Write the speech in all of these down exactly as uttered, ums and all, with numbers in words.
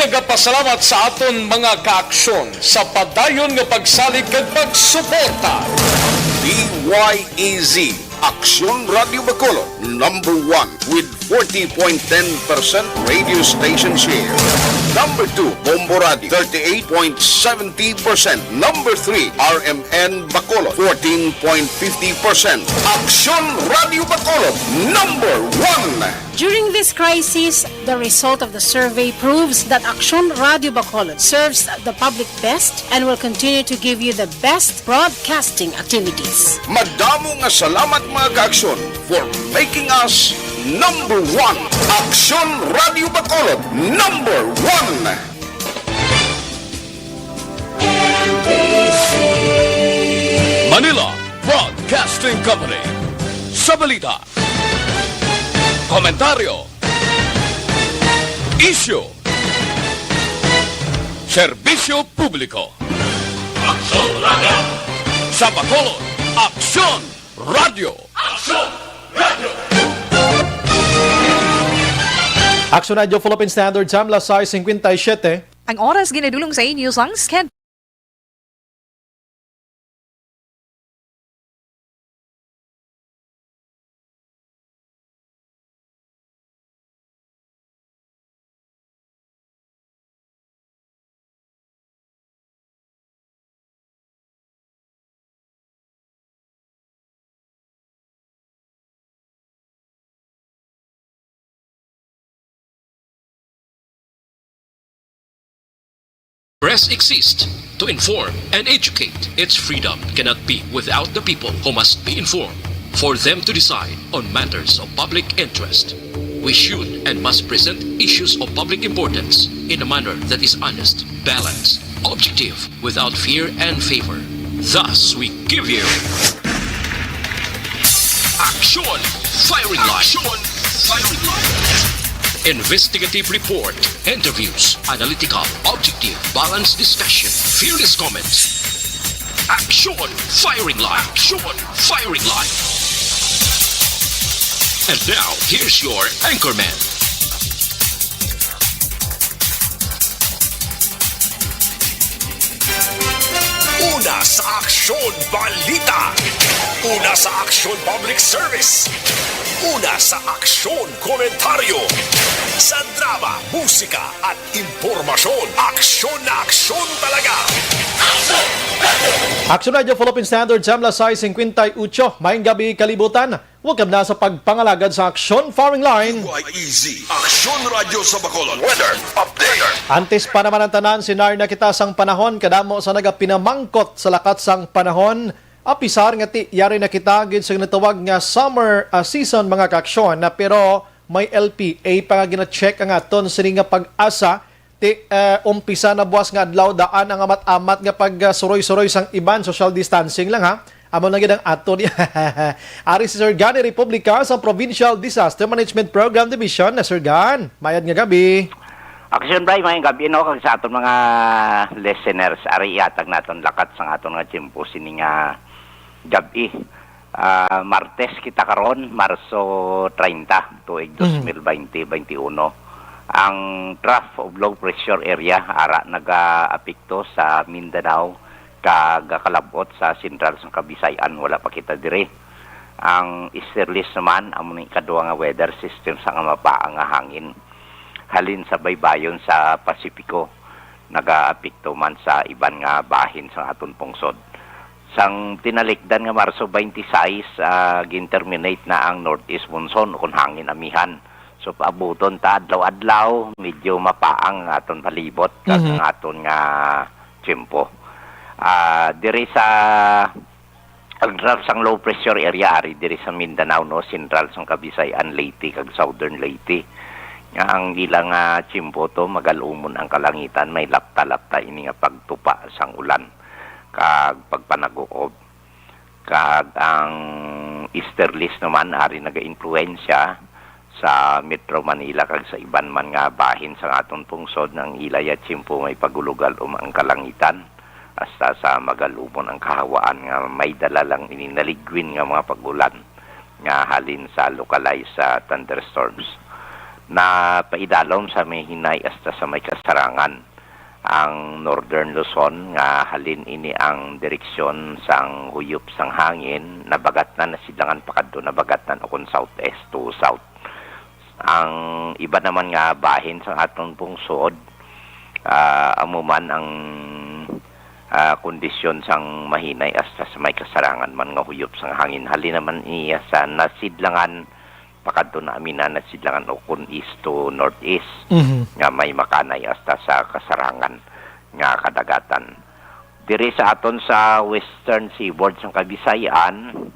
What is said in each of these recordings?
Nagapasalamat sa aton mga kaaksyon sa padayon nga pagsalig kag pagsuporta. D Y E Z, Aksyon Radio Bacolod, number one with forty point ten percent radio station share. Number two, Bombo Radio, thirty-eight point seventy percent. Number three, R M N Bacolod, fourteen point fifty percent. Aksyon Radio Bacolod, number one. During this crisis, the result of the survey proves that Aksyon Radio Bacolod serves the public best and will continue to give you the best broadcasting activities. Madamo nga salamat, mga kaaksyon, for making us number one. Aksyon Radio Bacolod, number one. Manila Broadcasting Company. Sa balita, komentaryo, isyu, serbisyo publiko. Aksyon Radio! Sa Bacolod, Aksyon Radio! Aksyon Radio! Aksyon Radio Philippine Standard Time, las sais cincuenta y siete. Ang oras ginadulong sa inyo sang Sked. Press exists to inform and educate. Its freedom cannot be without the people, who must be informed for them to decide on matters of public interest. We should and must present issues of public importance in a manner that is honest, balanced, objective, without fear and favor. Thus, we give you Aksyon Firing Line. Aksyon Firing Line. Investigative report, interviews, analytical, objective, balanced discussion, fearless comments. Aksyon Firing Line. Aksyon Firing Line. And now, here's your anchorman. Una sa aksyon, balita. Una sa aksyon, public service. Una sa aksyon, komentaryo. Sa drama, musika, at impormasyon, aksyon na aksyon talaga. Aksyon Radio Philippine Standard Time, las sais cincuenta y ocho. Maayong gabi, kalibutan. Welcome na sa pagpangalagad sa Aksyon Firing Line. Y E Z, Aksyon Radyo sa Bacolod. Weather update. Antes pa naman ang tanan, sinar na kita sang panahon. Kadamo sa nagapinamangkot sa lakat sang panahon. Apisar nga ti yari na kita gid sa ginatawag nga summer, ah, season, mga kaaksyon, na pero may L P A pa nga gina-check ang aton sini nga pag-asa. Ti, eh, umpisa na buwas nga adlaw, daan ang amat-amat nga pag, ah, suroy-suroy sang iban, social distancing lang, ha. Amo lang gid ang ato niya. Ari si Sir Gan Republica sa Provincial Disaster Management Program Division. Na, Sir Gan, mayad nga gabi. Aksyon, Bri, mayang gabi, no, kag sa aton mga listeners. Ari, ihatag naton lakat sang aton nga tiyempo sini nga gabi. Ah, Martes kita karon, Marso treinta, tuig Mhm. dos mil baynte, baynte uno. Ang trough of low pressure area ara nagaapekto sa Mindanao kag kalab-ot sa sentral sang Kabisayan, wala pa kita diri. Ang easterlies naman, amo ni ikaduha nga weather system sa nga mapaang nga hangin halin sa baybayon sa Pasipiko, nagaapekto man sa iban nga bahin sa aton pungsod. Sang tinalikdan nga Marso twenty-six, ah, gin-terminate na ang northeast monsoon, ukon hangin amihan. So, paabuton ta adlaw-adlaw, medyo mapaang ang aton palibot kag Mhm. ang aton nga tiyempo. Ah, diri sa Ang trough sang low pressure area ari diri sa Mindanao, no, sentral sang Kabisayan, Leyte, kag southern Leyte, nga ang ilang, ah, tiyempo to, magal-umon ang kalangitan, may lapta-lapta ini nga pagtupa sang ulan kag pagpanaguob. Kag ang easterlies naman ari nagaimpluwensya sa Metro Manila kag sa iban man nga bahin sang aton pungsod, nga ang ila ya tiyempo may pagulugal-om ang kalangitan, hasta sa magal-umon ang kahawaan nga may dala lang ini naligwin nga mga pag-ulan nga halin sa localized, ah, thunderstorms. Napaidalom sa may Hinay hasta sa may Kasarangan ang Northern Luzon, nga halin ini ang direksyon sang huyop sang hangin, nabagatnan, nasidlangan pakadto, nabagatnan, o kon southeast to south. Ang iba naman nga bahin sang aton pungsod, ah, amo man ang, ah, kondisyon sang mahinay hasta sa may Kasarangan man nga huyop sang hangin. Halin naman niya sa nasidlangan pakadto na aminan, nasidlangan o kon east to northeast, Mhm. nga may makanay hasta sa Kasarangan nga kadagatan. Diri sa aton sa western seaboard sang Kabisayan,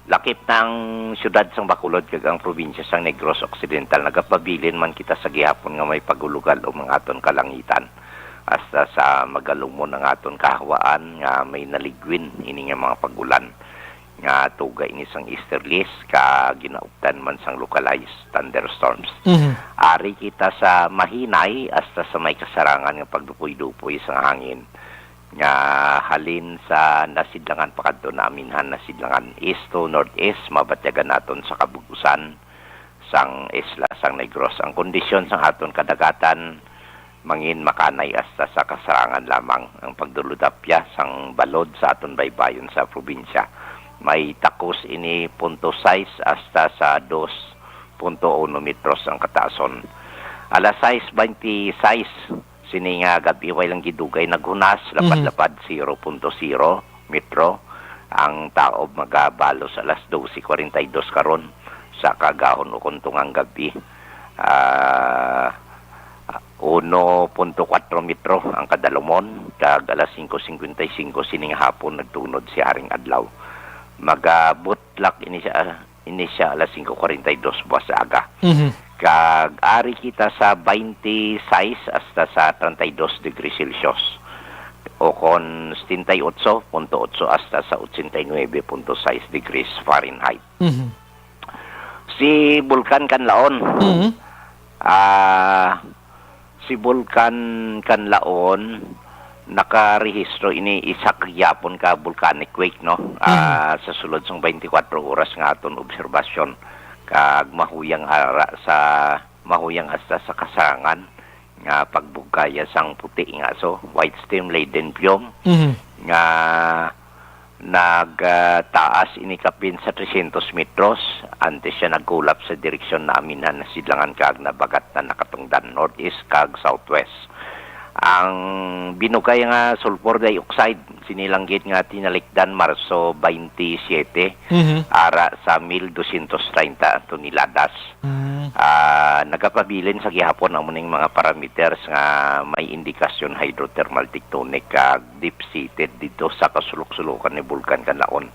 lakip na ang siyudad sang Bacolod kag ang probinsya sang Negros Occidental, nagapabilin man kita sa gihapon nga may pagulugal ang aton kalangitan. Hasta sa magalumon ang aton kahawaan nga may naligwin ini nga mga pag-ulan nga tuga ini sang easterlies ka ginauptan man sang localized thunderstorms. Mhm. Ari kita sa mahinay hasta sa may Kasarangan nga pagdupoy-dupoy sang hangin nga halin sa nasidlangan pakadto na aminhan, nasidlangan east to northeast, mabatyagan naton sa kabug-usan sang isla sang Negros. Ang kondisyon sang aton kadagatan mangin makanay hasta sa Kasarangan lamang. Ang pagdulodapya sang balod sa aton baybayon sa probinsya may takos ini punto sais hasta sa dos punto uno metros ang kataason. Alas sais bente sais sini nga gab-i, way lang gidugay naghunas, Mhm. lapad-lapad, zero punto zero metro ang taob, magabalos alas dose kwarenta y dos karon sa kaagahon o kon tungang gab-i. Ah, uno punto kuwatro metro ang kadalumon, kag alas singko singkwenta y singko sining hapon nagtunod si Haring Adlaw. Magabutlak ini siya, ini siya alas singko kwarenta y dos buwas sa aga. Mhm. Kag ari kita sa twenty-six hasta sa treinta y dos degrees Celsius, o kon setenta y ocho punto ocho hasta sa ochenta y nuebe punto sais degrees Fahrenheit. Mhm. Si Bulkan Kanlaon, Mhm. ah, si Bulkan Kanlaon, nakarehistro ini isa ka gihapon ka volcanic quake, no? Ah, Mhm. sa sulod sang twenty-four oras nga aton obserbasyon, kag mahuyang ara sa, mahuyang hasta sa Kasarangan nga pagbugkaya sang puti nga aso, white steam laden fume, Mhm. nga nag, ah, taas ini kapin sa trescientos metros antes siya nagkulap sa direksyon na aminhan, nasidlangan kag nabagatnan, nakatungdan northeast kag southwest. Ang binugay nga sulfur dioxide, sini lang gid nga tinalikdan Marso twenty-seven, Mhm. ara sa mil dosyentos treinta toneladas. Mm. Ah, nagapabilin sa gihapon amo ning mga parameters nga may indikasyon hydrothermal tectonic kag deep-seated didto sa kasulok-sulokan ni Bulkan Kanlaon.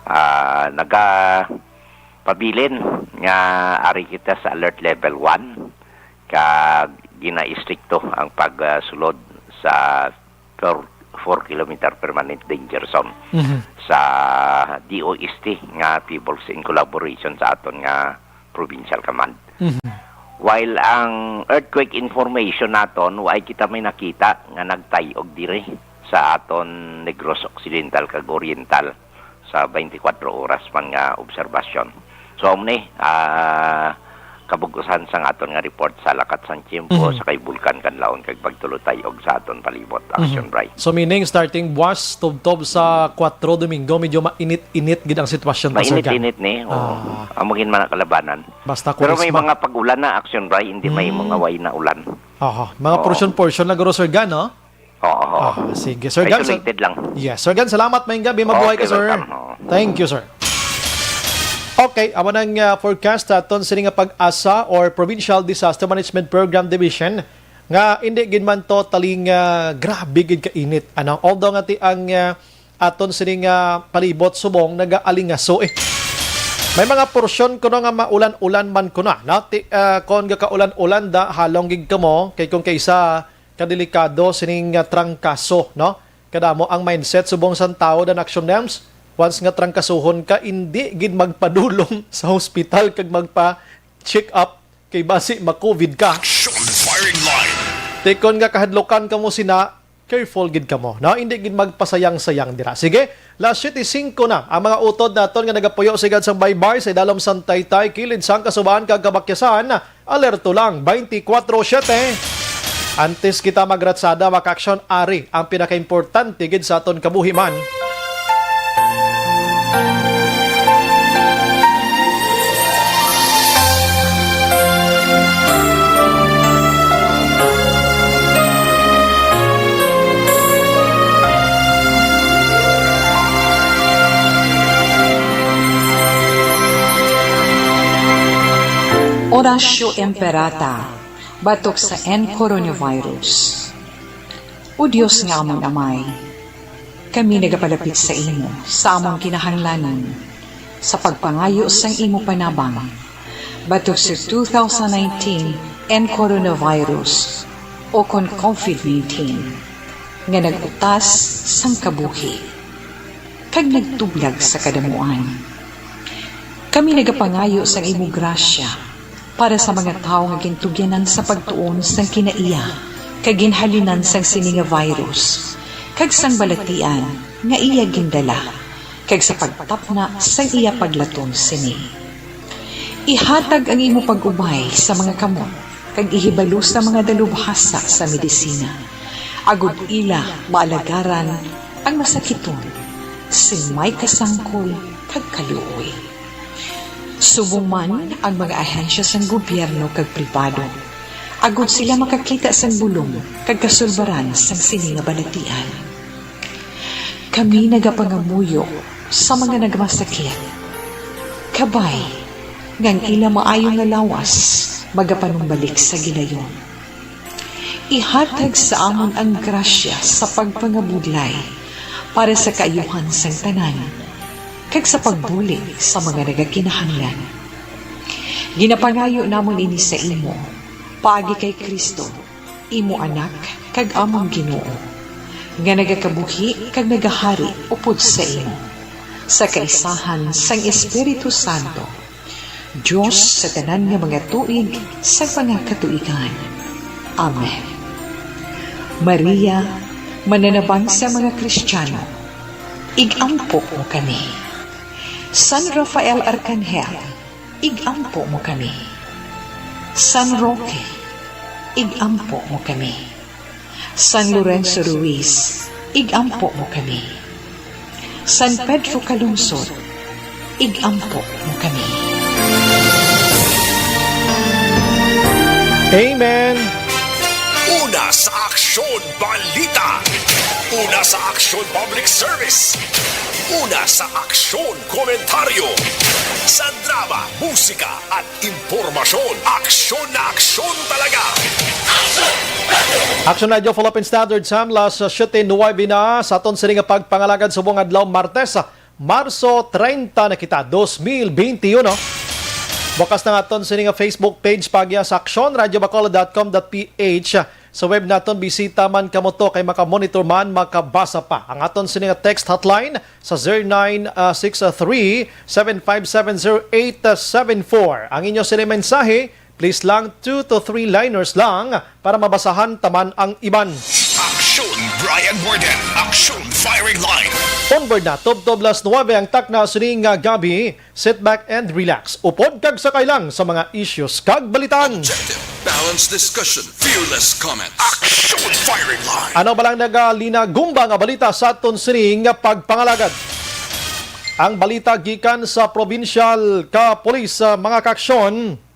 Ah, nagapabilin nga ari kita sa alert level one, kag ginaistrikto ang pagsulod sa per four kilometer permanent danger zone Mhm. sa D O S T nga People's in Collaboration sa aton nga provincial command. Mhm. While ang earthquake information naton, waay kita may nakita nga nagtay-og diri sa aton Negros Occidental kag Oriental sa twenty-four oras man nga obserbasyon. So, amo ni, ah, kabug-usan sang aton nga report sa lakat sang tiyempo Mhm. sa kay Bulkan Kanlaon kag pagtulotay-og sa aton palibot. Mhm. Action, Bri. So, meaning, starting buwas, tubtob sa kuwatro Domingo, medyo mainit-init gid ang sitwasyon ta, Sir Gan. Mainit-init ni, oo. Ah. Amo gid man ang kalabanan. Basta Pero may kurisma. mga pag-ulan na, Action Bri, hindi may Mm. mga way na ulan. Aha. Mga Oo. portion-portion na guro, Sir Gan, no? Oo, oo. Ah, sige. Sir Gan, sa- Isolated lang. Yes. Sir Gan, salamat. Maayong gabi. Mabuhay Okay, ka, sir. welcome. Oo. Thank you, sir. Okay, amo nang, ah, forecast sa aton sini nga PAGASA or Provincial Disaster Management Program Division nga hindi gid man totally nga grabe gid ka init. Ano? Although nga ti ang, ah, aton sini nga palibot subong nagaalingaso, eh. May mga porsyon kuno nga maulan-ulan man kuno, no? Ti, ah, kon gakaulan-ulan da, halong gid kamo kay kung kaisa kadelikado sining, ah, trangkaso, no? Kadamo ang mindset subong sang tawo dan Action Nems, once nga trangkasuhon ka, indi gid magpadulong sa hospital kag magpa-check up kay basi ma-COVID ka. Action Firing Line. Ti kon nga kahadlukan kamo sina, careful gid kamo, no? Hindi gid magpasayang-sayang dira. Sige, las siyete singko na ang mga utod naton nga nagapuyo sa igad sang baybay sa idalom sang taytay, kilid sang kasubaan kag kabakyasan. Alerto lang, twenty-four seven. Antes kita magratsada, mga kaaksyon, ari ang pinakaimportante gid sa aton kabuhi man. Oratio Imperata, batok sa N coronavirus. O Dios nga amon Amay, kami nagapalapit sa imo sa among kinahanglanon sa pagpangayo sang imo panabang batok sa two thousand nineteen N coronavirus o kon covid nineteen nga nag-utas sang kabuhi kag nagtublag sa kadamuan. Kami nagapangayo sang imo grasya para sa mga tawo nga gintugyanan sa pagtuon sang kinaiya kag ginhalinan sang sini nga virus kag sang balatian nga iya gindala, kag sa pagtapna sang iya paglaton sini. Ihatag ang imo pag-ubay sa mga kamot kag ihibalo sa mga dalubhasa sa medisina, agod ila maalagaran ang masakiton sing may kasangkol kag kaluoy. Subong man ang mga ahensya sang gobyerno kag pribado, agod sila makakita sang bulong kag kasulbaran sang sini nga balatian. Kami nagapangamuyo sa mga nagmasakit, kabay nga ang ila maayo nga lawas magapanumbalik sa gilayon. Ihatag sa amon ang grasya sa pagpangabudlay para sa kaayuhan sang tanan kag sa pagbulig sa mga nagakinahanglan. Ginapangayo namon ini sa imo, paagi kay Cristo, imo Anak kag amon Ginoo, nga nagakabuhi kag nagahari upod sa imo, sa kaisahan sang Espiritu Santo, Dios sa tanan nga mga tuig sa mga katuigan. Amen. Maria, mananabang sa mga Kristiyano, ig-ampo mo kami. San Rafael Arcangel, ig-ampo mo kami. San Roque, ig-ampo mo kami. San Lorenzo Ruiz, ig-ampo mo kami. San Pedro Calungsod, ig-ampo mo kami. Amen. Una sa Aksyon Balita. Una sa Aksyon Public Service. Una sa Aksyon Komentaryo. Sa drama, musika, at impormasyon. Aksyon na aksyon talaga. Aksyon Radio Philippine Standard Time, las siyete nuwebe na sa aton sini nga pagpangalagad subong adlaw Martes, Marso treinta na kita, dos mil benti uno. Bukas na nga aton sini nga Facebook page, pagya sa aksyon radio bacolod dot com dot P H. Sa web naton, bisita man kamo to kay makamonitor man, makabasa pa. Ang aton sini nga text hotline sa zero nine six three, seven five seven, zero eight seven four. Ang inyo sini mensahe, please lang, two to three liners lang para mabasahan ta man ang iban. Aksyon Brian Warden, Aksyon Firing Line. Onboard na, tubtob las nuwebe ang takna sining nga gabi. Sit back and relax. Upod kag sakay lang sa mga issues kag balitaan. Objective, balanced discussion, fearless comment. Aksyon Firing Line. Ano ba lang nagalina gumba nga balita sa aton sining nga pagpangalagad? Ang balita gikan sa provincial ka police, ah, mga kaaksyon.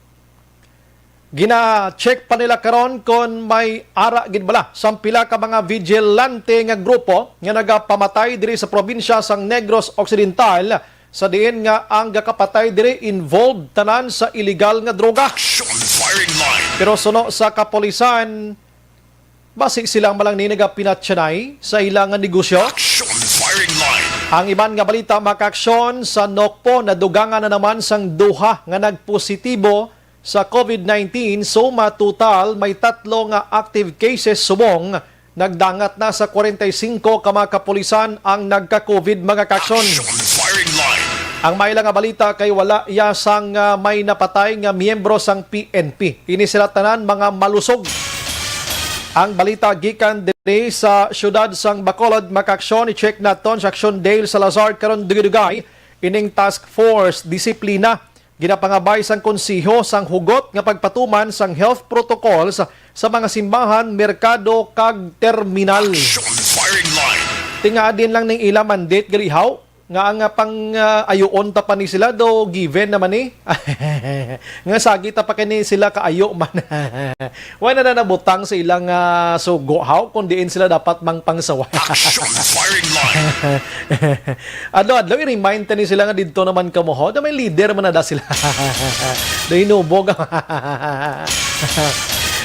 Gina-check pa nila karon kon may ara gid bala sang pila ka mga vigilante nga grupo nga nagapamatay diri sa probinsya sang Negros Occidental, sa diin nga ang gakapatay diri involved tanan sa iligal nga droga. Action Firing Line. Pero suno sa kapulisan, basi sila ang malang ni nagapinatyanay sa ila nga negosyo. Action Firing Line. Ang iban nga balita, mga kaaksyon, sa Nokpo, nadugangan na naman sang duha nga nagpositibo sa covid nineteen, suma total may tatlo nga active cases subong nagdangat na sa kwarenta y singko ka mga kapulisan ang nagka-covid, mga kaaksyon. Action Firing Line. Ang maila nga balita kay wala iya sang, ah, may napatay nga miyembro sang P N P. Ini sila tanan mga malusog. Ang balita gikan diri sa siyudad sang Bacolod, makaaksyon, i-check naton si Aksyon Dale Salazar karon, dugay-dugay ining task force disiplina. Ginapangabay sang konseho sang hugot nga pagpatuman sang health protocols sa mga simbahan, merkado, kag terminal. Action firing line. Tinga din lang ning ila mandate gali, haw, nga ang, ah, pang, ah, ayuon ta pa ni sila, do given naman ni. Nga sagi ta pa kini sila kaayo man. Wala na nabutang sa ilang, ah, sugo, haw, kung diin sila dapat mang pangsaway. Action firing line. Adlaw-adlaw, i-remind ta ni sila nga didto naman kamo, ho, na may leader man na da sila. Do hinubog.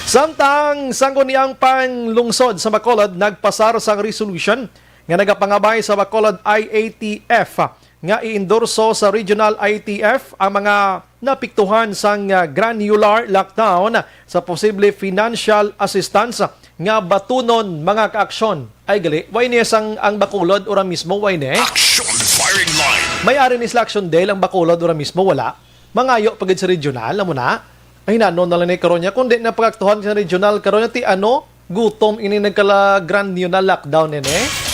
Samtang, sangguniang panglungsod sa Bacolod nagpasar sang resolution nga nagapangabay sa Bacolod I A T F nga i-endorso sa regional I A T F ang mga naapektuhan sang, ah, granular lockdown sa posible financial assistance nga batunon, mga kaaksyon. Ay, gali, way niya sang ang Bacolod ura mismo, way ni? Action firing line. May ari ni sila, Action Dale, ang Bacolod ura mismo, wala. Mangayo pa gid sa regional, amo na. Ay, nano na lang ni karon niya, kung di na pagaktuhan sa regional karon niya, ti ano, gutom ini nagkala granular lockdown ini.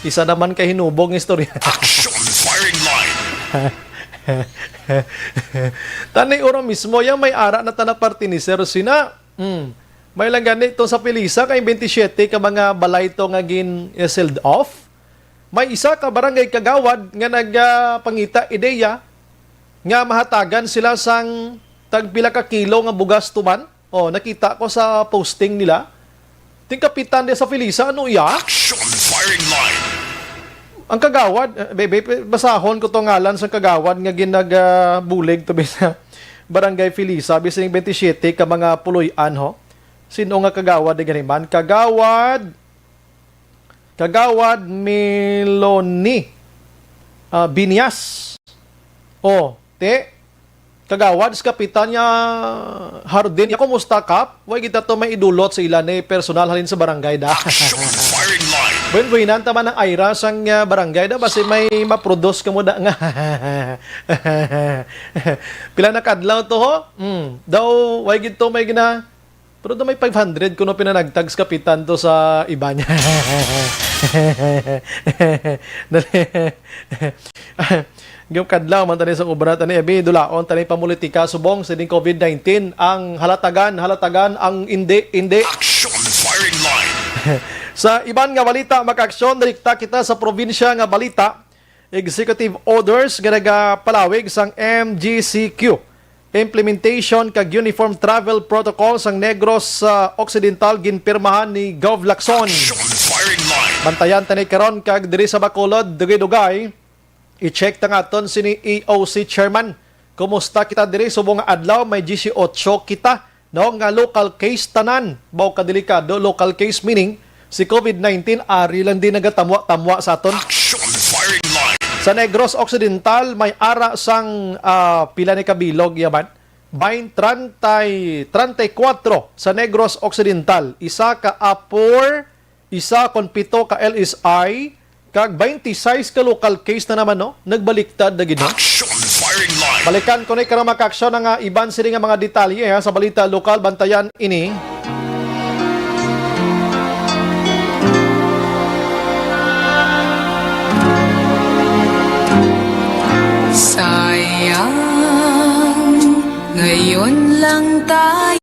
Isa naman ka hinubog nga istorya. Action firing line. Tani ura mismo, ya may ara na tana parte ni Sir Sina. Hmm. May lang gani to sa Pilisa kay twenty-seven ka mga balay to nga gin, eh, sealed off. May isa ka barangay kagawad nga nagpangita ideya nga mahatagan sila sang tagpila ka kilo nga bugas tuman. Oh, nakita ko sa posting nila. Ting kapitan di sa Felisa, ano iya? Action firing line. Ang kagawad, eh, be, be, basahon ko to ngalan sa kagawad nga ginagabulig to sa Barangay Felisa, bising twenty-seven ka mga puloy-an, ho. Sino nga kagawad di ganiman? Kagawad, Kagawad Meloni, ah, Binyas. Oh, te, kagawad sa kapitan niya, Hardin. Ya, kumusta, Kap? Way kita to may idulot sa ila ni personal halin sa barangay da. Action firing line. Buen-buenan ta man ang ayra sang, ah, barangay da. Basi may maproduce ka mo da nga. Pila na kadlaw to, ho? Hmm. Daw, way gid to may gina-, pero daw may five hundred kuno pinanagtag sa kapitan to sa iba niya. Dali. Yung kadlaw man tani sa obra tani, abi, dulaon tani pamulitika subong sa ding covid nineteen. Ang halatagan, halatagan, ang indi, indi. Action firing line. Sa iban nga balita, makaaksyon, direkta kita sa probinsya nga balita. Executive orders nga nagapalawig sang M G C Q, implementation kag uniform travel protocol sang Negros, ah, Occidental ginpirmahan ni Gov Lacson. Action firing line. Bantayan tani karon kag diri sa Bacolod, dugay-dugay. I-check ta nga aton sini E O C chairman. Kumusta kita diri? Subong nga adlaw may disiotso kita, no, nga local case tanan. Baw kadelikado, local case meaning si covid nineteen ari lang din nagatamwa-tamwa sa aton. Action firing line. Sa Negros Occidental may ara sang, ah, pila ni kabilog yaman? Bain trantay, trantay kuwatro sa Negros Occidental, isa ka apor, isa kon pito ka L S I, kag twenty-six ka local case na naman, no? Nagbaliktad na gid, no? Action firing line. Balikan ko ni karong makaaksyon nga iban sini nga mga detalye, ha, sa balita lokal. Bantayan ini. Sayang, ngayon lang tayo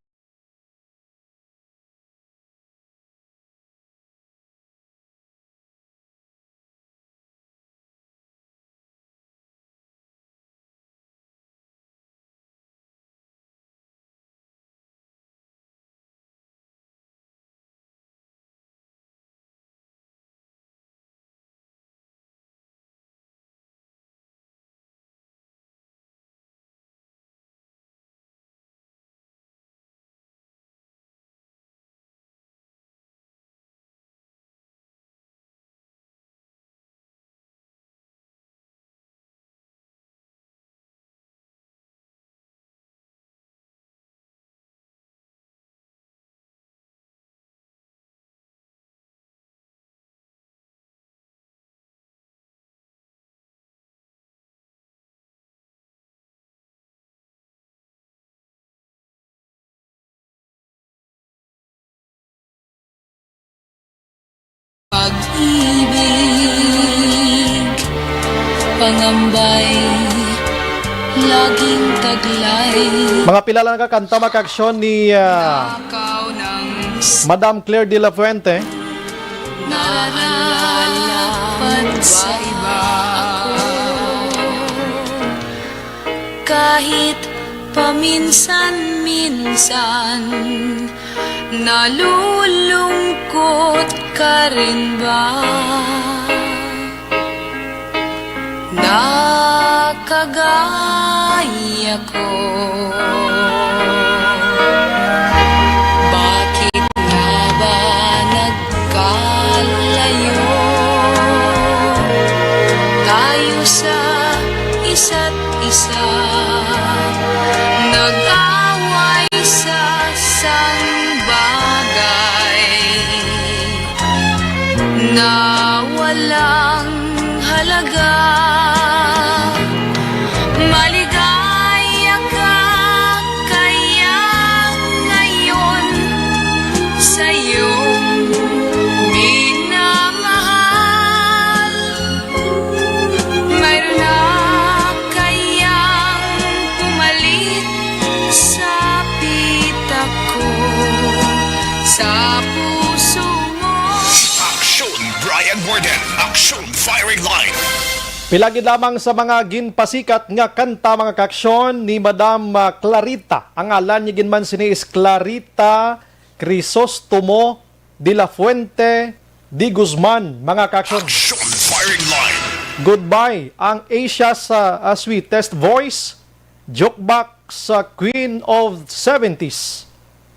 Laging taglay. Mga pila lang ka kanta, mga kaaksyon, ni, ah, Madam Claire de la Fuente. Nararapat sa iba ako. Kahit paminsan-minsan, nalulungkot ka rin ba? Na kagaya ko. Bakit nga ba nagkalayo tayo sa isa't isa? Nag-away sa sang bagay na walang halaga. Maligaya ka kaya ngayon sa iyong minamahal. Mayroon na kayang pumalit sa pita ko, sa puso mo. Aksyon, Brian Warden. Aksyon, Firing Line. Pila gid lamang sa mga ginpasikat nga kanta, mga kaaksyon, ni Madam, ah, Clarita. Ang ngalan niya gid man sini is Clarita Crisostomo de la Fuente de Guzman, mga kaaksyon. Aksyon, Firing Line. Goodbye, ang Asia's, ah, ah, sweetest voice, jukebox sa Queen of seventies.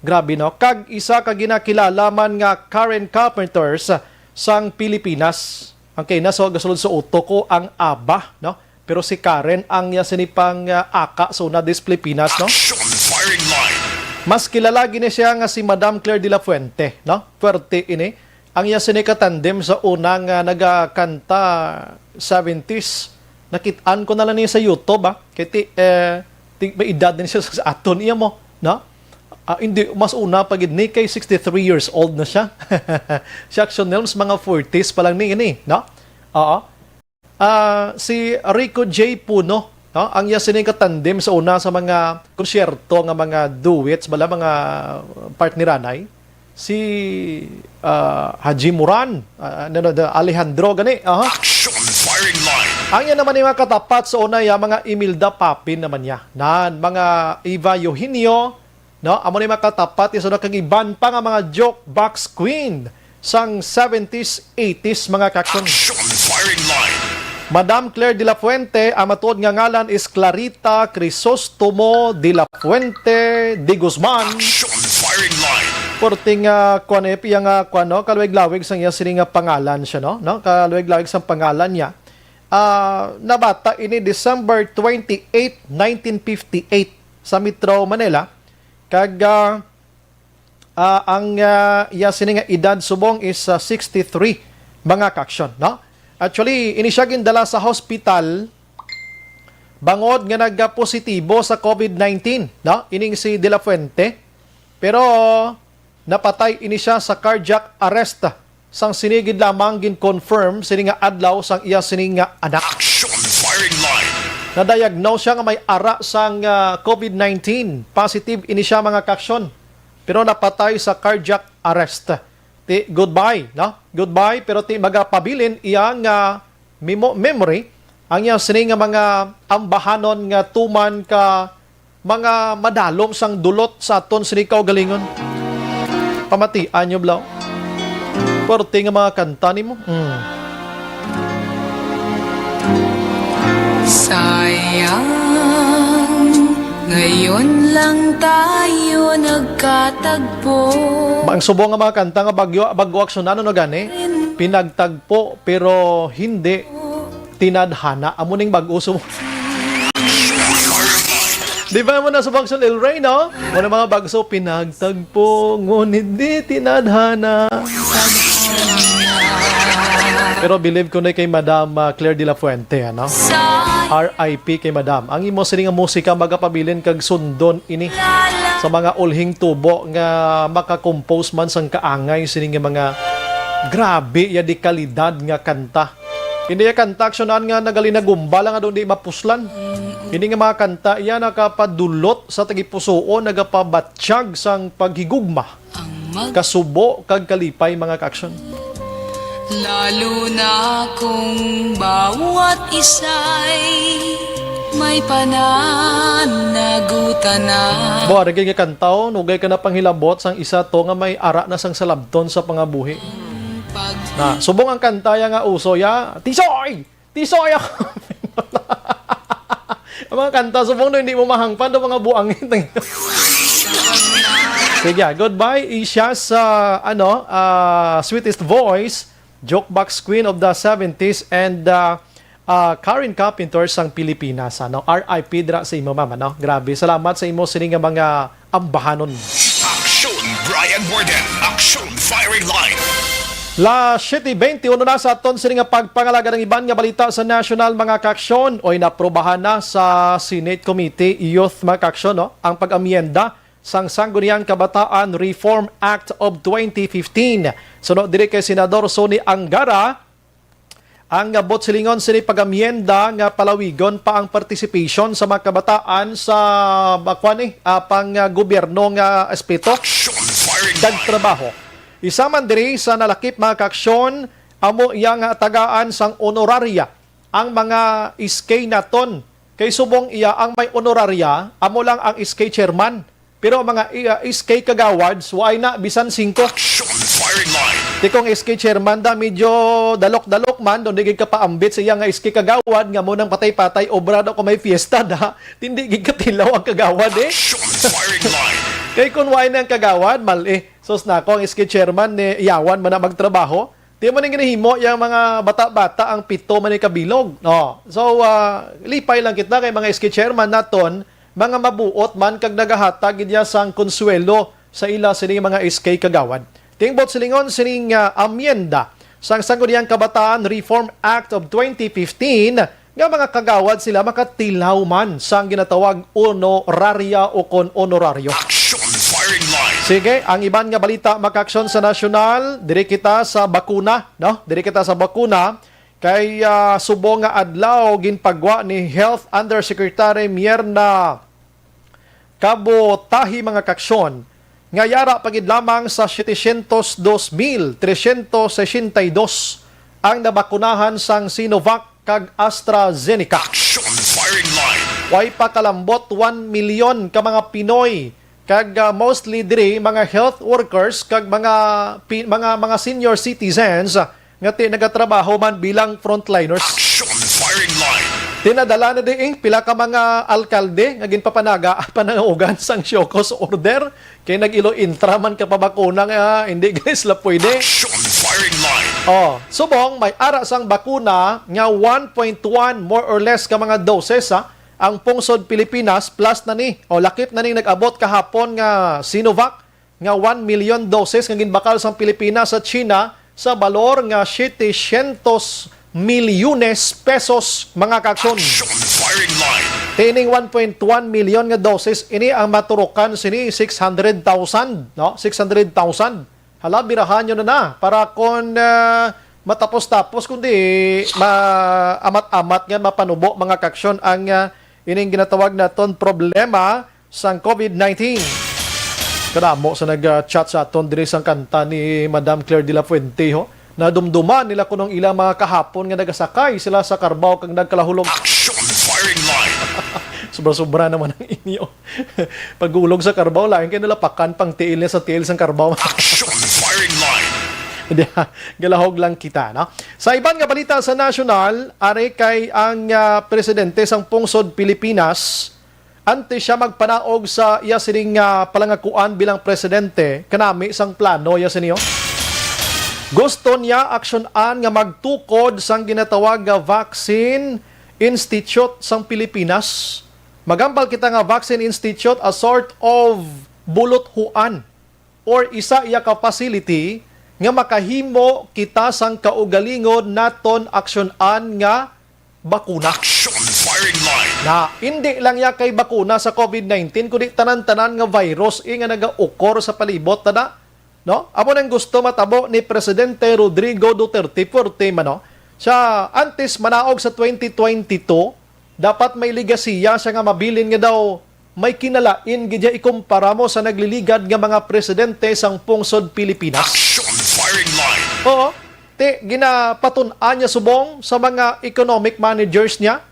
Grabe, no? Kag isa ka ginakilala man nga Karen Carpenters sang Pilipinas. Ang kay na so gasulod sa utok ko ang ABA, no? Pero si Karen ang iya sini pang, ah, aka sa una dis Pilipinas, no? Action Firing Line. Mas kilala gini siya nga si Madam Claire de la Fuente, no? Fuerte ini. Ang iya sini ka tandem sa una nga nagakanta seventies. Nakit-an ko na lang niya sa YouTube, ah. Kay ti, eh, ti, may edad din siya sa aton, iya mo, no? Ah, hindi, mas una pa gid ni, kay sixty-three years old na siya. Si Action Nelms, mga forties pa lang ni ini, no? Oo. Ah, si Rico J Puno, no? Ang iya sini ka tandem sa una sa mga konsyerto nga mga duets, bala, mga part ni Ranay. Si, ah, Haji Moran, ah, no, no, no, Alejandro gani, aha. Action Firing Line. Ang iya naman ni mga katapat sa una, ya, mga Imelda Papin naman niya. Nan, mga Eva Eugenio, no? Amo ni mga katapat, isa na kag iban pa nga mga jukebox queen sang seventies, eighties, mga kaaksyon. Action Firing Line. Madam Claire de la Fuente, ang matuod nga ngalan is Clarita Crisostomo de la Fuente de Guzman. Action Firing Line. Perting, ah, kuwan, eh, iya nga, kuwan, no? Kalawig-lawig sang iya sini nga pangalan siya, no? No? Kalawig-lawig sang pangalan niya. Ah, nabata ini December twenty-eight, nineteen fifty-eight sa Metro Manila. Kag, ah, ah, ang, ah, iya sini nga edad subong is, ah, sixty-three, mga kaaksyon, no? Actually, ini siya gindala sa hospital bangod nga nagpositibo sa COVID nineteen, no? Ining si De La Fuente. Pero napatay ini siya sa cardiac arrest sang sini gid lamang gin-confirm sini nga adlaw sang iya sini nga anak. Action Firing Line. Na-diagnose siya nga may ara sang, ah, COVID nineteen. Positive ini siya, mga kaaksyon. Pero napatay sa cardiac arrest. Ti, goodbye, no? Goodbye, pero ti magapabilin iya nga memo-, memory, ang iya sini nga mga ambahanon nga tuman ka mga madalom sang dulot sa aton sini kaugalingon. Pamatian nyo, Blau. Perti nga mga kanta nimo. Mm. Sayang, ngayon lang tayo nagkatagpo. Ang subong nga mga kanta nga bagyo, bago aksyonan, ano gani? Pinagtagpo, pero hindi tinadhana. Amo ning bag-o subong. Di ba mo na subong sa El Rey, no? Mo na mga bagso, pinagtagpo, ngunit di tinadhana. Pero believe ko na kay Madam, ah, Claire de la Fuente, ano? R I P kay Madam. Ang imo sini nga musika magapabilin kag sundon ini sa mga ulhing tubo nga makakompose man sang kaangay sini nga mga grabe ya di kalidad nga kanta. Hindi iya kanta, aksyonan, nga nagalinagumba lang nga daw di mapuslan. Hindi nga mga kanta iya nakapadulot sa tagipusoon, nagapabatyag sang paghigugma, kasubo, kag kalipay, mga kaaksyon. Lalo na kung bawat isa'y may pananagutan na. Bo, ari gid nga kanta, oh, nugay ka na panghilabot sang isa to nga may ara na sang salabton sa pangabuhi. Na, subong ang kanta ya nga uso ya, "Tisoy! Tisoy ako!" Ang mga kanta, subong no, hindi mo mahangpan do mga buangin. Sige, goodbye, Isha, sa, ano, ah, sweetest voice, jukebox queen of the seventies, and, ah, ah, Karen Carpenter sang Pilipinas, ano? R I P dira sa imo, ma'am, ano? Grabe, salamat sa imo sini nga mga ambahanon. Aksyon Brian Warden, Aksyon Firing Line. Las siete beintiuno na sa aton sini nga pagpangalaga ng iban nga balita sa national, mga kaaksyon. Oy, naprobahan na sa Senate Committee Youth, mga kaaksyon, no? Ang pag-amyenda sang Sangguniang Kabataan Reform Act of twenty fifteen. Suno diri kay Senador Sonny Angara, ang bot silingon sini pag-amyenda nga palawigon pa ang participation sa mga kabataan sa, ah, kwan, eh, ah, pang, ah, gobyerno nga aspeto Action Firing kag Line. Trabaho. Isa man diri sa nalakip, mga kaaksyon, amo iya nga tagaan sang honoraria ang mga S K naton. Kay subong iya ang may honoraria, amo lang ang S K chairman. Pero ang mga, ah, S K kagawads, waay na bisan singko. Action Firing Line. Ti kung S K chairman da, medyo dalok-dalok man, daw di gid ka paambit sa iya nga S K kagawad, nga mo nang patay-patay, obra daw kung may fiesta da, hindi gid katilaw ang kagawad, eh. Action Firing Line. Kay kung waay na ang kagawad, mal, eh. Sus nako, ang S K chairman, ni yawan man na magtrabaho. Ti mo ning ginahimo yang mga bata-bata ang pito man ni kabilog. No. So, ah, lipay lang kita kay mga S K chairman naton, mga mabuot man kag nagahatag gid ya sang konsuwelo sa ila sini mga S K kagawad. Tingbot silingon sining, ah, amyenda sang Sangguniang Kabataan Reform Act of twenty fifteen, nga mga kagawad sila makatilaw man sang ginatawag honoraria o kon honoraryo. Action Firing Line. Sige, ang iban nga balita, mga kaaksyon, sa nasyonal, diri kita sa bakuna, no? Diri kita sa bakuna, kay, ah, subong nga adlaw ginpagwa ni Health Undersecretary Mierna Kabotahi, mga kaaksyon, nga yara pa gid lamang sa setecientos dos mil trescientos sesenta y dos ang nabakunahan sang Sinovac kag AstraZeneca. Action Firing Line. Way pa kalambot one million ka mga Pinoy, kag, ah, mostly diri mga health workers kag mga pi-, mga, mga senior citizens, ah, nga ti-, nagatrabaho man bilang frontliners. Action Firing Line. Tinadala na diin pila ka mga alkalde nga ginpapanaga ang pananaugan sang show cause order kay nag-ilo intra man ka pabakuna nga hindi gani sila pwede. Action Firing Line. Oh, subong may ara sang bakuna nga one point one more or less ka mga doses, ha, ang pungsod Pilipinas, plus na ni, o lakip na ning nag-abot kahapon nga Sinovac, nga one million doses nga ginbakal sang Pilipinas sa China sa balor nga setecientos milyones pesos, mga kaaksyon. Action Firing Line. Tining one point one million nga doses, ini ang maturukan sini six hundred thousand, no? Six hundred thousand. Hala, birahan nyo na na para kon, ah, matapos-tapos, kundi maamat-amat nga mapanubo, mga kaaksyon, ang, ah, ining ginatawag naton problema sang covid nineteen. Kadamo sa nag-chat sa aton diri sang kanta ni Madam Claire de la Fuente, ho. Nadumduman nila kuno ang ilang mga kahapon nga nagasakay sila sa Carabao kag nagkalahulog. Action Firing Line. Sobra-sobra naman ang inyo. Pag-ulog sa Carabao, lain kay nalapakan pang tiil niya sa tiil sang Carabao. Action Firing Line. Hindi, ha? Galahog lang kita, no? Sa iban nga balita sa nasyonal, ari kay ang, ah, presidente sang pungsod Pilipinas, antes siya magpanaog sa iya sining, ah, palangakuan bilang presidente, kanami sang plano iya sini, oh. Gusto niya aksyon-an nga magtukod sang ginatawag nga Vaccine Institute sang Pilipinas. Magambal kita nga Vaccine Institute a sort of buluthuan or isa iya ka facility nga makahimo kita sang kaugalingon naton aksyon-an nga bakuna. Action Firing Line. Na, hindi lang iya kay bakuna sa covid nineteen, kundi tanan-tanan nga virus, eh, nga nagaukor sa palibot, tada. No? Amo nang gusto matabo ni Presidente Rodrigo Duterte Forte man, no? Siya, antes manaog sa twenty twenty-two, dapat may legasiya siya nga mabilin nga daw may kinalain gid niya ikumpara mo sa nagliligad nga mga presidente sang pungsod Pilipinas. Action firing line. Oo. Ti, ginapatun-an niya subong sa mga economic managers niya.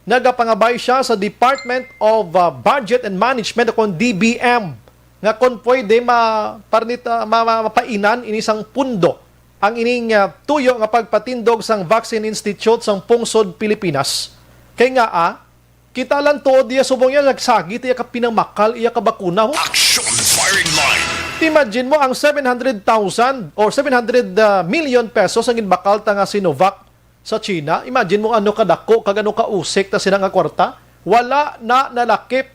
Nagapangabay siya sa Department of, uh, Budget and Management, o kon D B M, nga kon pwede ma-, parnita-, ma-, ma-, mapainan ini sang pundo ang ining, uh, tuyo nga pagpatindog sang Vaccine Institute sang pungsod Pilipinas. Kay nga, ah, kita lang tuod iya subong iya nagsagit iya ka pinamakal iya ka bakuna, ho. Action firing line. Imagine mo ang seven hundred thousand or seven hundred, uh, million pesos ang ginbakal ta nga Sinovac sa China. Imagine mo ano kadako kag ano kausik ta sila nga kwarta. Wala na nalakip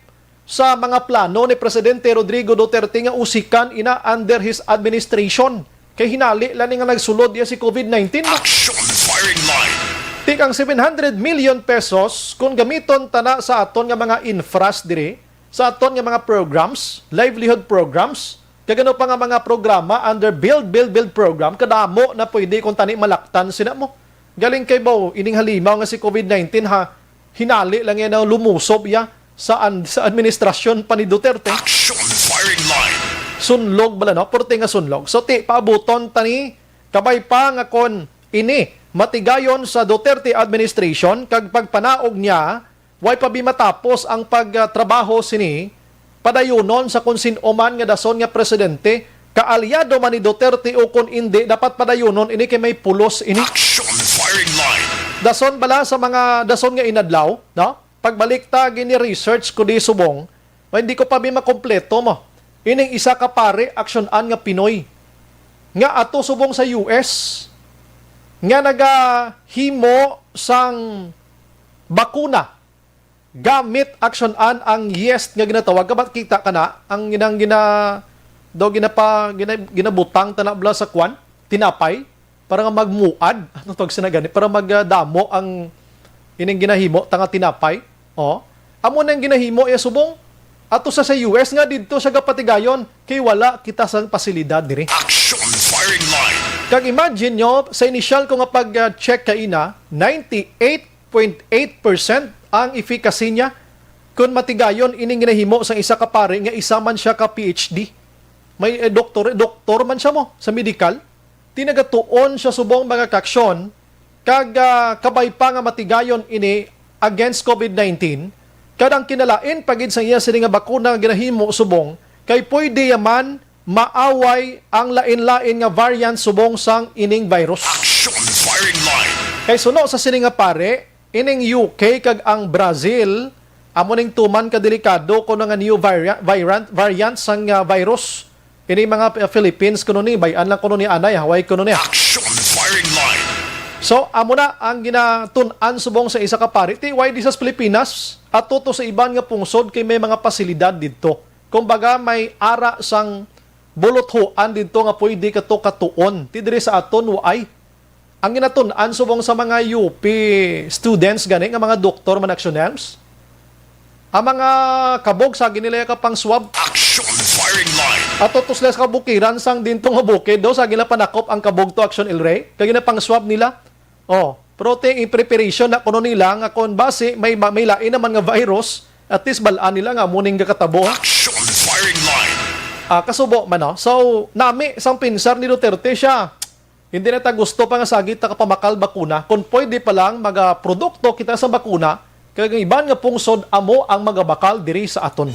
sa mga plano ni Presidente Rodrigo Duterte nga usikan ina under his administration. Kay hinali lang ni nga nagsulod iya si covid nineteen, no? Action firing line. Tik ang seven hundred million pesos kung gamiton tana sa aton nga mga infras diri, sa aton nga mga programs, livelihood programs, kag ano pa nga mga programa under Build, Build, Build program, kadamo na pwede kung tani malaktan sina mo. Galing kay mo, ining halimaw nga si covid nineteen, ha, hinali lang yan ang lumusob iya sa, an-, sa administrasyon pa ni Duterte. Action firing line. Sunlog bala, no? Purti nga sunlog. So, ti, paabuton tani, kabay pa nga kon ini, matigayon sa Duterte administration, kag pagpanaog niya, way pa bi matapos ang pagtrabaho sini, padayunon sa kung sin-o man nga dason nga presidente, kaalyado man ni Duterte o kon indi, dapat padayunon ini kay may pulos ini. Action firing line. Dason bala sa mga dason nga inadlaw, no? Pagbalik ta, gini-research ko di subong, may hindi ko pa bi makompleto mo. Ining isa ka pare, aksyon-an nga Pinoy, nga ato subong sa U S, nga nagahimo sang bakuna gamit aksyon-an ang yeast nga ginatawag. Kabat kita ka na, ang ginang gina-, daw ginapa-, gina-, ginabutang tana bala sa kwan, tinapay, para nga magmuad. Ano tawag sina gani? Para magdamo ang ining ginahimo ta nga tinapay. Oh. Amo nang ginahimo iya subong. Ato sa, sa U S nga didto siya gapatigayon kay wala kita sang pasilidad diri. Action firing line. Kag imagine nyo, sa inisyal ko nga pag-check kaina, ninety-eight point eight percent ang efficacy niya. Kun matigayon ining ginahimo sang isa ka pari nga isa man siya ka P H D. May, eh, doktor, doktor man siya mo sa medical. Tinagatuon siya subong mga kaaksyon, kag, ah, kabay pa nga matigayon ini against covid nineteen, kag ang kinalain pa gid sa iya sini nga bakuna nga ginahimo subong kay pwede ya man maaway ang lain-lain nga variant subong sang ining virus. Action firing line. Kay suno sa sini nga pare, ining U K kag ang Brazil, amo ning tuman ka delikado kuno nga new varia-, variant, variant sang, ah, virus. Ini mga, ah, Philippines kuno ni, bay-an lang kuno ni anay, Hawaii kuno ni. Action firing line. So, amo na ang ginatun-an subong sa isa ka pari. Ti, why di sa Pilipinas? Ato to sa iban nga pungsod kay may mga pasilidad didto. Kumbaga, may ara sang buluthoan didto nga pwede ka to katuon. Ti diri sa aton, waay. Ang ginatun-an subong sa mga U P students gani nga mga doktor man aksyon, ang mga kabog sa gini nila ka pang swab. Action firing line. Ato to sila sa kabukiran sang dinto nga bukid do sa gila panakop ang kabog to aksyon, Ilre. Kag gina pang swab nila. Oh, pero ti in preparation na kuno nila nga kon basi may ma-, may lain naman nga virus, at least bal-an nila nga muning gakatabo. Action firing line. Ah, kasubo man, no? So, nami sang pinsar ni Duterte siya. Hindi na ta gusto pa nga sagit ta kapamakal bakuna. Kung pwede pa lang, magaprodukto kita sa bakuna, kag ang iban nga pungsod amo ang magabakal diri sa aton.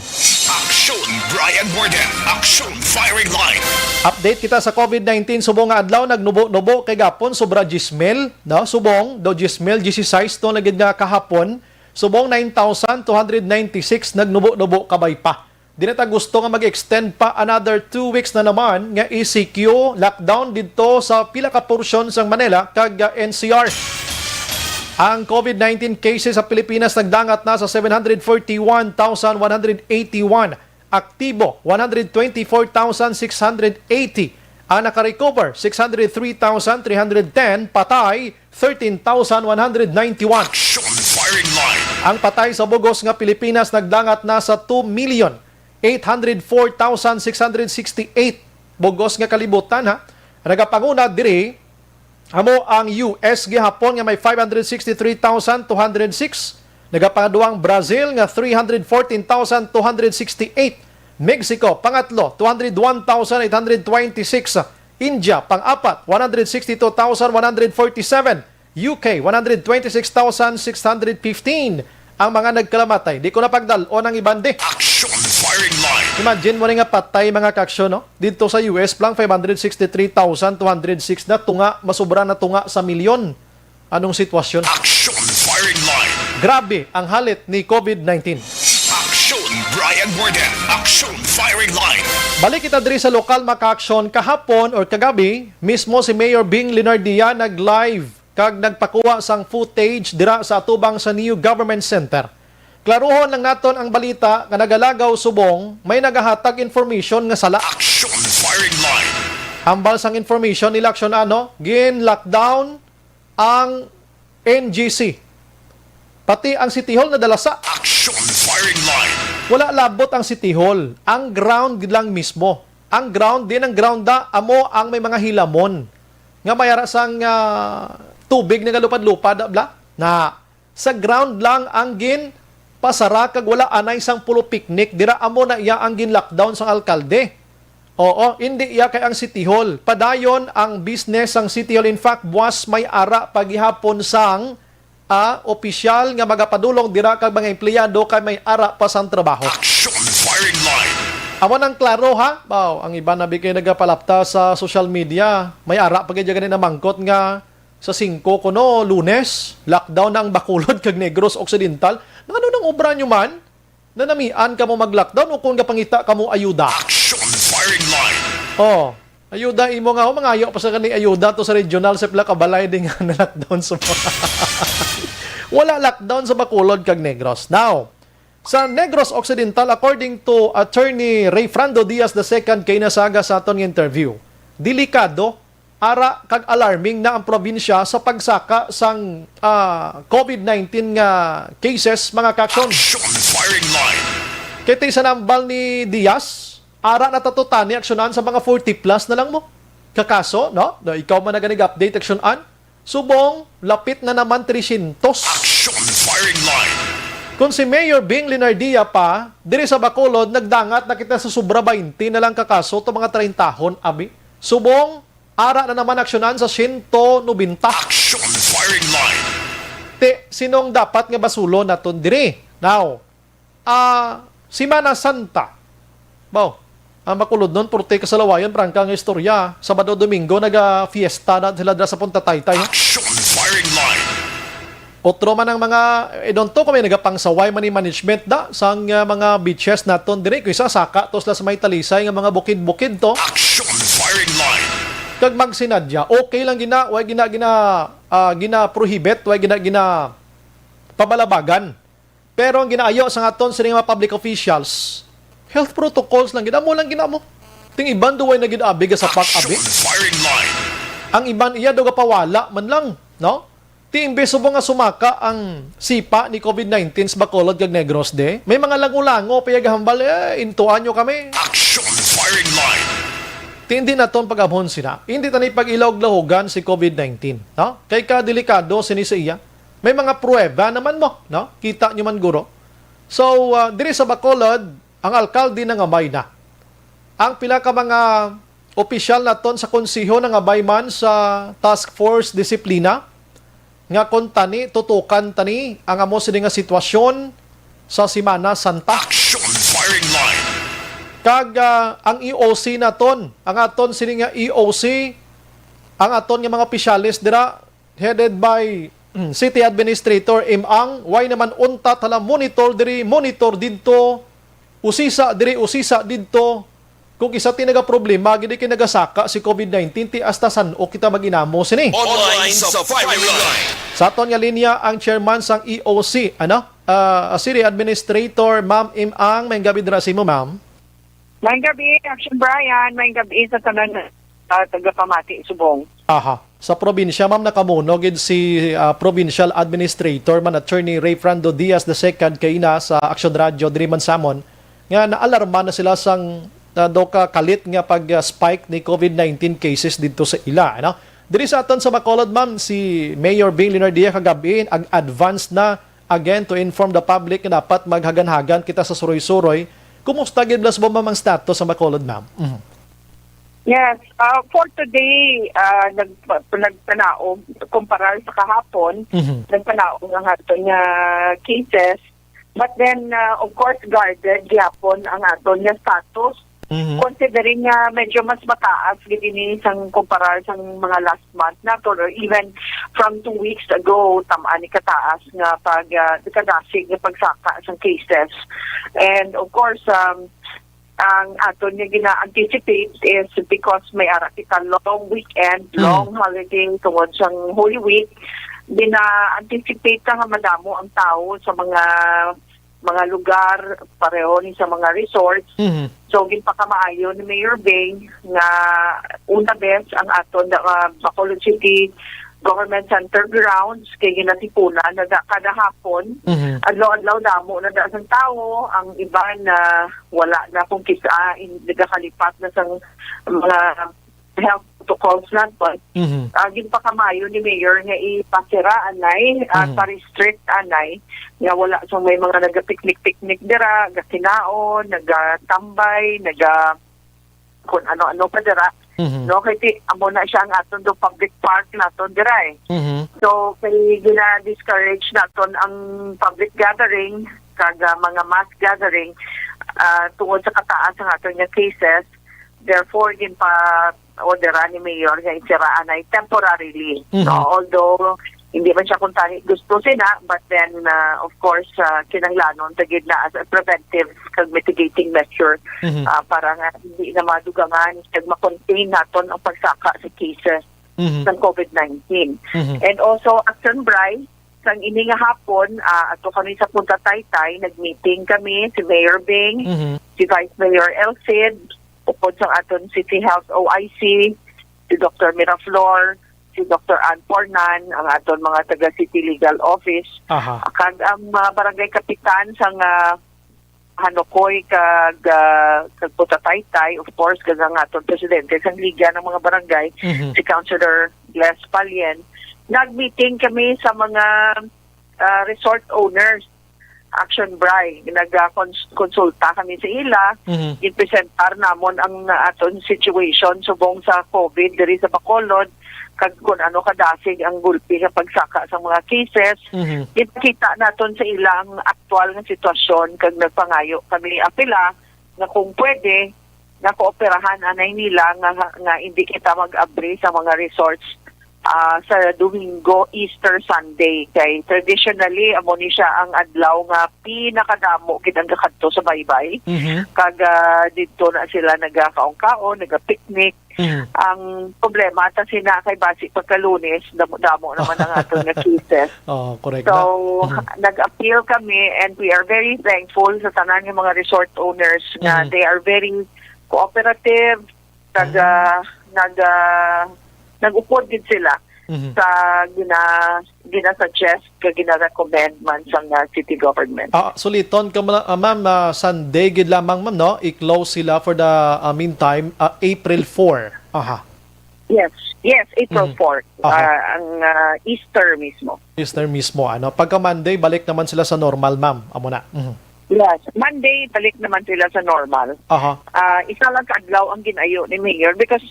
Action, Brian Warden. Action, firing line. Update kita sa covid nineteen. Subong nga adlaw, nagnubo-nubo kay gapon, sobra diyes mil, no? Subong, do diyes mil, diyesisais to na gid nga kahapon. Subong nine thousand two hundred ninety-six nagnubo-nubo kabay pa. Di na ta gusto nga mag-extend pa another two weeks na naman nga E C Q lockdown didto sa pila ka porsyon sang Manila kag, ah, N C R. Ang covid nineteen cases sa Pilipinas nagdangat na sa seven hundred forty-one thousand one hundred eighty-one, aktibo one hundred twenty-four thousand six hundred eighty, ang naka-recover six hundred three thousand three hundred ten, patay thirteen thousand one hundred ninety-one. Action firing line. Ang patay sa bugos nga Pilipinas nagdangat na sa two million eight hundred four thousand six hundred sixty-eight. Bugos nga kalibutan, ha. Nagapanguna diri Amo ang U S gihapon nga may five hundred sixty-three thousand two hundred six. Nagapangadua ang Brazil nga three hundred fourteen thousand two hundred sixty-eight. Mexico, pangatlo, two hundred one thousand eight hundred twenty-six. India, pang-apat, one hundred sixty-two thousand one hundred forty-seven. U K, one hundred twenty-six thousand six hundred fifteen ang mga nagkalamatay. Di ko na pagdal-on ang iban, di. Action firing line. Imagine mo ni nga patay, mga kaaksyon, no? Dito sa U S lang, five hundred sixty-three thousand two hundred six na tunga, masobra na tunga sa milyon. Anong sitwasyon? Action firing line. Grabe ang halit ni COVID nineteen. Action, Brian Warden. Action firing line. Balik kita diri sa lokal, mga kaaksyon. Kahapon or kagabi, mismo si Mayor Bing Leonardia nag-live kag nagpakuha sang footage dira sa atubang sa New Government Center. Klaruhon lang naton ang balita nga nagalagaw subong may nagahatag information nga sala. Action firing line. Hambal sang information nila, aksyon ano, gin-lockdown ang N G C. Pati ang City Hall nadala sa Action firing line. Wala labot ang City Hall. Ang ground lang mismo. Ang ground, din ang ground da, amo ang may mga hilamon. Nga may ara sang, ah, tubig nga galupad-lupad, bla? Na sa ground lang ang gin pasara kag wala anay sang pulo picnic. Dira amo na iya ang gin-lockdown sang alkalde. Oo, hindi iya kay ang City Hall. Padayon ang business sang City Hall. In fact, buwas may ara pa gihapon sang, ah, opisyal nga magapadulong dira kag mga empleyado kay may ara pa sang trabaho. Action firing line. Amo nang klaro, ha? Baw, ang iban na bigay nagapalapta sa social media. May ara pa gid gani namangkot nga sa singko kuno, Lunes, lockdown na ang Bacolod kag Negros Occidental. Ngano nang obra nyo man? Nanamian kamo mag-lockdown o kung gapangita kamo ayuda? Action firing line. Oh, ayuda imo nga, oh, mangayo pa sa kani ayuda to sa regional sa pila ka balay di nga na-lockdown sa wala lockdown sa Bacolod kag Negros. Now, sa Negros Occidental, according to Attorney Rayfrando Diaz the second kay nasaga sa aton nga interview, delikado, ara kag alarming na ang probinsya sa pagsaka sang, ah, COVID nineteen nga cases, mga kaaksyon. Action firing line. Kay ti sa nambal ni Diaz, ara na tato tani aksyonan sa mga forty plus na lang mo. Kakaso, no? No, ikaw man nag-update aksyonan. Subong, lapit na naman tresyentos. Action firing line. Kung si Mayor Bing Leonardia pa, diri sa Bacolod, nagdangat na kita sa sobra twenty na lang ka kaso to mga trentahon, abi. Subong, ara na naman aksyonan sa siyento nobenta. Action firing line. Ti, sinong dapat nga basulon naton diri? Now, ah, Semana Santa. Baw, ang Bacolod nun, purti kasalawayan, prangka nga istorya. Sabado, Domingo, naga-fiesta na sila dira sa Punta Taytay, ha? Action firing line. Otro man ang mga, I don't know kung may nagapangsaway man ni management da sang, ah, mga beaches naton diri. Kung isa, saka to sila sa may Talisay nga mga bukid-bukid to. Action firing line. Kag magsinadya, okay lang gina, way gina, gina, ah, gina-prohibit, way gina, gina pabalabagan. Pero ang ginaayo sa aton sini nga mga public officials, health protocols lang gid, amo lang gid amo. Ting iban duway na gid abi ga sapak abi. Action firing line. Ang iban iya daw gapawala man lang, no? Ti imbes subong nga sumaka ang sipa ni COVID nineteen sa Bacolod kag Negros de, may mga lango-lango pa iya gahambal, eh, intuan nyo kami. Action firing line. Ti hindi naton pag-abhon sina. Hindi tani pag-ilaw og lahugan si COVID nineteen, no? Kay ka delikado sini sa iya. May mga pruweba naman mo, no? Kita nyo man guro. So, ah, diri sa Bacolod, ang alkalde nangabay na. Ang pila ka mga opisyal naton sa konseho nangabay man sa Task Force Disiplina nga kon tani tutukan tani ang amo sini nga sitwasyon sa Semana Santa. Action firing line. Kag, ah, ang E O C naton, ang aton sini nga E O C, ang aton nga mga opisyales dira, headed by, mm, City Administrator Im Ang, way naman unta tala monitor diri, monitor didto, usisa diri, usisa didto. Kung isa ti nagaproblema, gid kay nagasaka si COVID nineteen, ti hasta san-o kita mag-inamo sini. Online sa firing line. Sa aton nga linya, ang chairman sang E O C, ano? Ah, City Administrator, Ma'am Im Ang, may gabi dira sa imo, ma'am. Maayong gabi, Action Brian. Maayong gabi sa tanan, ah, tagapamati subong. Aha. Sa probinsya, ma'am, nakamuno gid si, ah, Provincial Administrator man Attorney Rayfrando Diaz the second kaina sa Action Radio diri man samon nga naalarma na sila sang, ah, daw ka kalit nga pag, ah, spike ni COVID nineteen cases didto sa ila, ano? Diri sa aton sa Bacolod, ma'am, si Mayor Bing Leonardia kagabi ag-advance na again to inform the public nga dapat maghaganhagan kita sa suroy-suroy. Kumusta gid, Blasbo, ma'am, ang status sa Bacolod, ma'am? Mhm. Yes, uh, for today, uh, nag, nagpanaog, kumparar sa kahapon, Mhm. nagpanaog ang aton nga cases. But then, uh, of course, guarded gyapon ang aton nga status. Mhm. Considering nga medyo mas mataas gid ini sang kumparar sang mga last month nato, or even from two weeks ago, tam-an ni kataas nga pag, uh, kadasig nga pagsaka sang cases. And of course, um, ang aton nga gina-anticipate is because may ara kita long weekend, Mm. long holiday tungod sang Holy Week, gina-anticipate ta nga madamo ang tawo sa mga mga lugar, pareho ni sa mga resorts. Mhm. So, ginpakamaayo ni Mayor Bing nga una bes ang aton uh, Bacolod City Government Center grounds kay ginatipunan na da, kada hapon. Mhm. Adlaw-adlaw damo na da sang tawo, ang iban na wala na kung kita in, nagakalipat na sang mga health protocols naton. Mhm. Uh, ginpakamayo ni Mayor nga ipasira anay, uh, Mhm. pa-restrict anay, nga wala sang may mga nagapiknik-piknik dira, gakinaon, nagatambay, naga kung ano-ano pa dira. Mhm. No, kay ti, amo na siya ang aton do public park naton dira eh. Mhm. So, kay gina-discourage naton ang public gathering kag ah, mga mass gathering ah, tungod sa kataas ang aton nga cases. Therefore, ginpa-orderan ni Mayor nga isiraan ay temporarily. Mhm. No? Although, hindi man siya kung tahi gusto sina, but then, uh, of course, uh, kinanglanon ta gid na as a preventive kag mitigating measure Mhm. uh, para nga hindi na madugangan kag ma-contain naton ang pagsaka sa cases Mhm. ng covid nineteen. Mhm. And also, Action Bri, sang ini nga hapon, uh, ato kami sa Punta Taytay, nag-meeting kami, si Mayor Bing, Mhm. si Vice Mayor El Cid, upod sang aton City Health O I C, si Doctor Miraflor, si Doctor Ann Pornan, ang aton mga taga City Legal Office, Aha. kag ang mga barangay kapitan sang ah, Hanokoy kag ah, kag Putataytay, of course, kag ang aton presidente sang Liga ng mga Barangay, Mhm. si Councilor Gles Palien. Nag-meeting kami sa mga ah, resort owners, Action Bri. Nag-konsulta kami sa ila. Mhm. Ginpresentar namon ang aton situation subong sa covid diri sa Bacolod, kag kung ano kadasig ang gulpi nga pagsaka sa mga cases. Mhm. Ipakita naton sa ila ang aktual nga sitwasyon, kag nagpangayo kami apila nga kung pwede, nga kooperahan anay nila nga, nga hindi kita mag-abri sa mga resorts ah, sa Domingo, Easter Sunday. Kay traditionally, amo ni siya ang adlaw nga pinakadamo gid ang gakadto sa baybay. Mhm. Kag ah, didto na sila nagakaon-kaon, nagapiknik. Mhm. Ang problema ta sina kay basi pagka Lunes, damo-damo naman ang aton nga cases. Oh, correct So, na. Mhm. nag-appeal kami, and we are very thankful sa tanan nga mga resort owners nga Mhm. they are very cooperative, nag Mhm. ah, nag ah, nag-upod gid sila Mhm. sa gina ginasuggest kag gina-recommend man sang ah, city government. Ah, suliton ka man, ah, ma'am, ah, Sunday gid lamang, ma'am, no? I-close sila for the ah, meantime, ah, April four. Aha. Yes, yes, April Mhm. four, Aha. ah, ang ah, Easter mismo. Easter mismo, ano? Pagka Monday, balik naman sila sa normal, ma'am. Amo na. Mhm. Yes, Monday, balik naman sila sa normal. Aha. Ah, isa lang ka adlaw ang ginayo ni Mayor because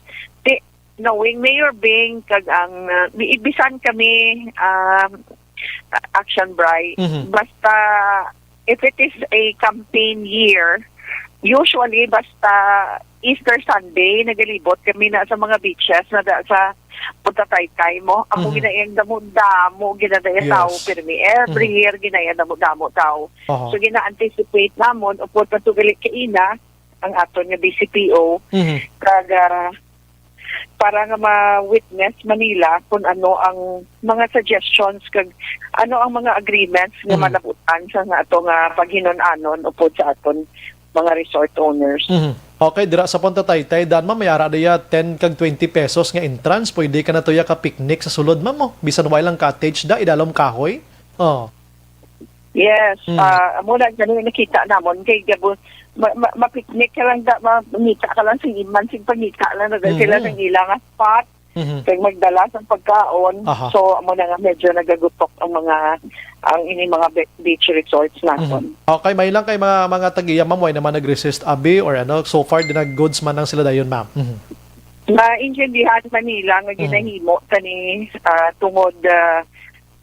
the, knowing Mayor Bing kag ang ah, bi- bisan kami ah, Action Bri, Mhm. basta if it is a campaign year, usually basta Easter Sunday nagalibot kami na sa mga beaches na da sa Punta Taytay mo. Amo Mhm. ginayang damo-damo ginadaya Yes. tao pirmi. Every Mhm. year ginayang damo-damo tao. Aha. So gina-anticipate namon upod pa to gali kaina ang aton nga B C P O Mhm. kag ah, para nga ma-witness man nila kung ano ang mga suggestions kag ano ang mga agreements nga Mhm. malabutan sa nga ato nga paghinun-anon upod sa aton mga resort owners. Mhm. Okay, dira sa Punta Taytay, dan, ma'am, may ara diya ten kag twenty pesos nga entrance. Pwede ka na tuya ka picnic sa sulod, ma'am, oh. Bisan way lang cottage da, idalom kahoy. Oh. Yes, Mm. ah, amo na gani nakita namon kay gabo ma, ma, ma-picnic ka lang da, mangita ka lang sa iman, sig pangita lang na sila Mhm. sa ila nga spot. Mhm. Kag magdala sang pagkaon. Aha. So, amo na nga medyo nagagutok ang mga, ang ini mga be-, beach resorts naton. Mhm. Okay, may lang kay mga, mga tagiya, ma'am, way naman nag-resist abi or ano, so far, di nag-goods man ang sila dayon, ma'am. Mhm. Maintindihan man nila nga Mhm. ginahimo kani, ah, tungod, ah,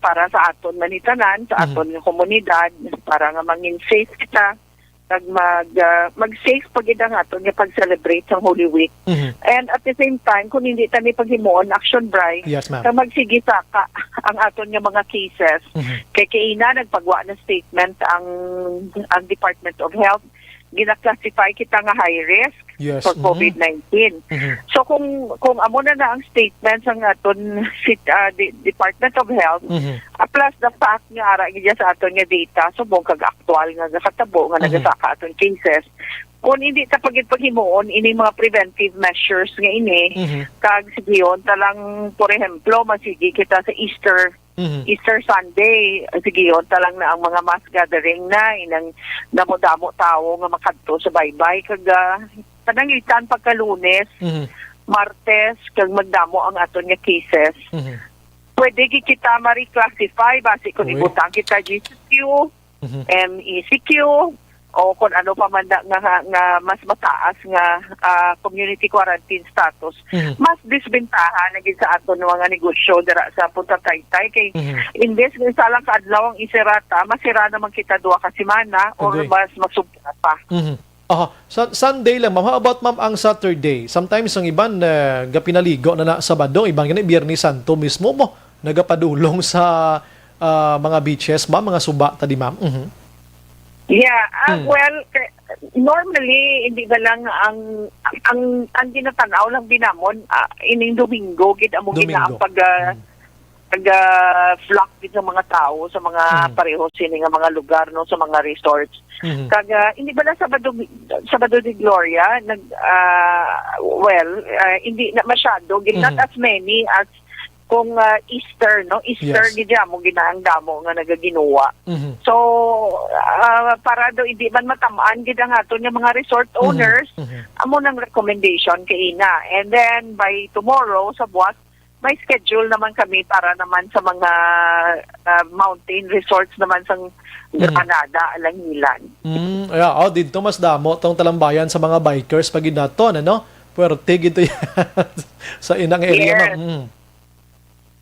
para sa aton man ni tanan, sa Mhm. aton nga komunidad, para nga mangin safe kita, kag mag, ah, mag-safe pa gid ang aton nga pag-celebrate sang Holy Week. Mhm. And at the same time, kung hindi ta ni paghimuon action, Bri, Yes, ma'am. kag magsigi saka ang aton nga mga cases. Mhm. Kay kaina nagpagwa na statement ang, ang Department of Health, gina-classify kita nga high risk Yes, for mhm. covid nineteen. Mhm. So kung, kung amo na na ang statement sang aton sit-, ah, di-, Department of Health, Mhm. ah, plus the fact nga ara gid sa aton nga data, subong kag aktual nga nakatabo nga Mhm. nagasaka aton cases, kung hindi ta pa gid paghimuon ining mga preventive measures nga ini, Mhm. kag sigihon ta lang, por ehemplo, masigi kita sa Easter, Mhm. Easter Sunday, sigihon ta lang na ang mga mass gathering na, inang damo-damo tawo nga makadto sa baybay, kag, ah, pananglitan pagka Lunes, Mhm. Martes, kag magdamo ang aton nga cases. Mhm. Pwede gid kita ma-reclassify, basi kung Uy. ibutang kita G C Q, Mhm. M E C Q, o kung ano pa man da nga, nga mas mataas nga, ah, community quarantine status, Mhm. mas disbentaha na gid sa aton mga negosyo dira sa Punta Taytay. Kay Mhm. imbes nga isa lang ka adlaw ang isirata, masira naman kita duha ka semana or Agree. mas masubra pa. Mhm. Aha. Sa Sunday lang, ma'am. How about, ma'am, ang Saturday? Sometimes ang iban, eh, gapinaligo na na Sabado, iban gani Biyernes Santo mismo mo nagapadulong sa, ah, mga beaches, ma'am, mga suba ta di, ma'am. Mhm. Yeah, ah, Hmm. well, eh, normally, hindi ba lang ang, ang, ang ginatanaw lang binamon, ah, ining Domingo, gid amo gid na ang Domingo. pag, ah, Hmm. pag, ah, flock gid sa mga tao sa mga Hmm. pareho sini nga mga lugar, no, sa mga resorts. Mhm. Kag, ah, hindi ba lang Sabado, Sabado de Gloria, nag, ah, well, ah, hindi na masyado, gid, not Mhm. as many as kung, ah, Easter, no? Easter, Yes. gid mo, gid na ang damo nga nagaginuwa. Mhm. So, ah, para daw hindi man matamaan gid ang aton nga mga resort Mhm. owners, Mhm. amo nang recommendation kaina. And then, by tomorrow, sa buwas, may schedule naman kami para naman sa mga, ah, mountain resorts naman sang Mhm. Granada, Alangilan. Mm, yeah, oh, didto mas damo tong talambayan sa mga bikers pa gid naton, ano? Puwerte gid to yan sa inang area, Yes. ma'am. Mm.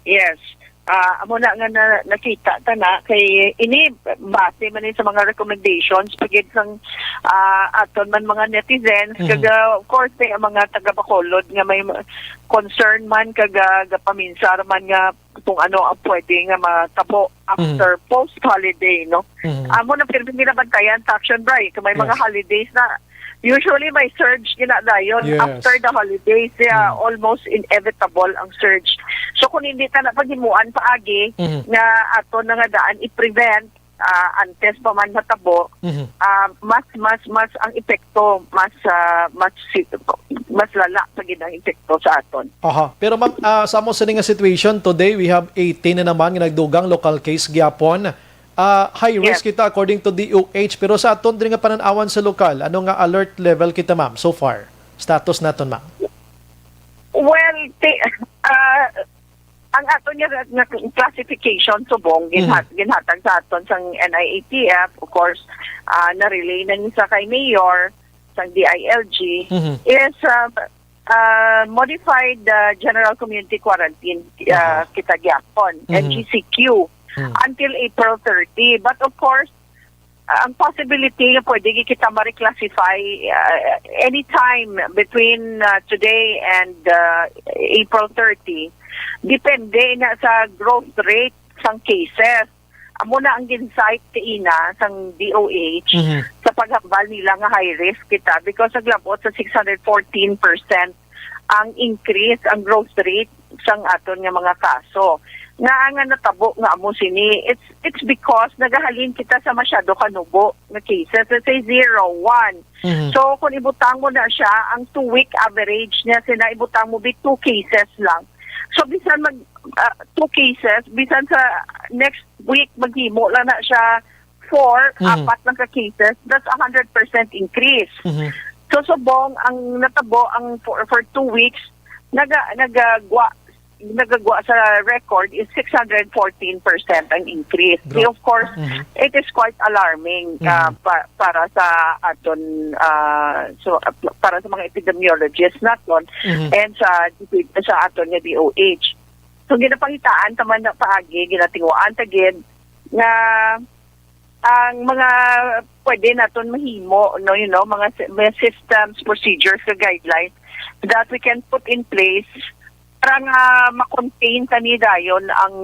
Yes. Ah, amo na nga na, nakita ta na kay ini base man ni sa mga recommendations pagid sang, ah, aton man mga netizens, Mhm. kag, ah, of course, may mga taga Bacolod nga may ma-, concern man kag, ah, gapaminsar man nga kung ano ang pwede nga matabo after Mhm. post-holiday, no? Mhm. Amo na pirmi nila bantayan sa action, Bri, kung may mga Yes. holidays na, usually may surge gina dayon Yes. after the holidays, yeah, Mhm. almost inevitable ang surge. So kung hindi ta na paghimuan paagi Mhm. nga ato na nga daan i-prevent, ah, antes pa man matabo, Mhm. ah, mas, mas, mas ang epekto, mas, ah, mas si-, mas lala pa gid ang epekto sa aton. Aha. Pero ma'am, ah, sa amo sini nga situation today, we have eighteen na naman nga nagdugang local case gyapon. Ah, high risk Yes. kita according to D O H, pero sa aton diri nga panan-awan sa lokal, ano nga alert level kita, ma'am, so far? Status naton, ma'am? Well, ti-, ah, ang aton nga, nga classification subong ginhat-, Mhm. ginhatag sa aton sang N I A T F, of course, ah, na-relay na ni sa kay Mayor, sang D I L G, Mhm. is, ah, ah, modified, ah, general community quarantine, ah, Aha. kita gyapon, Mhm. M G C Q, Mhm. until April thirty. But of course, ah, ang possibility nga pwede gi-, kita ma-reclassify, ah, anytime between, ah, today and, ah, April thirty, depende na sa growth rate sang cases. Amo na ang gin-cite kaina sang D O H Mhm. sa paghambal nila nga high risk kita because naglabot sa six hundred fourteen percent ang increase, ang growth rate sang aton nga mga kaso. Nga nga natabo nga amo sini, it's, it's because nagahalin kita sa masyado kanubo nga cases. Let's say zero, one. Mhm. So, kung ibutang mo na siya, ang two-week average niya, sina ibutang mo bi two cases lang. So, bisan mag, ah, two cases, bisan sa next week, maghimo lang na siya four, Mhm. apat lang ka cases, that's a hundred percent increase. Mhm. So, subong, ang natabo, ang for, for two weeks, naga-, nagagwa nagagwa sa record is six hundred fourteen percent ang increase. Di, of course, it is quite alarming, ah, pa- para sa aton, ah, so, para sa mga epidemiologists naton and sa sa aton nga D O H. So, ginapangitaan ta man na paagi, ginatinguan ta gid nga ang mga pwede naton mahimo, no, you know, mga sy- mga systems, procedures, ka guidelines that we can put in place para nga ma-contain tani dayon ang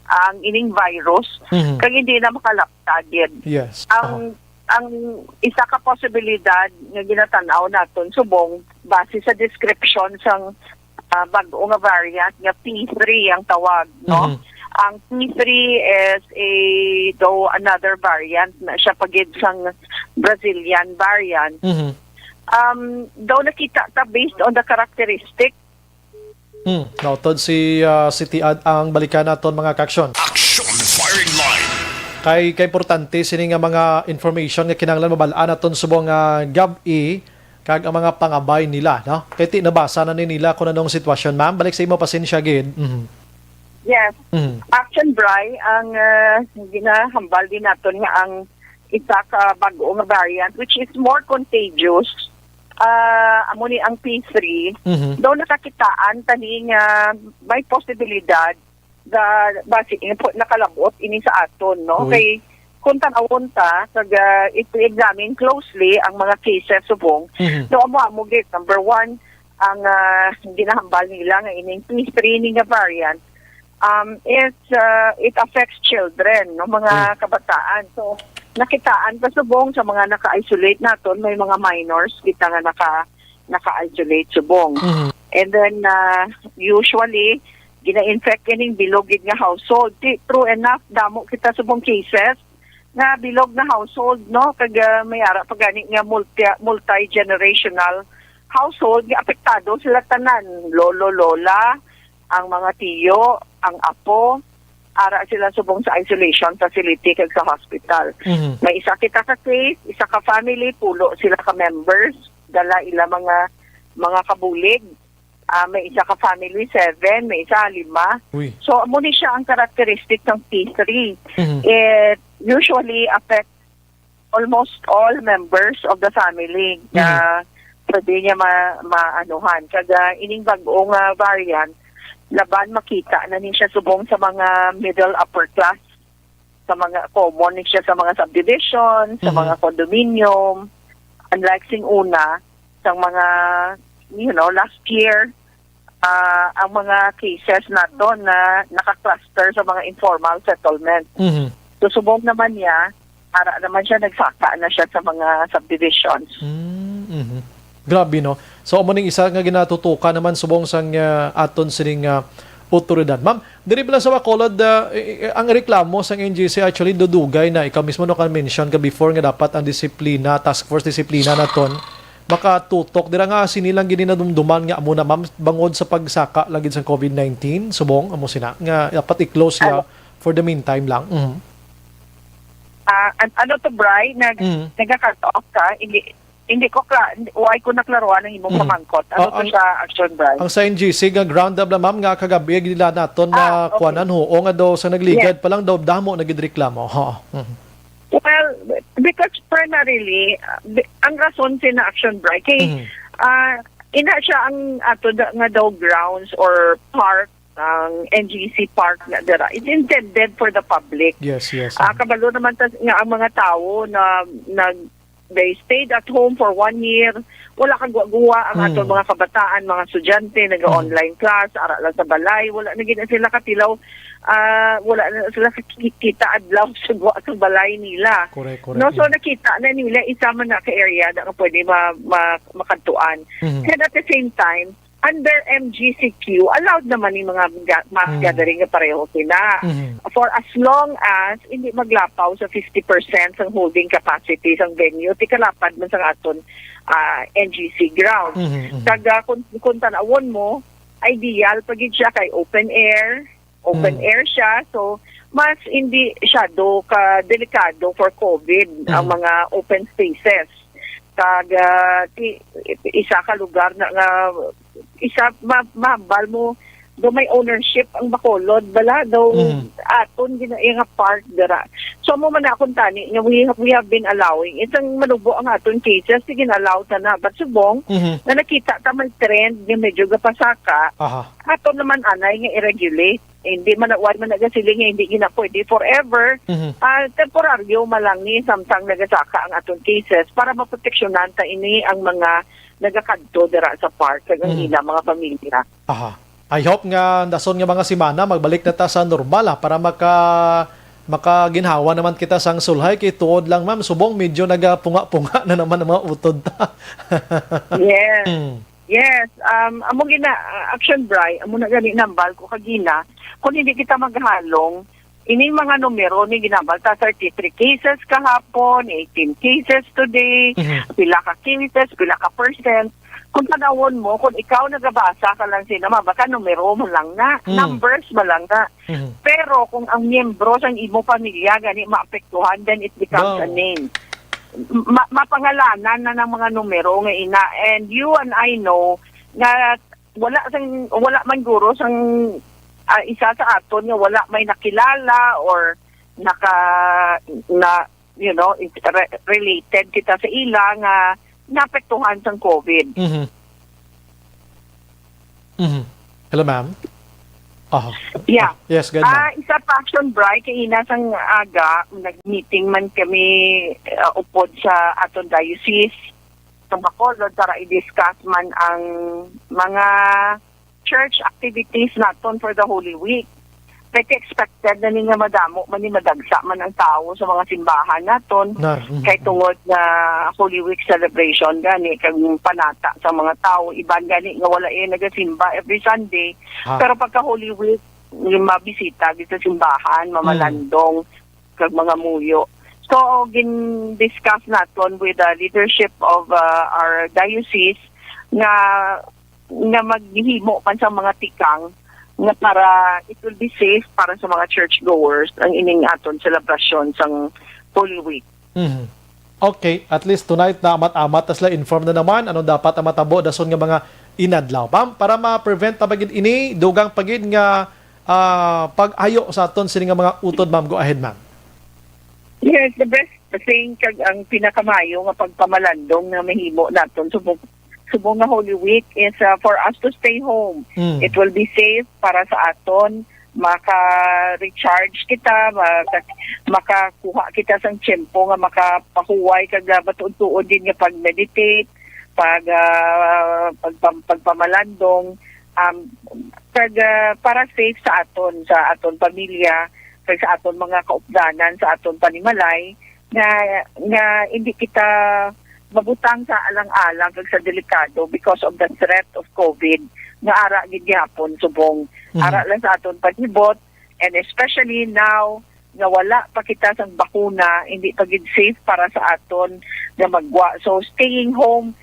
ang ining virus, kag hindi na makalapta gid. Yes. Ang ang isa ka posibilidad nga ginatan-aw naton subong base sa description sang, ah, bag-o nga variant nga P three ang tawag, no? Ang P three is a, though, another variant na siya pa gid sang Brazilian variant. Um, daw nakita ta based on the characteristic. Hmm, nautod si, ah, City Ad ang balikan naton, mga ka-aksyon. Action Firing Line. Kay, kay importante sini nga mga information nga kinahanglan mabal-an naton subong nga gab-i kag ang mga pangabay nila, no? Kay ti nabasa na ni nila kung anong sitwasyon, ma'am. Balik sa imo, pasensya gid. Mhm. Yes. Mhm. Action, Bri, ang, ah, ginahambal din naton nga ang isa ka bag-o nga variant, which is more contagious, ah, amo ni ang P three. Mhm. Daw nakakitaan tani nga may posibilidad nga basi, eh, po, nakalabot ini sa aton, no? Uy. Kay kung tanawon ta, kag, ah, if we examine closely ang mga cases subong, Mhm. so amo-amo gid, number one, ang, ah, ginahambal nila nga ining P three ni nga variant, um, is, ah, it affects children, no, mga kabataan. So, nakitaan pa subong sa mga naka-isolate naton, may mga minors kita nga naka naka-isolate subong. Mhm. And then, ah, usually, gina-infect ining bilog gid nga household. Ti-, true enough, damo kita subong cases nga bilog nga household, no? Kag, ah, may ara pa gani nga multi, multi-generational household nga apektado sila tanan, lolo, lola, ang mga tiyo, ang apo, ara sila subong sa isolation facility kag sa hospital. Mhm. May isa kita ka case, isa ka family, pulo sila ka members, dala ila mga, mga kabulig. Ah, may isa ka family, seven, may isa, lima. Uy. So, amo ni siya ang characteristic ng P three. Mhm. It usually affects almost all members of the family nga Mhm. pwede niya ma-, maanuhan. Kag, ah, ining bag-o nga variant, laban makita na ni siya subong sa mga middle upper class, sa mga common ni siya sa mga subdivision, sa Mhm. mga condominium. Unlike sing una, sa mga, you know, last year, ah, ang mga cases nato na naka-cluster sa mga informal settlement. Mhm. So, subong naman niya, ara naman siya, nagsaka na siya sa mga subdivisions. Mm, mhm. Grabe, no? So, amo ning isa nga ginatutukan naman subong sang, ah, aton sining, ah, otoridad. Ma'am, diri bala sa Bacolod, ah, i-, i-, ang reklamo sang N G C actually dudugay na. Ikaw mismo, no, kan-mention ka before nga dapat ang disiplina, task force disiplina naton makatutok dira nga sini lang gid ni nadumduman nga amo na, ma'am, bangod sa pagsaka lang gid sang covid nineteen, subong, amo sina, nga dapat i-close siya Ano? for the meantime lang. Mhm. Ah, an-, ano to, Bri? Nag-, Mm. nagka-cut off ka? Hindi, hindi ko kla-, hindi, why ko naklaruan ang imong Mm. pamangkot? Ano Ah, to ang, siya, Action, Bri? ang sa N G C nga ground up na, ma'am, nga kagabi gila naton na Ah, okay. kuanan, ho, o nga daw sa nagligad Yes. pa lang daw damo na gid reklamo. Ha. Mhm. Well, because primarily, uh, bi-, ang rason sina Action, Bri, kay, Mhm. ah, ina siya ang ato da-, nga daw grounds or park, ang N G C park na dira. It's intended for the public. Yes, yes. Ah, Mhm. kabalo naman ta nga ang mga tawo na nag-, they stayed at home for one year. Wala ka guwa-guwa ang aton Mm. mga kabataan, mga estudyante, nag-online class, ara lang sa balay. Wala na gid na sila katilaw, ah, wala na sila kakikita adlaw sa guwa sa balay nila. Correct, correct. No, so Mm. nakita na nila isa man na ka area na pwede ma-, ma-, makadtuan. Mhm. And at the same time, under M G C Q, allowed naman ni mga ga-, mass Mm. gathering nga pareho sila. Mhm. For as long as hindi maglapaw sa fifty percent sang holding capacity sang venue, ti kalapad man sang aton, ah, N G C ground. Mhm, mhm. Kag, ah, kung, kung tanawon mo, ideal pa gid siya kay open air, open Mm. air siya, so mas hindi siya do ka delikado for covid ang Mm. mga open spaces. Kag, ah, ti-, isa ka lugar na nga isa ma-, mahambal mo do may ownership ang Bacolod, bala, do Mhm. aton gina-, nga park dira. So, amo man na akong tani nga we have, we have been allowing. Isang manubo ang aton cases, sige, allow ta na. But subong, Mhm. nga nakita ta may trend nga medyo gapasaka, Aha. aton naman anay nga i-regulate. Hindi man, why man nagasiling nga hindi gina pwede forever. Mhm. Ah, temporaryo man lang ni samtang nagasaka ang aton cases para maproteksyonan ta ini ang mga nagakadto dira sa park kag ang Mhm. ila mga pamilya. Aha. I hope nga dason nga mga semana magbalik na ta sa normal, ah, para maka-, makaginhawa naman kita sang sulhay kay tuod lang, ma'am, subong medyo nagapunga-punga na naman ang mga utod ta. Yes. Mm. Yes, um, amo gina, uh, Action Bri, amo na gani nambal ko kagina, kung hindi kita maghalong, ining mga numero ni ginambal ta, thirty-three cases kahapon, eighteen cases today, Mhm. pila ka cases, pila ka percent. Kung tanawon mo, kung ikaw nagabasa ka lang sila, mabasa numero mo lang na, Mm. numbers mo lang na. Mhm. Pero kung ang miyembro sang imo pamilya gani maapektuhan, then it becomes No. a name. Ma-, mapangalanan na ng mga numero nga ina. And you and I know nga wala sang, wala man guro sang, ah, isa sa aton nga wala may nakilala or naka, na, you know, re-, related kita sa ila nga naapektuhan sang COVID. Mhm. Mhm. Hello, ma'am. Aha. Yeah. Ah, yes, good, ma'am. Ah, isa pa, Action Bri, kay ina sang aga, nag-meeting man kami, ah, upod sa aton diocese sa Bacolod para i-discuss man ang mga church activities naton for the Holy Week. Kay expected na ni nga madamo man ni, madagsa man ang tawo sa mga simbahan naton. Na, mhm. Kay tungod nga Holy Week celebration gani, kag panata sa mga tawo, iban gani nga wala iya nagasimba every Sunday. Ha. Pero pagka Holy Week, yung mabisita dito sa simbahan, Mm. mamalandong, kag mga muyo. So, gin-discuss naton with the leadership of, uh, our diocese nga, nga maghimo man sa mga tikang nga para it will be safe para sa mga churchgoers ang ining aton selebrasyon sang Holy Week. Mhm. Okay, at least tonight na amat-amat na sila, informed na naman ano dapat ang matabo dason nga mga inadlaw. Ma'am, para ma-prevent ta ba gid ini, dugang pa gid nga, ah, pag-ayo sa aton sini nga mga utod, ma'am. Go ahead, ma'am. Yes, the best thing kag ang pinakamayo nga pagpamalandong nga mahimo naton subong, subong nga Holy Week is, uh, for us to stay home. Mm. It will be safe para sa aton, maka-recharge kita, maka-, makakuha kita sang tiyempo nga makapahuway kag, ah, matuod-tuod din nga pag-meditate, pag, ah, pagpam-, pagpamalandong, um, kag, ah, para safe sa aton, sa aton pamilya, kag sa aton mga kaupdanan, sa aton panimalay, nga, nga hindi kita mabutang sa alang-alang kag sa delikado because of the threat of COVID nga ara gid gihapon subong. Mhm. Ara lang sa aton palibot, and especially now nga wala pa kita sang bakuna, hindi pa gid safe para sa aton nga maggwa. So, staying home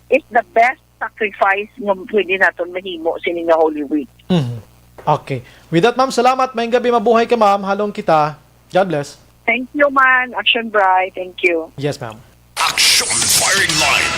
is the best sacrifice nga pwede naton mahimo sini nga Holy Week. Mhm. Okay. With that, ma'am, salamat. Maayong gabi, mabuhay ka, ma'am. Halong kita. God bless. Thank you, man. Action Bri. Thank you. Yes, ma'am. Action Firing Line.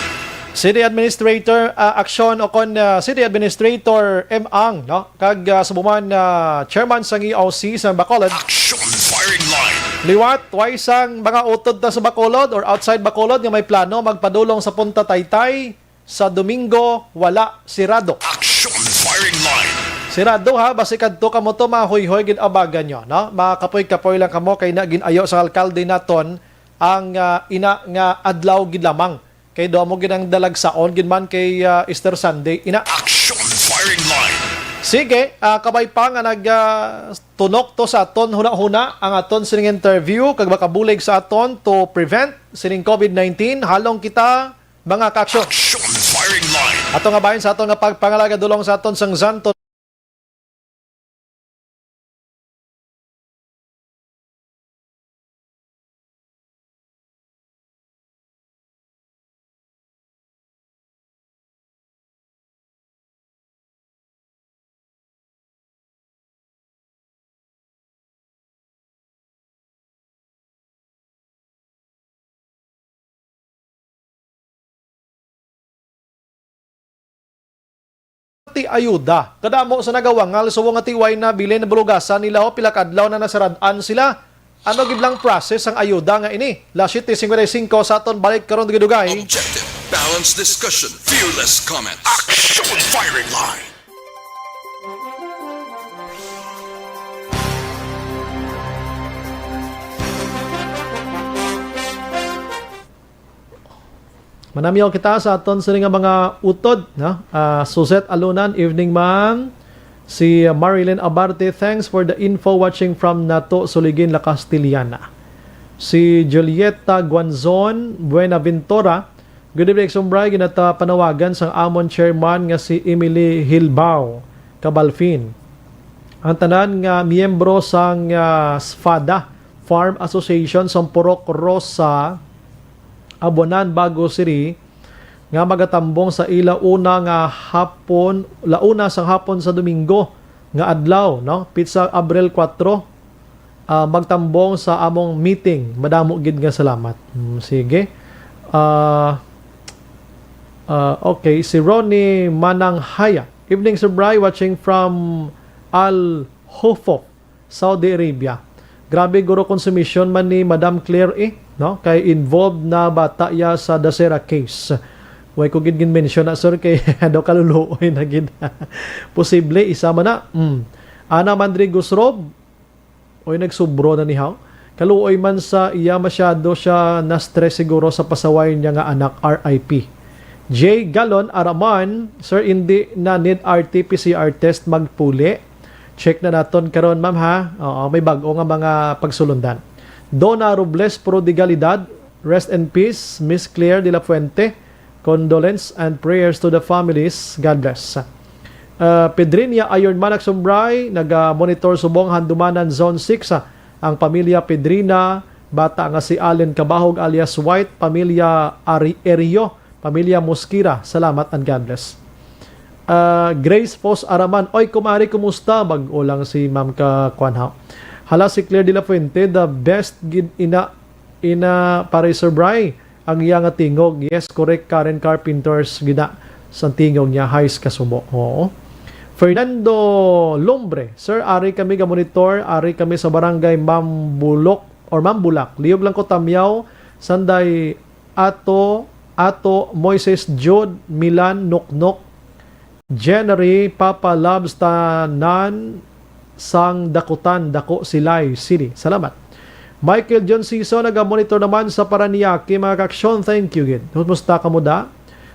City Administrator, ah, Action o kon, ah, City Administrator M Ang, no? Kag, ah, subong man, ah, Chairman sang E O C sa Bacolod. Action Firing Line. Liwat, way sang mga utod ta sa Bacolod or outside Bacolod nga may plano magpadulong sa Punta Taytay sa Domingo, wala, sirado. Action Firing Line. Sirado, ha, basi kadto kamo to, mahuyhoy gid abagan nyo, no? Makapoy-kapoy lang kamo kay na gin-ayo sa alkalde naton ang, ah, ina nga adlaw gid lamang. Kay do mo gid ang dalagsaon gid man kay, ah, Easter Sunday, ina. Action Firing Line. Sige, ah, kabay pa nga nag, ah, tunok to sa aton hunahuna ang aton sining interview kag makabulig sa aton to prevent sining COVID nineteen. Halong kita, mga ka-action. Action Firing Line. Ato nga bahin sa aton nga pagpangalaga dulong sa aton sang Santo ti ayuda. Kadamo sa nagawangal subong nga tiway na bilin, bulugasan nila, o pila ka adlaw na nasarad-an sila. Ano gid lang process ang ayuda nga ini? Las siete cincuenta y cinco sa aton balik karon dugay-dugay. Objective, balanced discussion, fearless comments. Action Firing Line. Manamyaw kita sa aton sini nga mga utod, no? Ah, Suzette Alunan, evening, ma'am. Si Marilyn Abarte, thanks for the info, watching from Nato, Suligin, La Castellana. Si Julieta Guanzon Buenaventura, good evening, Sumbray, ginata panawagan sang amon chairman nga si Emily Hilbao Cabalfin. Ang tanan nga miyembro sang, ah, SFADA, Farm Association sang Purok Rosa, Abuanan, Bago City, nga magatambong sa ila una nga hapon, launa sang hapon sa Domingo nga adlaw, no? Pitsa Abril kuwatro, ah, magtambong sa among meeting. Madamo gid nga salamat. Hmm, sige. Ah, ah, okay, si Ronnie Mananghaya. Evening, Sir Bry, watching from Al Hufuf, Saudi Arabia. Grabe guro konsumisyon man ni Madam Claire, eh, no? Kay involved na bata iya sa Dasera case. Way ko gid gin-mention na, sir, kay daw kaluluoy na gid. Posible, isa man na. Mm. Ana Mandri Gusrob, oy, nagsubro na ni haw. Kaluoy man sa iya, masyado siya na-stress siguro sa pasaway niya nga anak, R I P. J Galon Araman, sir, hindi na need R T P C R test, magpuli. Check na naton karon, ma'am, ha? Oo, may bag-o nga mga pagsulundan. Donna Robles Prodigalidad, rest in peace, Miss Claire de la Fuente. Condolence and prayers to the families. God bless. Uh, Pedrinia Iron Manak Sumbray, naga-monitor subong Handumanan Zone six, ah, ang pamilya Pedrina, bata nga si Allen Cabahog alias White, pamilya Ari Erio, pamilya Mosquera. Salamat and God bless. Ah, Grace Fos Araman, oy, kumari, kumusta? Bag-o lang si Ma'am ka, kwan, ha? Hala, si Claire de la Fuente, the best gid ina, ina, pare Sir Bry, ang iya nga tingog. Yes, correct, Karen Carpenters gina sa tingog niya. Hi, sa kasubo. Oo. Fernando Lumbre, sir, ari kami ga monitor, ari kami sa barangay Mambulok or Mambulak. Liyog lang ko tamyaw, sanday ato, ato, Moises Jude, Milan, Nuknok, January, Papa Labs, tanan sang Dakutan, Dako, Silay City. Salamat. Michael John Siso, naga-monitor naman sa Parañaque, mga kaksyon. Thank you gid. Kumusta kamo da?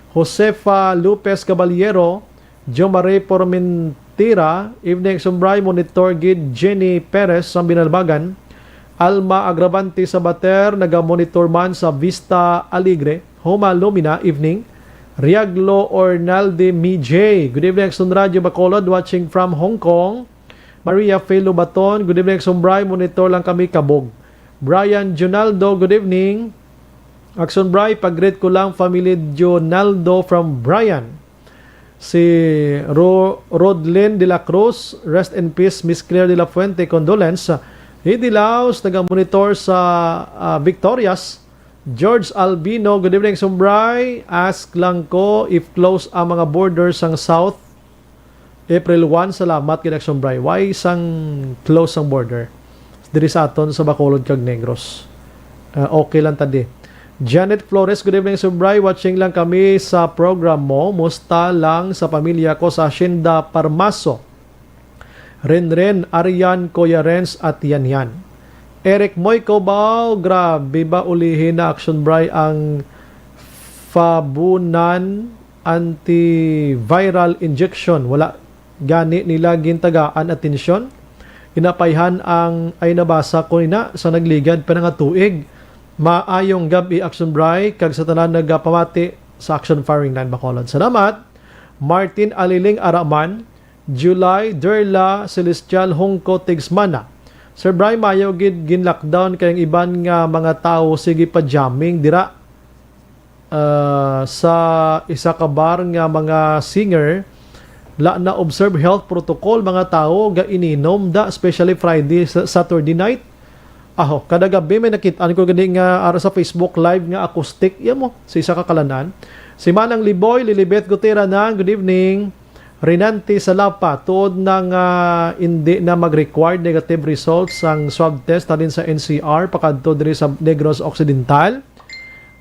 Josefa Lopez Caballero, Jomare Formentera, evening, Sumbray, monitor gid. Jenny Perez sang Binalbagan, Alma Agravante Sabater, naga-monitor man sa Vista Alegre. Homa Lumina, evening. Riaglo Ornaldi Mijay, good evening, Aksyon Radyo Bacolod, watching from Hong Kong. Maria Faye Lubaton, good evening, Aksyon Bray, monitor lang kami, Kabog. Brian Junaldo, good evening. Aksyon Bray, pag-greet ko lang, family Junaldo from Brian. Si Ro-, Rodlin de la Cruz, rest in peace, Miss Claire de la Fuente, condolence. Hidi Laos, taga-monitor sa, ah, Victorias. George Albino, good evening, Sumbray. Ask lang ko if close ang mga border sang South. April one, salamat gid, Sumbray. Why sang close ang border? Diri sa aton sa Bacolod kag Negros. Ah, okay lang ta di. Janet Flores, good evening, Sumbray. Watching lang kami sa program mo. Musta lang sa pamilya ko sa Hacienda Parmaso? Renren, Arian, Kuya Renz, at Yan Yan. Eric Moy Cobao, grabe ba ulihin na, Aksyon Bray, ang Fabunan antiviral injection? Wala gani nila gintagaan atensyon. Ginapayhan ang ay nabasa ko ina sa nagligad pa na nga tuig. Maayong gab-i, Aksyon Bray, kag sa tanan nagapamati sa Aksyon Firing Line Bacolod. Salamat. Martin Aliling Araman, July, Derla Celestial Hongko Tigsmana. Sir Bry, mayo gid gin-lockdown kay ang iban nga mga tawo sige pa jamming dira, ah, sa isa ka bar nga mga singer. La na observe health protocol, mga tawo ga ininom da, especially Friday, sa Saturday night. Aho, kada gabi may nakit-an ko gani nga ara sa Facebook Live nga acoustic, iya mo, sa isa ka kalanan. Si Manang Liboy, Lilibet Gutera na, good evening. Renante Salapa, tuod na nga hindi na mag-required negative results ang swab test halin sa N C R pakadto diri sa Negros Occidental.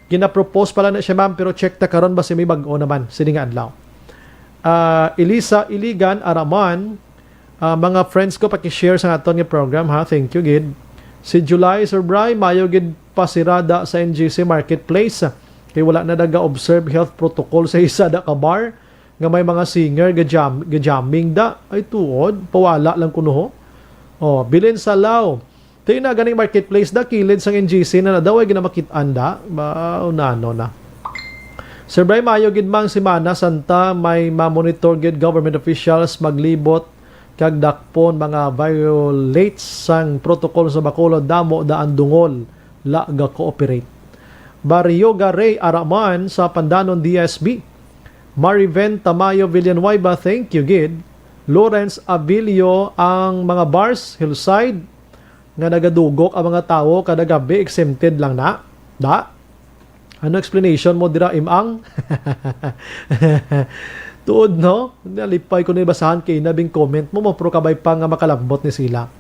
Gina-propose pala na siya, ma'am, pero check ta karon basi may bag-o naman sini nga adlaw. Ah, Elisa Iligan Araman, ah, mga friends ko, paki-share sa aton nga program, ha. Thank you gid. Si July, Sir Bry, mayo gid pasirada sa N G C Marketplace. Kay wala na naga-observe health protocol sa isa da ka bar nga may mga singer ga-jam-, ga-jamming da. Ay, tuod, pawala lang kuno ho. Oh, Bilin Salao. Tayo na ganing marketplace da, kilid sang N G C na na daw, ay ginamakit-an da. Ba, unano na. Sir Bry, mayo gid mang Semana Santa, may ma-monitor gid government officials maglibot kag dakpon mga violates sang protocol sa Bacolod, damo da ang dungol, la ga-cooperate. Barrio Garay Araman sa Pandanon D S B. Mariven Tamayo Villanueva, thank you gid. Lawrence Abilio, ang mga bars, Hillside, nga nagadugok ang mga tawo kada gabi, exempted lang na. Da? Ano explanation mo dira, Imang? Tuod, no? Nalipay ko na basahan kay nabing comment mo, mo, pero kabay pa nga makalambot ni sila.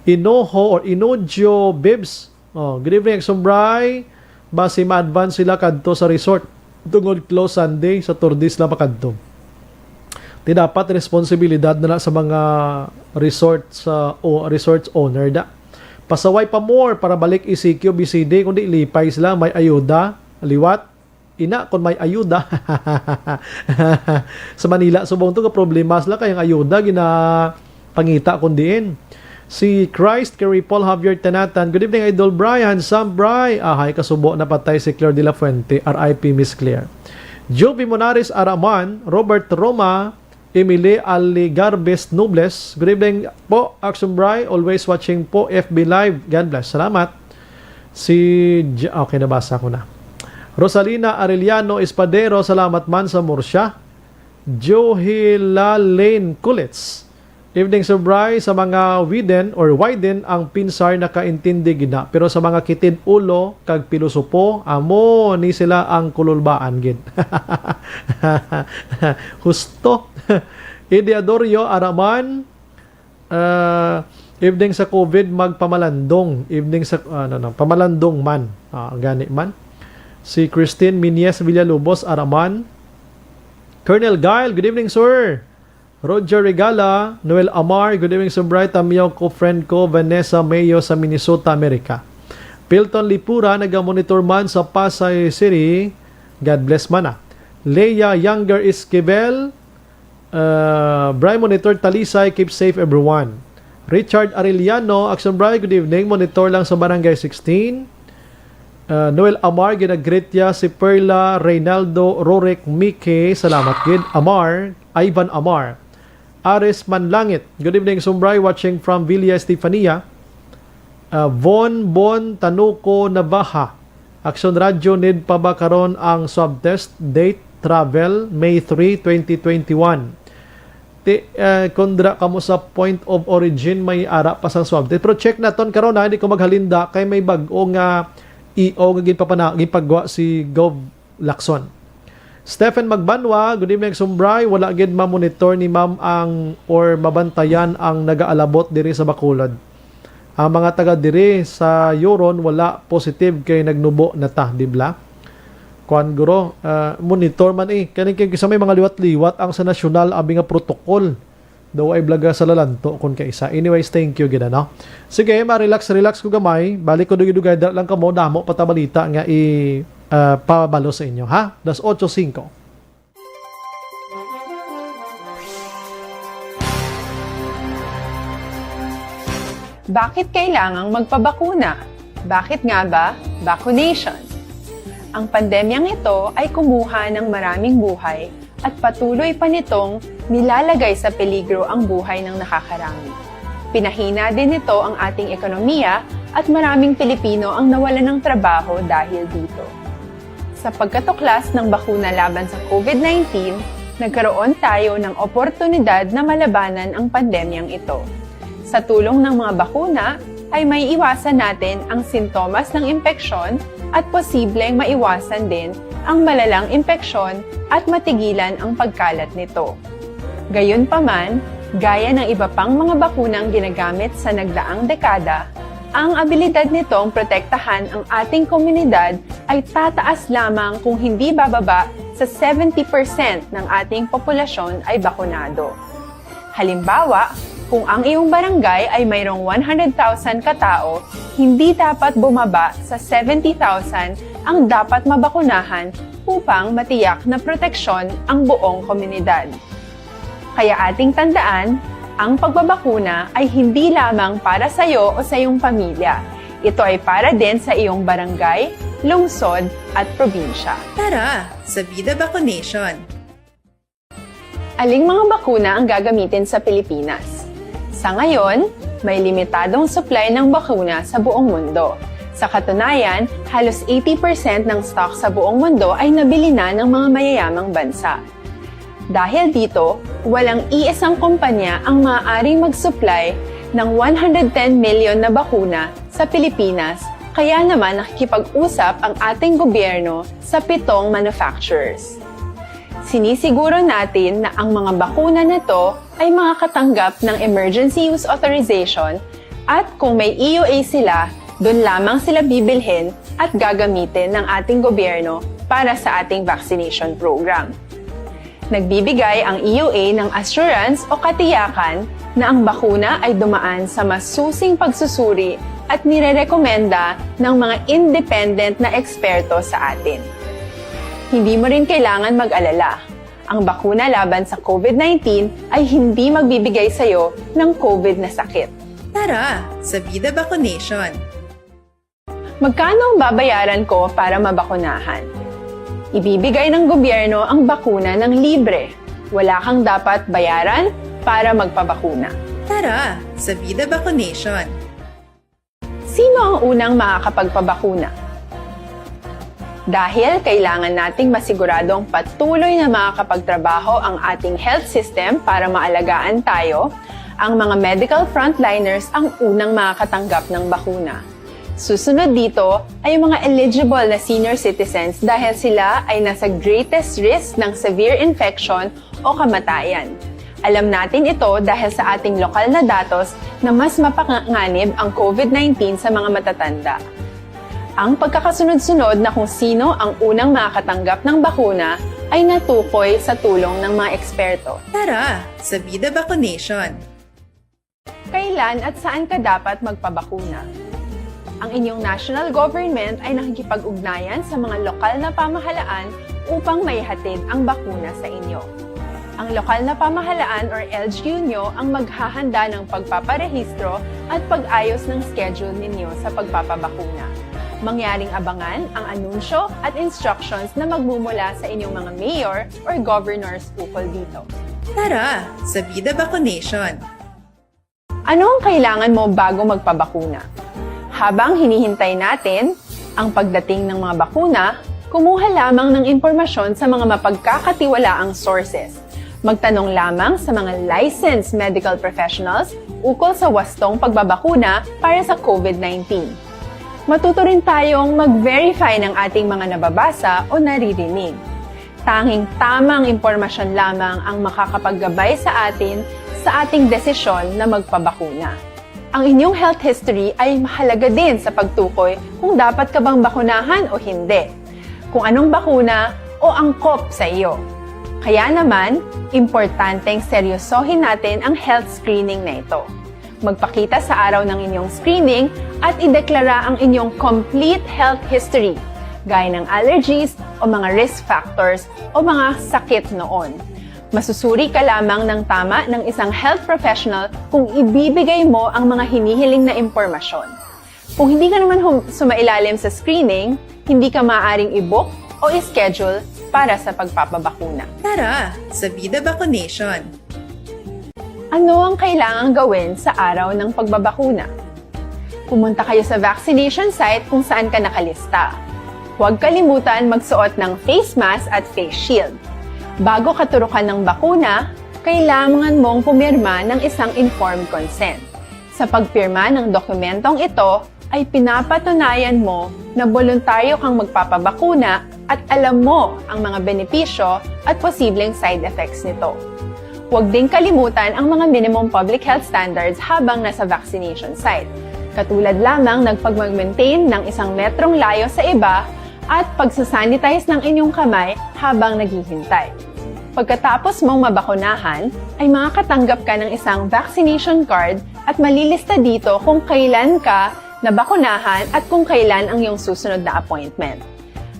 Inoho or Inojo Bibs. Oh, good evening, Exombray. Basi ma-advance sila kadto sa resort. Tungod close Sunday, Saturday sila makadto. Ti dapat responsibilidad na na sa mga resort sa o resort owner da. Pasaway pa more para balik E C Q, B C D, kundi lipay sila, may ayuda liwat. Ina, kung may ayuda. Sa Manila, subong to ka problema sila kay ang ayuda gina pangita kun diin. Si Christ Carey Paul Javier Tanatan, "Good evening, Idol Brian, Sam Bry." Ahay, kasubo, napatay si Claire de la Fuente, R I P Miss Claire. Jovi Monares Araman, Robert Roma, Emily Aligarbes Nobles. "Good evening po, Action Bry. Always watching po F B Live. God bless." Salamat. Si J-, okay, nabasa ko na. Rosalina Arellano Espadero, salamat man sa mursya. Johila Lane Kulits. "Evening, Sir Bry. Sa mga widen or widen ang pinsar nakaintindi gid na. Pero sa mga kitid ulo kag pilosopo, amo ni sila ang kululbaan gid." Husto. Eddie Adorio Araman, ah, "Evening sa COVID, magpamalandong. Evening sa," ano, no, pamalandong man. Ah, gani man. Si Christine Minyes Villalobos Araman. Colonel Guile, "Good evening, sir." Roger Regala, Noel Amar, "Good evening, Sir Bry. Tamiyaw ko, friend ko, Vanessa Mayo sa Minnesota, America." Pilton Lipura, naga-monitor man sa Pasay City. God bless man, ah. Leia Younger Esquivel, uh, "Bry, monitor Talisay. Keep safe, everyone." Richard Arellano, "Action Bry, good evening. Monitor lang sa Barangay sixteen." Uh, Noel Amar, ginagreet ya si Perla Reynaldo Roric Mike. Salamat gid. Amar, Ivan Amar. Aris Manlangit, "Good evening, Sumbray, watching from Villa Estefania." Uh, Von Bon Tanuco Navaja, "Action Radyo, need pa ba karon ang swab test? Date, travel, May three, twenty twenty-one." Ti, uh, kung dira kamo sa point of origin, may ara pa sang swab test. Pero check naton karon, ha, hindi ko maghalinda kay may bag-o nga E O nga ginpapana-, ginpagwa si Gov Lacson. Stephen Magbanwa, "Good evening, Sumbray. Wala gid ma-monitor ni ma'am ang or mabantayan ang nagaalabot diri sa Bacolod. Ang mga taga diri sa Yoron wala positive kay nagnubo na ta, di bla?" Kuan guro, ah, monitor man eh. Kani kay sa may mga liwat-liwat ang sa nasyonal abi nga protokol. Daw ay blaga sa lalanto kon kaisa. Anyways, thank you gid, ano? Sige, ma-relax, relax ko gamay. Balik ko dugay-dugay, dala lang kamo, damo pa ta balita nga i, ah, pabalo sa inyo, ha? Das otso singko. Bakit kailangang magpabakuna? Bakit nga ba vaccination? Ang pandemyang ito ay kumuha ng maraming buhay at patuloy pa nitong nilalagay sa peligro ang buhay ng nakakarami. Pinahina din nito ang ating ekonomiya at maraming Pilipino ang nawalan ng trabaho dahil dito. Sa pagkatuklas ng bakuna laban sa COVID nineteen, nagkaroon tayo ng oportunidad na malabanan ang pandemyang ito. Sa tulong ng mga bakuna, ay maiiwasan natin ang sintomas ng impeksyon at posibleng maiwasan din ang malalang impeksyon at matigilan ang pagkalat nito. Gayunpaman, gaya ng iba pang mga bakunang ginagamit sa nagdaang dekada, ang abilidad nitong protektahan ang ating komunidad ay tataas lamang kung hindi bababa sa seventy percent ng ating populasyon ay bakunado. Halimbawa, kung ang iyong barangay ay mayroong one hundred thousand katao, hindi dapat bumaba sa seventy thousand ang dapat mabakunahan upang matiyak na proteksyon ang buong komunidad. Kaya ating tandaan, ang pagbabakuna ay hindi lamang para sa iyo o sa iyong pamilya. Ito ay para din sa iyong barangay, lungsod, at probinsya. Tara, sa Vida Vaccination! Aling mga bakuna ang gagamitin sa Pilipinas? Sa ngayon, may limitadong supply ng bakuna sa buong mundo. Sa katunayan, halos eighty percent ng stock sa buong mundo ay nabili na ng mga mayayamang bansa. Dahil dito, walang iisang kumpanya ang maaaring mag-supply ng one hundred ten million na bakuna sa Pilipinas, kaya naman nakikipag-usap ang ating gobyerno sa pitong manufacturers. Sinisiguro natin na ang mga bakuna na to ay makakatanggap ng emergency use authorization at kung may E U A sila, doon lamang sila bibilhin at gagamitin ng ating gobyerno para sa ating vaccination program. Nagbibigay ang E U A ng assurance o katiyakan na ang bakuna ay dumaan sa masusing pagsusuri at nirerekomenda ng mga independent na eksperto sa atin. Hindi mo rin kailangan mag-alala. Ang bakuna laban sa COVID nineteen ay hindi magbibigay sa iyo ng COVID na sakit. Tara, sa Vida Vaccination! Magkano ang babayaran ko para mabakunahan? Ibibigay ng gobyerno ang bakuna ng libre. Wala kang dapat bayaran para magpabakuna. Tara, sa Vida Vaccination! Sino ang unang makakapagpabakuna? Dahil kailangan nating masiguradong patuloy na makakapagtrabaho ang ating health system para maalagaan tayo, ang mga medical frontliners ang unang makakatanggap ng bakuna. Susunod dito ay ang mga eligible na senior citizens dahil sila ay nasa greatest risk ng severe infection o kamatayan. Alam natin ito dahil sa ating lokal na datos na mas mapanganib ang COVID nineteen sa mga matatanda. Ang pagkakasunod-sunod na kung sino ang unang makakatanggap ng bakuna ay natukoy sa tulong ng mga eksperto. Tara, sa Vida Vaccination! Kailan at saan ka dapat magpabakuna? Ang inyong national government ay nakikipag-ugnayan sa mga lokal na pamahalaan upang maihatid ang bakuna sa inyo. Ang lokal na pamahalaan or L G U nyo ang maghahanda ng pagpaparehistro at pag-ayos ng schedule ninyo sa pagpapabakuna. Mangyaring abangan ang anunsyo at instructions na magmumula sa inyong mga mayor or governors ukol dito. Tara, sa Vida Vaccination! Ano ang kailangan mo bago magpabakuna? Habang hinihintay natin ang pagdating ng mga bakuna, kumuha lamang ng impormasyon sa mga mapagkakatiwalaang sources. Magtanong lamang sa mga licensed medical professionals ukol sa wastong pagbabakuna para sa COVID nineteen. Matuto rin tayong mag-verify ng ating mga nababasa o naririnig. Tanging tamang impormasyon lamang ang makakapaggabay sa atin sa ating desisyon na magpabakuna. Ang inyong health history ay mahalaga din sa pagtukoy kung dapat ka bang bakunahan o hindi, kung anong bakuna o angkop sa iyo. Kaya naman, importanteng seryosohin natin ang health screening na ito. Magpakita sa araw ng inyong screening at ideklara ang inyong complete health history, gaya ng allergies o mga risk factors o mga sakit noon. Masusuri ka lamang ng tama ng isang health professional kung ibibigay mo ang mga hinihiling na impormasyon. Kung hindi ka naman hum- sumailalim sa screening, hindi ka maaaring i-book o i-schedule para sa pagpapabakuna. Tara, sa Vida Vaccination! Ano ang kailangang gawin sa araw ng pagbabakuna? Pumunta kayo sa vaccination site kung saan ka nakalista. Huwag kalimutan magsuot ng face mask at face shield. Bago ka turukan ng bakuna, kailangan mong pumirma ng isang informed consent. Sa pagpirma ng dokumentong ito, ay pinapatunayan mo na boluntaryo kang magpapabakuna at alam mo ang mga benepisyo at posibleng side effects nito. Huwag ding kalimutan ang mga minimum public health standards habang nasa vaccination site, katulad lamang ng pagmag-maintain ng isang metrong layo sa iba at pagsasanitize ng inyong kamay habang naghihintay. Pagkatapos mong mabakunahan, ay makakatanggap ka ng isang vaccination card at malilista dito kung kailan ka nabakunahan at kung kailan ang iyong susunod na appointment.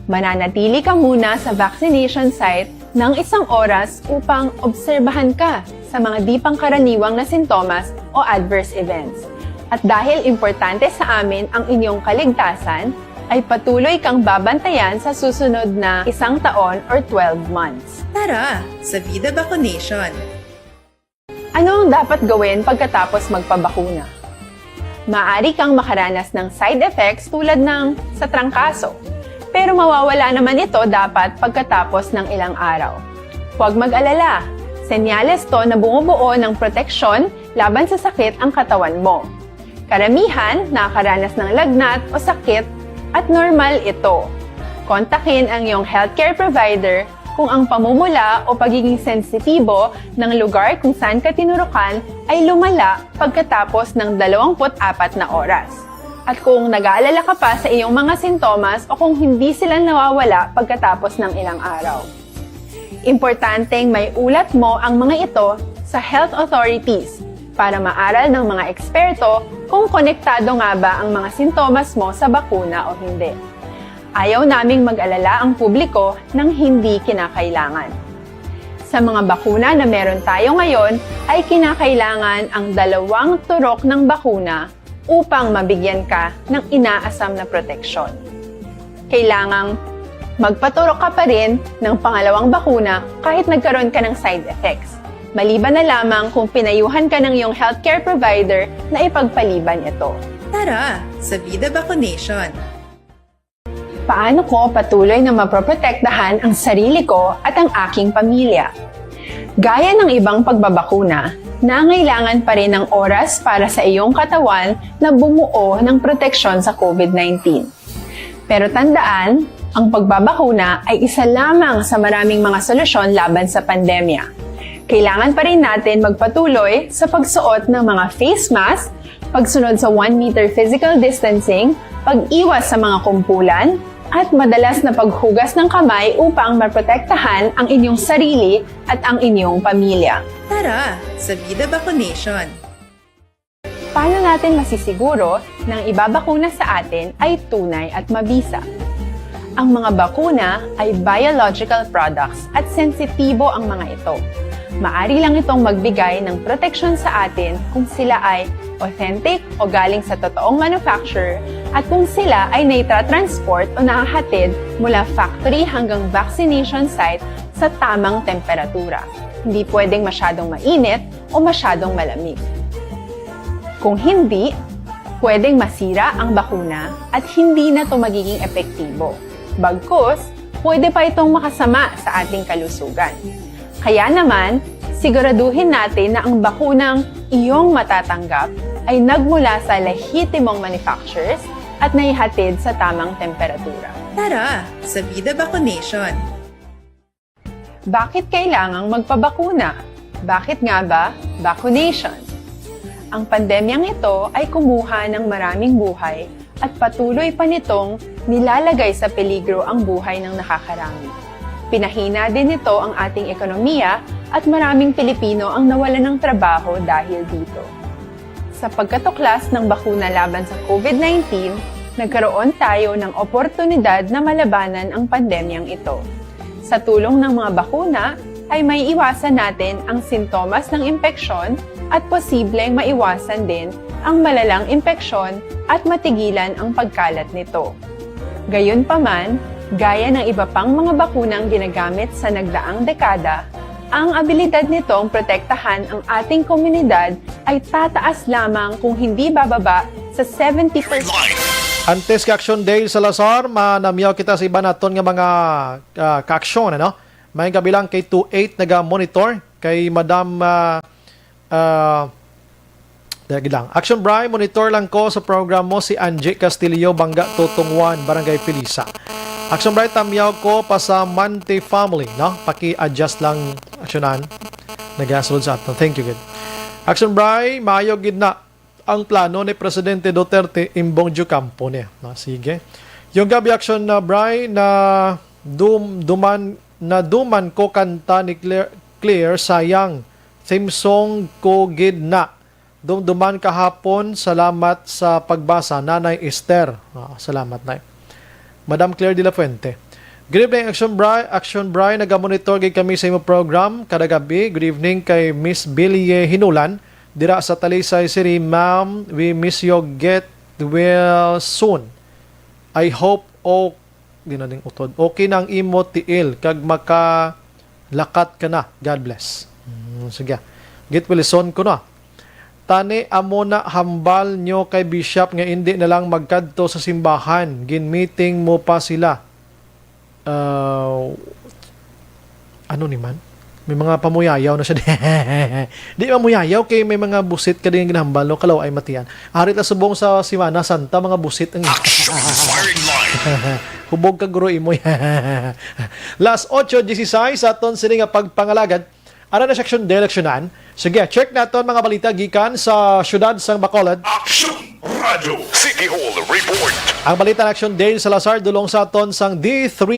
Mananatili ka muna sa vaccination site ng isang oras upang obserbahan ka sa mga di pangkaraniwang na sintomas o adverse events. At dahil importante sa amin ang inyong kaligtasan, ay patuloy kang babantayan sa susunod na isang taon or twelve months. Tara, sa Vida Vaccination! Ano ang dapat gawin pagkatapos magpabakuna? Maaari kang makaranas ng side effects tulad ng sa trangkaso, pero mawawala naman ito dapat pagkatapos ng ilang araw. Huwag mag-alala, senyales to na bumubuo ng proteksyon laban sa sakit ang katawan mo. Karamihan nakakaranas ng lagnat o sakit at normal ito. Kontakin ang iyong healthcare provider kung ang pamumula o pagiging sensitibo ng lugar kung saan ka tinurukan ay lumala pagkatapos ng dalawampu't apat na oras. At kung nag-aalala ka pa sa iyong mga sintomas o kung hindi sila nawawala pagkatapos ng ilang araw. Importanteng may ulat mo ang mga ito sa health authorities para maaral ng mga eksperto kung konektado nga ba ang mga sintomas mo sa bakuna o hindi. Ayaw naming mag-alala ang publiko ng hindi kinakailangan. Sa mga bakuna na meron tayo ngayon, ay kinakailangan ang dalawang turok ng bakuna upang mabigyan ka ng inaasam na proteksyon. Kailangang magpaturok ka pa rin ng pangalawang bakuna kahit nagkaroon ka ng side effects, maliban na lamang kung pinayuhan ka ng iyong healthcare provider na ipagpaliban ito. Tara, sa Vida Vaccination! Paano ko patuloy na mapoprotektahan ang sarili ko at ang aking pamilya? Gaya ng ibang pagbabakuna, nangailangan pa rin ng oras para sa iyong katawan na bumuo ng proteksyon sa COVID nineteen. Pero tandaan, ang pagbabakuna ay isa lamang sa maraming mga solusyon laban sa pandemya. Kailangan pa rin natin magpatuloy sa pagsuot ng mga face mask, pagsunod sa one meter physical distancing, pag-iwas sa mga kumpulan, at madalas na paghugas ng kamay upang maprotektahan ang inyong sarili at ang inyong pamilya. Tara, sa Vida Vaccination! Paano natin masisiguro na ang ibabakuna sa atin ay tunay at mabisa? Ang mga bakuna ay biological products at sensitibo ang mga ito. Maari lang itong magbigay ng proteksyon sa atin kung sila ay authentic o galing sa totoong manufacturer at kung sila ay naitra-transport o nahahatid mula factory hanggang vaccination site sa tamang temperatura. Hindi pwedeng masyadong mainit o masyadong malamig. Kung hindi, pwedeng masira ang bakuna at hindi na ito magiging epektibo. Bagkus, pwede pa itong makasama sa ating kalusugan. Kaya naman, siguraduhin natin na ang bakunang iyong matatanggap ay nagmula sa lehitimong manufacturers at naihatid sa tamang temperatura. Tara, sa Vida Vaccination! Bakit kailangang magpabakuna? Bakit nga ba vaccination? Ang pandemyang ito ay kumuha ng maraming buhay at patuloy pa nitong nilalagay sa peligro ang buhay ng nakakarami. Pinahina din nito ang ating ekonomiya at maraming Pilipino ang nawalan ng trabaho dahil dito. Sa pagkatuklas ng bakuna laban sa COVID nineteen, nagkaroon tayo ng oportunidad na malabanan ang pandemyang ito. Sa tulong ng mga bakuna, ay maiiwasan natin ang sintomas ng impeksyon at posibleng maiwasan din ang malalang impeksyon at matigilan ang pagkalat nito. Gayunpaman, gaya ng iba pang mga bakunang ginagamit sa nagdaang dekada, ang abilidad nitong protektahan ang ating komunidad ay tataas lamang kung hindi bababa sa seventy percent. Antes ka Action Dale Salazar, manamyaw kita sa iban naton nga mga, ah, ka-aksyon, ano? May kabilang kay two eight naga-monitor, kay Madam, ah, ah, dali lang. Action Bri, monitor lang ko sa program mo, si Angie Castillo, Bangga Tutong one, Barangay Pilisa. Action Bri, tamyaw ko pa sa Mante family, no? Paki-adjust lang, aksyonan. Nagasulod sa ato. Thank you, good. Action Bri, maayo gid na ang plano ni Presidente Duterte imbong Diocampo niya. No, sige. Yung gabi action na Bri na dum, duman na duman ko kanta ni Claire, Claire sayang. Theme song ko gid na. Dumduman kahapon, salamat sa pagbasa, Nanay Esther. Ah, salamat, Nay. Madam Claire de la Fuente. Good evening, Action Bri. Action Bri, nagamonitor gid kami sa imo program kada gabi. Good evening kay Miss Billie Hinulan, dira sa Talisay City. Ma'am, we miss you. Get well soon. I hope o di na ning utod. Okay na ang imo tiil kag makalakat ka na. God bless. Mm, sige. Git Wilson ko na. Tani amo na hambal nyo kay Bishop nga indi na lang magkadto sa simbahan. Gin-meeting mo pa sila. Ah, ano ni man? May mga pamuyayaw na siya. Di mamuyayaw kay may mga busit ka din ginahambal, no? Kalaw ay matian. Ari ta subong sa Semana Santa, mga busit ang Action Firing Line. Hubog ka, guro, imo. Las ocho dieciséis sa aton sini nga pagpangalagad. Ara na section de eleksyonan. Sige, check naton mga balita gikan sa siyudad sang Bacolod. Action Radio City Hall Report. Ang balita na Action Dale Salazar dulong sa aton sang D three.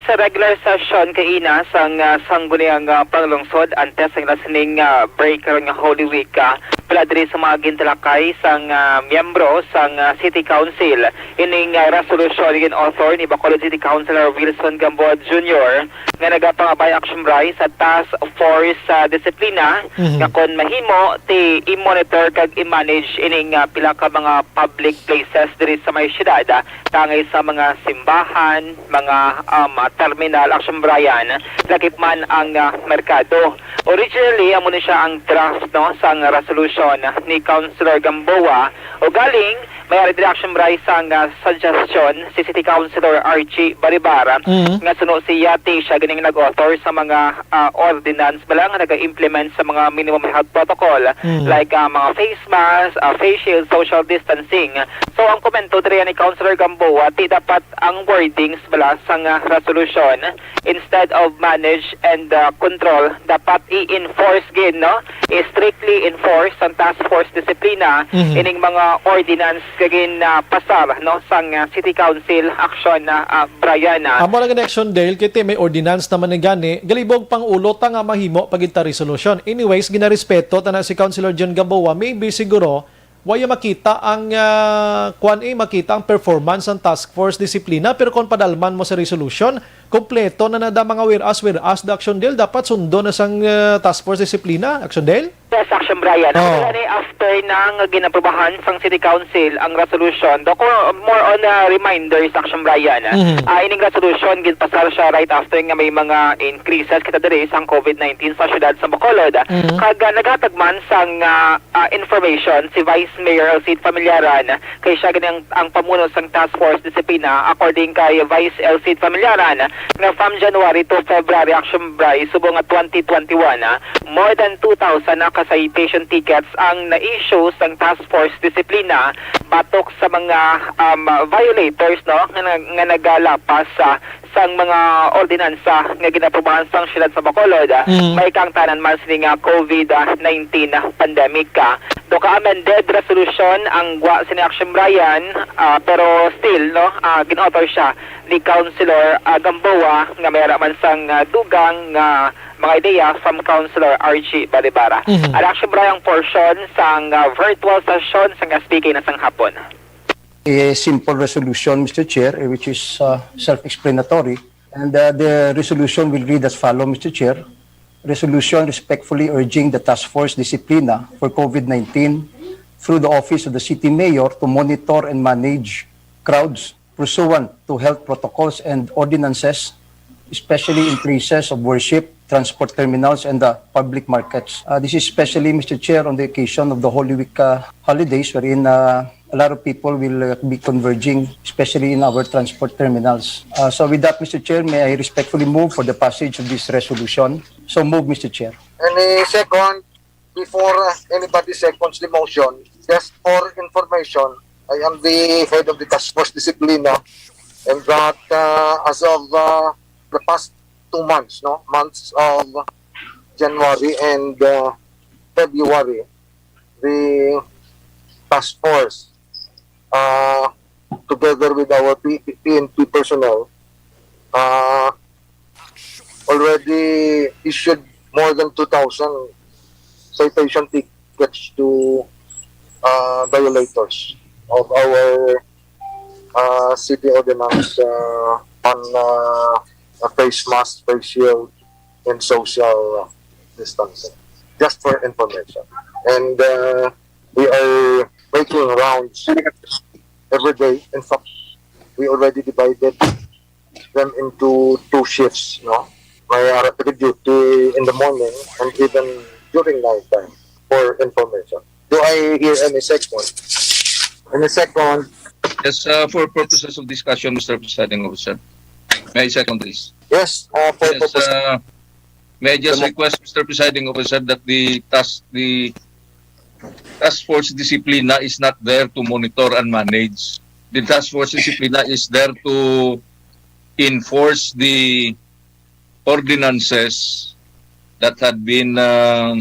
Sa regular session kaina sang, ah, Sangguniang, ah, Panglungsod, antes sang ila sining, ah, break karon nga Holy Week, ah, pila diri sa mga gintalakay sang, ah, miyembro sang, ah, City Council ining, ah, resolusyon gin-author ni Bacolod City Councilor Wilson Gamboa Junior nga nagapangabay action rise sa Task Force sa Disiplina Mhm. nga kon mahimo ti i-monitor kag i-manage ining, ah, pila ka mga public places diri sa may siyudad, ah, tangay sa mga simbahan, mga, um, terminal, action Brian, lakip man ang, ah, merkado. Originally, amo ni siya ang draft, no, sang resolution ni Councilor Gamboa. Ugaling, may ari diri action Brian sang, ah, suggestion si City Councilor Archie Baribar Mhm. nga suno siya ti siya ganing nag-author sa mga, ah, ordinance bala nga naga-implement sa mga minimum health protocol Mhm. like, ah, mga face mask, ah, face shield, social distancing. So, ang komento diri ni Councilor Gamboa, ti dapat ang wordings bala sang, ah, resolution, instead of manage and, ah, control, dapat i-enforce gid, no? I-strictly enforce sang Task Force Disiplina Mhm. ining mga ordinance nga ginapasar, no, sang, ah, City Council action na, ah, Brian, ah. Amo na gani action, Dale, kay ti may ordinance naman ni gani, galibog pang ulo ta nga mahimo pa gid ta resolution. Anyways, ginarespeto ta na si Councilor John Gamboa. Maybe siguro, wala makita ang, ah, kwan, eh, makita ang performance sang Task Force Disiplina, pero kung padalman mo sa resolution, kompleto na na da mga whereas, whereas the action, Dale, dapat sundo na sang, ah, Task Force Disiplina, action, Dale? Yes, action, Brian. Oo. Actually, after na nga ginaprobahan sang City Council ang resolution, do ko more on a reminder sa action, Brian. Mhm. Ah, ining resolution ginpasar siya right after nga may mga increases kita diri sang COVID nineteen sa siyudad sa Bacolod. Mhm. Kag, ah, naghatag man sang, ah, ah, information si Vice Mayor Elcid Familiaran kay siya gani ang, ang pamuno sang Task Force Disiplina, according kay Vice Elcid Familiaran, nga from January to February, action, Bri, subong nga twenty twenty-one, ah, more than two thousand na ka citation tickets ang na-issue sang Task Force Disiplina batok sa mga, um, violators, no, nga, nga nagalapas sa sang mga ordinansa nga ginaprobahan sang siyudad sa Bacolod, ah, Mm. may kaangtanan man sini nga COVID nineteen pandemic, ah. Do ka amended resolution ang gwa sini action, Brian, ah, pero still, no, ah, gin-author siya ni Councilor, ah, Gamboa nga may ara man sang, ah, dugang nga mga ideya from Councilor Archie Balibara. Mhm. Ang action, Brian, portion sang, ah, virtual session sang S P K na sang hapon. A simple resolution, Mister Chair, eh, which is, uh, self-explanatory. And, uh, the resolution will read as follow, Mister Chair. Resolution respectfully urging the Task Force Disiplina for COVID nineteen through the Office of the City Mayor to monitor and manage crowds pursuant to health protocols and ordinances, especially in places of worship, transport terminals, and the public markets. Uh, this is especially, Mister Chair, on the occasion of the Holy Week, uh, holidays, wherein, uh, a lot of people will, uh, be converging, especially in our transport terminals. Uh, so with that, Mister Chair, may I respectfully move for the passage of this resolution? So move, Mister Chair. Any second? Before, uh, anybody seconds the motion, just for information, I am the head of the Task Force Disiplina. And that, uh, as of, uh, the past two months, no, months of January and, uh, February, the task force, uh, together with our P-, P N P personnel, uh, already issued more than two thousand citation tickets to, uh, violators of our, uh, city ordinance, uh, on, uh, uh, face mask, face shield, and social, uh, distancing. Just for information. And, uh, we are making rounds every day. In fact, we already divided them into two shifts, no? May ara taga-duty in the morning and even during night time, for information. Do I hear any second? Any second? Yes, uh, for purposes of discussion, Mister Presiding Officer. May I second this? Yes, uh, for Yes, purpose. Uh, may I just request, Mister Presiding Officer, that the task, the task force disciplina is not there to monitor and manage. The task force disciplina is there to enforce the ordinances that had been, uh,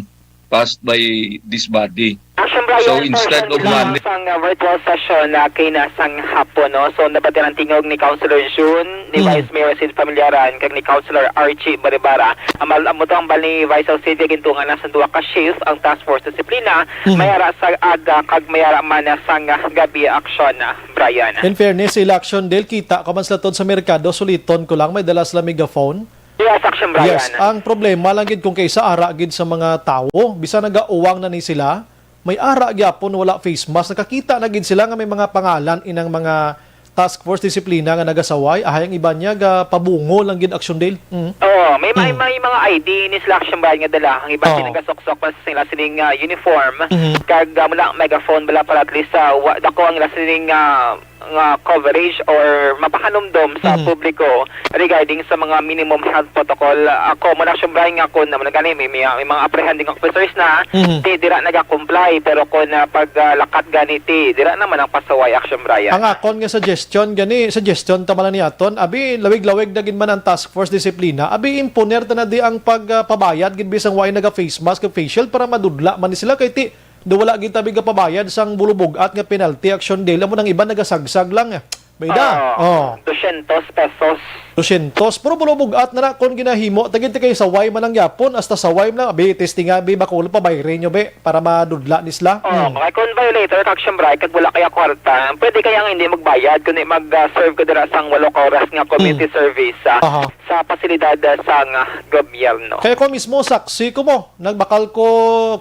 passed by this body. Action Brian, So, instead portion of lang money- sang, uh, virtual session na kay na sang hapon, no? So, nabatian ang tingog ni Councilor June, ni Mm. Vice Mayor Sid Familiaran, kag ni Councilor Archie Baribara. Ang mal-, amo to ang bal ni Vice Alcidia gintungan na sa duha ka shift ang task force disiplina, Mm. may ara sa aga, kag may ara man na sang, uh, gabi action, uh, Brian. In fairness, sila Action Dale, kita ko man sila tod sa merkado, suliton ko lang, may dala sila megaphone. Yes, action Brian. Yes, ang problema lang gid kung kaysa ara gid sa mga tawo, bisan nagauwang na ni sila, may ara gyapon wala face mask. Nakakita na gid sila nga may mga pangalan inang mga task force disiplina nga nagasaway, ahay ang iban niya ga pabungo lang gid, Action Dale. Mm. Oo, may may, Mm. may mga I D ni sila action Brian nga dala. Ang iban Oo. sila gasok-sok pa sa sila sining, ah, uniform. Mhm. Kag, ah, mula megaphone bala para at least, ah, wa, dako ang ila sining, ah, nga coverage or mapahanumdom sa Mhm. publiko regarding sa mga minimum health protocol. Ah, ako, muna siyempre nga ako naman gani, may, may, may mga apprehending officers na, Mhm. ti dira nagakomply, pero kung, ah, pag, ah, lakat gani, ti dira naman ang pasaway action Brian. Ang akon nga suggestion gani, suggestion ta man ni aton, abi lawig-lawig na gid man ang task force disiplina, abi imponer ta na di ang pagpabayad gid bisang way naga face mask ug face shield para madudla man ni sila kay ti do wala gid tabi gapabayad sang bulubog-at nga penalty action Dale, amo nang iban nagasagsag lang. Bayda. Oo. Oh. Dosyentos pesos. Dosyentos, pero bulubog-at na na kon ginahimo, tagid ti kay saway man lang gyapon, hasta saway man lang, abi, testing nga, abi, bako ulo pa bayri nyo, be, para madudla ni sila. Oh, Hmm. kay kung violator ka action Brian, kag wala kaya kwarta, pwede kaya nga hindi magbayad kundi mag-serve ka dira sang walo ka oras nga community Hmm. service, ah, Aha. sa pasilidad, ah, sang, ah, gobyerno. Kaya ko mismo, saksi ko mo, nagbakal ko,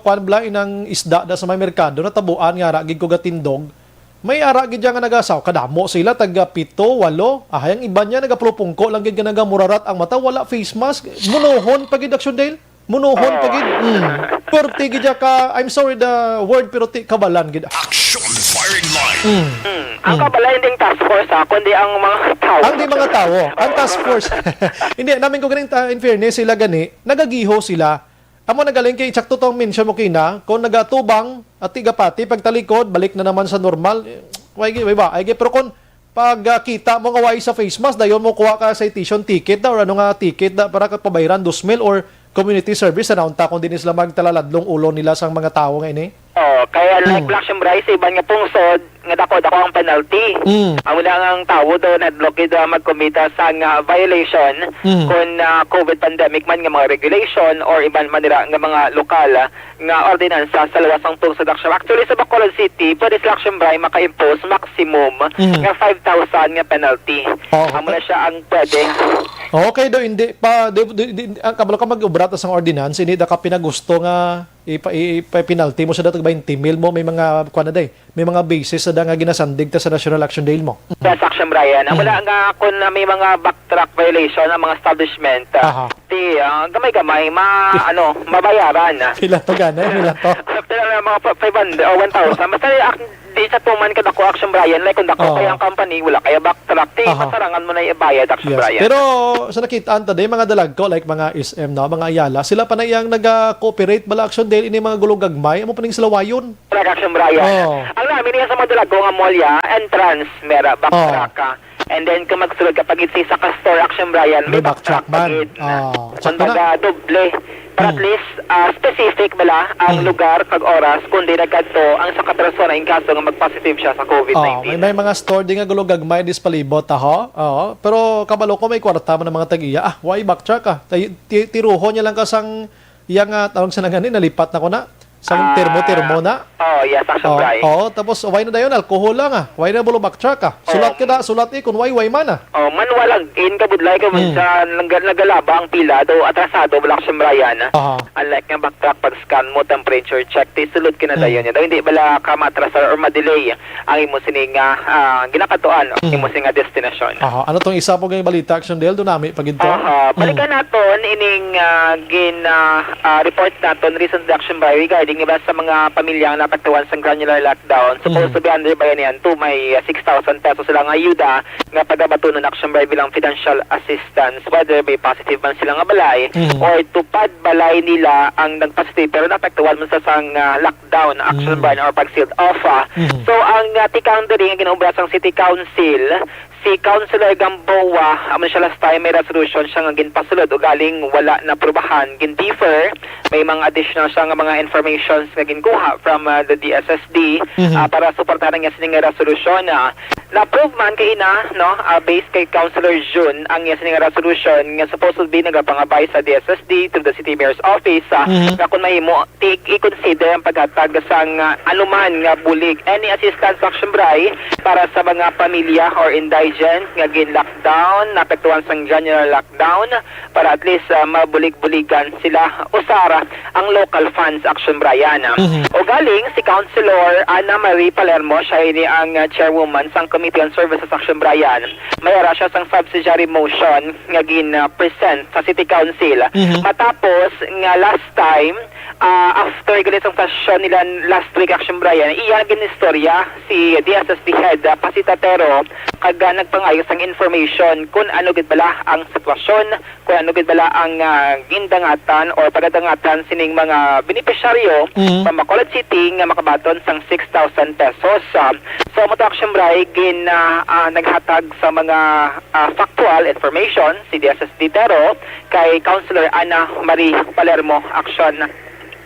kwan bala, inang isda da sa may merkado, natabuan nga ara gid ko gatindog. May ara gid dyan nga nagasaw, kadamo sila, taga pito, walo. Ahay, ang iban niya, nagapulupungko lang gid nga nagamurarat ang mata, wala face mask. Munuhon pa gid, Action Dale. Munuhon pa gid. Mm. Perti gid dyan ka, I'm sorry the word, pero ti kabalan gid. Action Firing Line. Mm. Hmm. Ang kabalay ding task force, ha, kundi ang mga tao. Ang di mga tawo, ang task force. Hindi, namin ko ganing, ah, in fairness, sila gani, nagagiho sila. Amo nagaling kay sakto tong mention mo kina, kung nagatubang at tigapati, pagtalikod, balik na naman sa normal. Eh, way gi-, way ba? Ay, gi-, pero kung pag, ah, kita mo nga way sa face mask, dayon mo kuha ka citation ticket da, or ano nga ticket da, para ka pabayran, dos mil or community service, na unta kung di ni sila magtalaladlong ulo nila sang mga tawo nga ini. Oh, kaya like Hmm. Black Siyempre, sa iban nga pungsod, nga dako-dako ang penalty. Hmm. Amo na nga ang tawo do, nadlok gid, ah, magkomita sang, ah, violation Hmm. kung, ah, COVID pandemic man nga mga regulation or iban man nila nga mga lokal, ah, nga ordinansa sa luwas sang pungsod action. Actually, sa Bacolod City, pwede sila action Brian maka-impose maximum Hmm. nga five thousand nga penalty. Oh, Amo na siya ang pwede. Okay do, hindi pa, di, di, di, ang kabalo ka mag-obra ta sang ordinance, hindi da ka pinagusto nga ipa, i-, ipa-penalty mo sa datag twenty mil mo, may mga, kuwan na day, may mga basis sa da nga ginasandig ta sa National Action Dale mo. Yes, action Brian. Ang Mm. wala nga kung na may mga backtrack violation ang mga establishment, ah, Aha. ti, ah, gamay-gamay, ma, ano, mabayaran. Pila to gana, pila to? After na mga pa- five hundred o one thousand. Basta, ah, di sa tuman ka dako, action Brian. Like, kung dako Oo. kaya ang company, wala kaya backtrack. Ti, Aha. pasarangan mo na ibayad, action Yes. Brian. Pero sa nakita ta day, mga dalagko, like mga S M, no, mga Ayala, sila pa na iyang nag-cooperate bala, action Dale, ini mga gulong gagmay, amo pa ning sila wayon. Correct, action Brian. Oo. Ang namin niya sa mga dalagko nga mall, ya, entrance, mera, backtrack, ah. And then kung magsulod ka pa gid sa isa ka store, Action Brian, may May backtrack backtrack pa man. gid. Ah, check ko na. Kumbaga, doble. Para at Mm. least, ah, specific bala ang Mm. lugar kag oras kung di nagkadto ang isa ka persona in kaso nga mag-positive siya sa Oh, covid nineteen. may, may mga store di nga gulong gagmay dis palibot, ha, ho? Oo. Pero kabalo ko may kwarta man ang mga tag-iya. Ah, why backtrack, ah? Tay-, ti-, tiruho niya lang ka sang iya nga, tawag sa nangani, nalipat na ko na. Sang Ah, termo-termo na. Oh, yes, Action Oh, Brian. oo, tapos why na dayon? Alcohol lang, ah. Why na bulo backtrack, ah? Sulat Oh. ka na, sulat, eh, kung why, why man, ah. Oh, manual lang. In kabudlay ko, Hmm. minsan nag-, nagalaba ang pila, do atrasado, wala, Action Brian, ah. Aha. Unlike nga backtrack, pag scan mo, temperature check, ti sulod ka na Hmm. dayon. Daw hindi bala ka maatrasar or ma-delay ang imo sini nga, ah, ginakadtuan, ang Hmm. imo sini nga destinasyon. Aha. Ano tong isa po nga balita, Action Del? Doon nami pa gid to? Aha. Hmm. Balikan naton ining, ah, gin, ah, ah, report naton recently, Action Brian, regarding iba sa mga pamilya nga naapektuhan sa granular lockdown. Supposed Hmm. to be under Bayanihan two, may, ah, six thousand pesos sila nga ayuda nga pagabatunon, Action Brian, bilang financial assistance, whether may positive man sila nga balay Mhm. or tupad balay nila ang nagpositive pero naapektuhan man sa sang, ah, lockdown, Action Mm. Brian, or pag-sealed off, ah. Mhm. So, ang, ah, tikang diri nga ginaobra sang City Council, si Councilor Gamboa, amo siya last time may resolution siya nga ginpasulod, ugaling wala naprubahan, gin-defer. May mga additional siya nga mga informations nga ginkuha from, ah, the D S S D, Mhm. ah, para suportahan niya sini nga resolution, ah. Na-approve man kay ina, no, ah, based kay Councilor Jun, ang iya sini nga resolution nga supposedly nagapangabay sa D S S D through the City Mayor's Office, ah, Mhm. nga kung mahimo, ti-, i-consider ang paghatag sang, ah, anuman nga bulig, any assistance, Action Brian, para sa mga pamilya or indigent nga gin-lockdown, naapektuhan sang granular lockdown, para at least, ah, mabulig-buligan sila usara ang local funds, Action Brian. Mhm. Ugaling si Councilor Ana Marie Palermo, siya ini ang, ah, chairwoman sang Committee on Services, Action Brian. May ara siya sang subsidiary motion nga gin, ah, present sa City Council. Mhm. Matapos nga last time, ah, after gali sang session nila last week, Action Brian, iya ginistorya si D S S D head, ah, Pasita Tero, kag, ah, nagpangayo sang information kung ano gid bala ang sitwasyon, kung ano gid bala ang, ah, gindangatan or pagadangatan sining mga benepisyaryo Mhm. sa Bacolod City nga makabaton sang six thousand pesos. Ah, so, amo to, Action Brian, gin, ah, ah, naghatag sa mga, ah, factual information si D S S D Tero kay Councilor Ana Marie Palermo, Action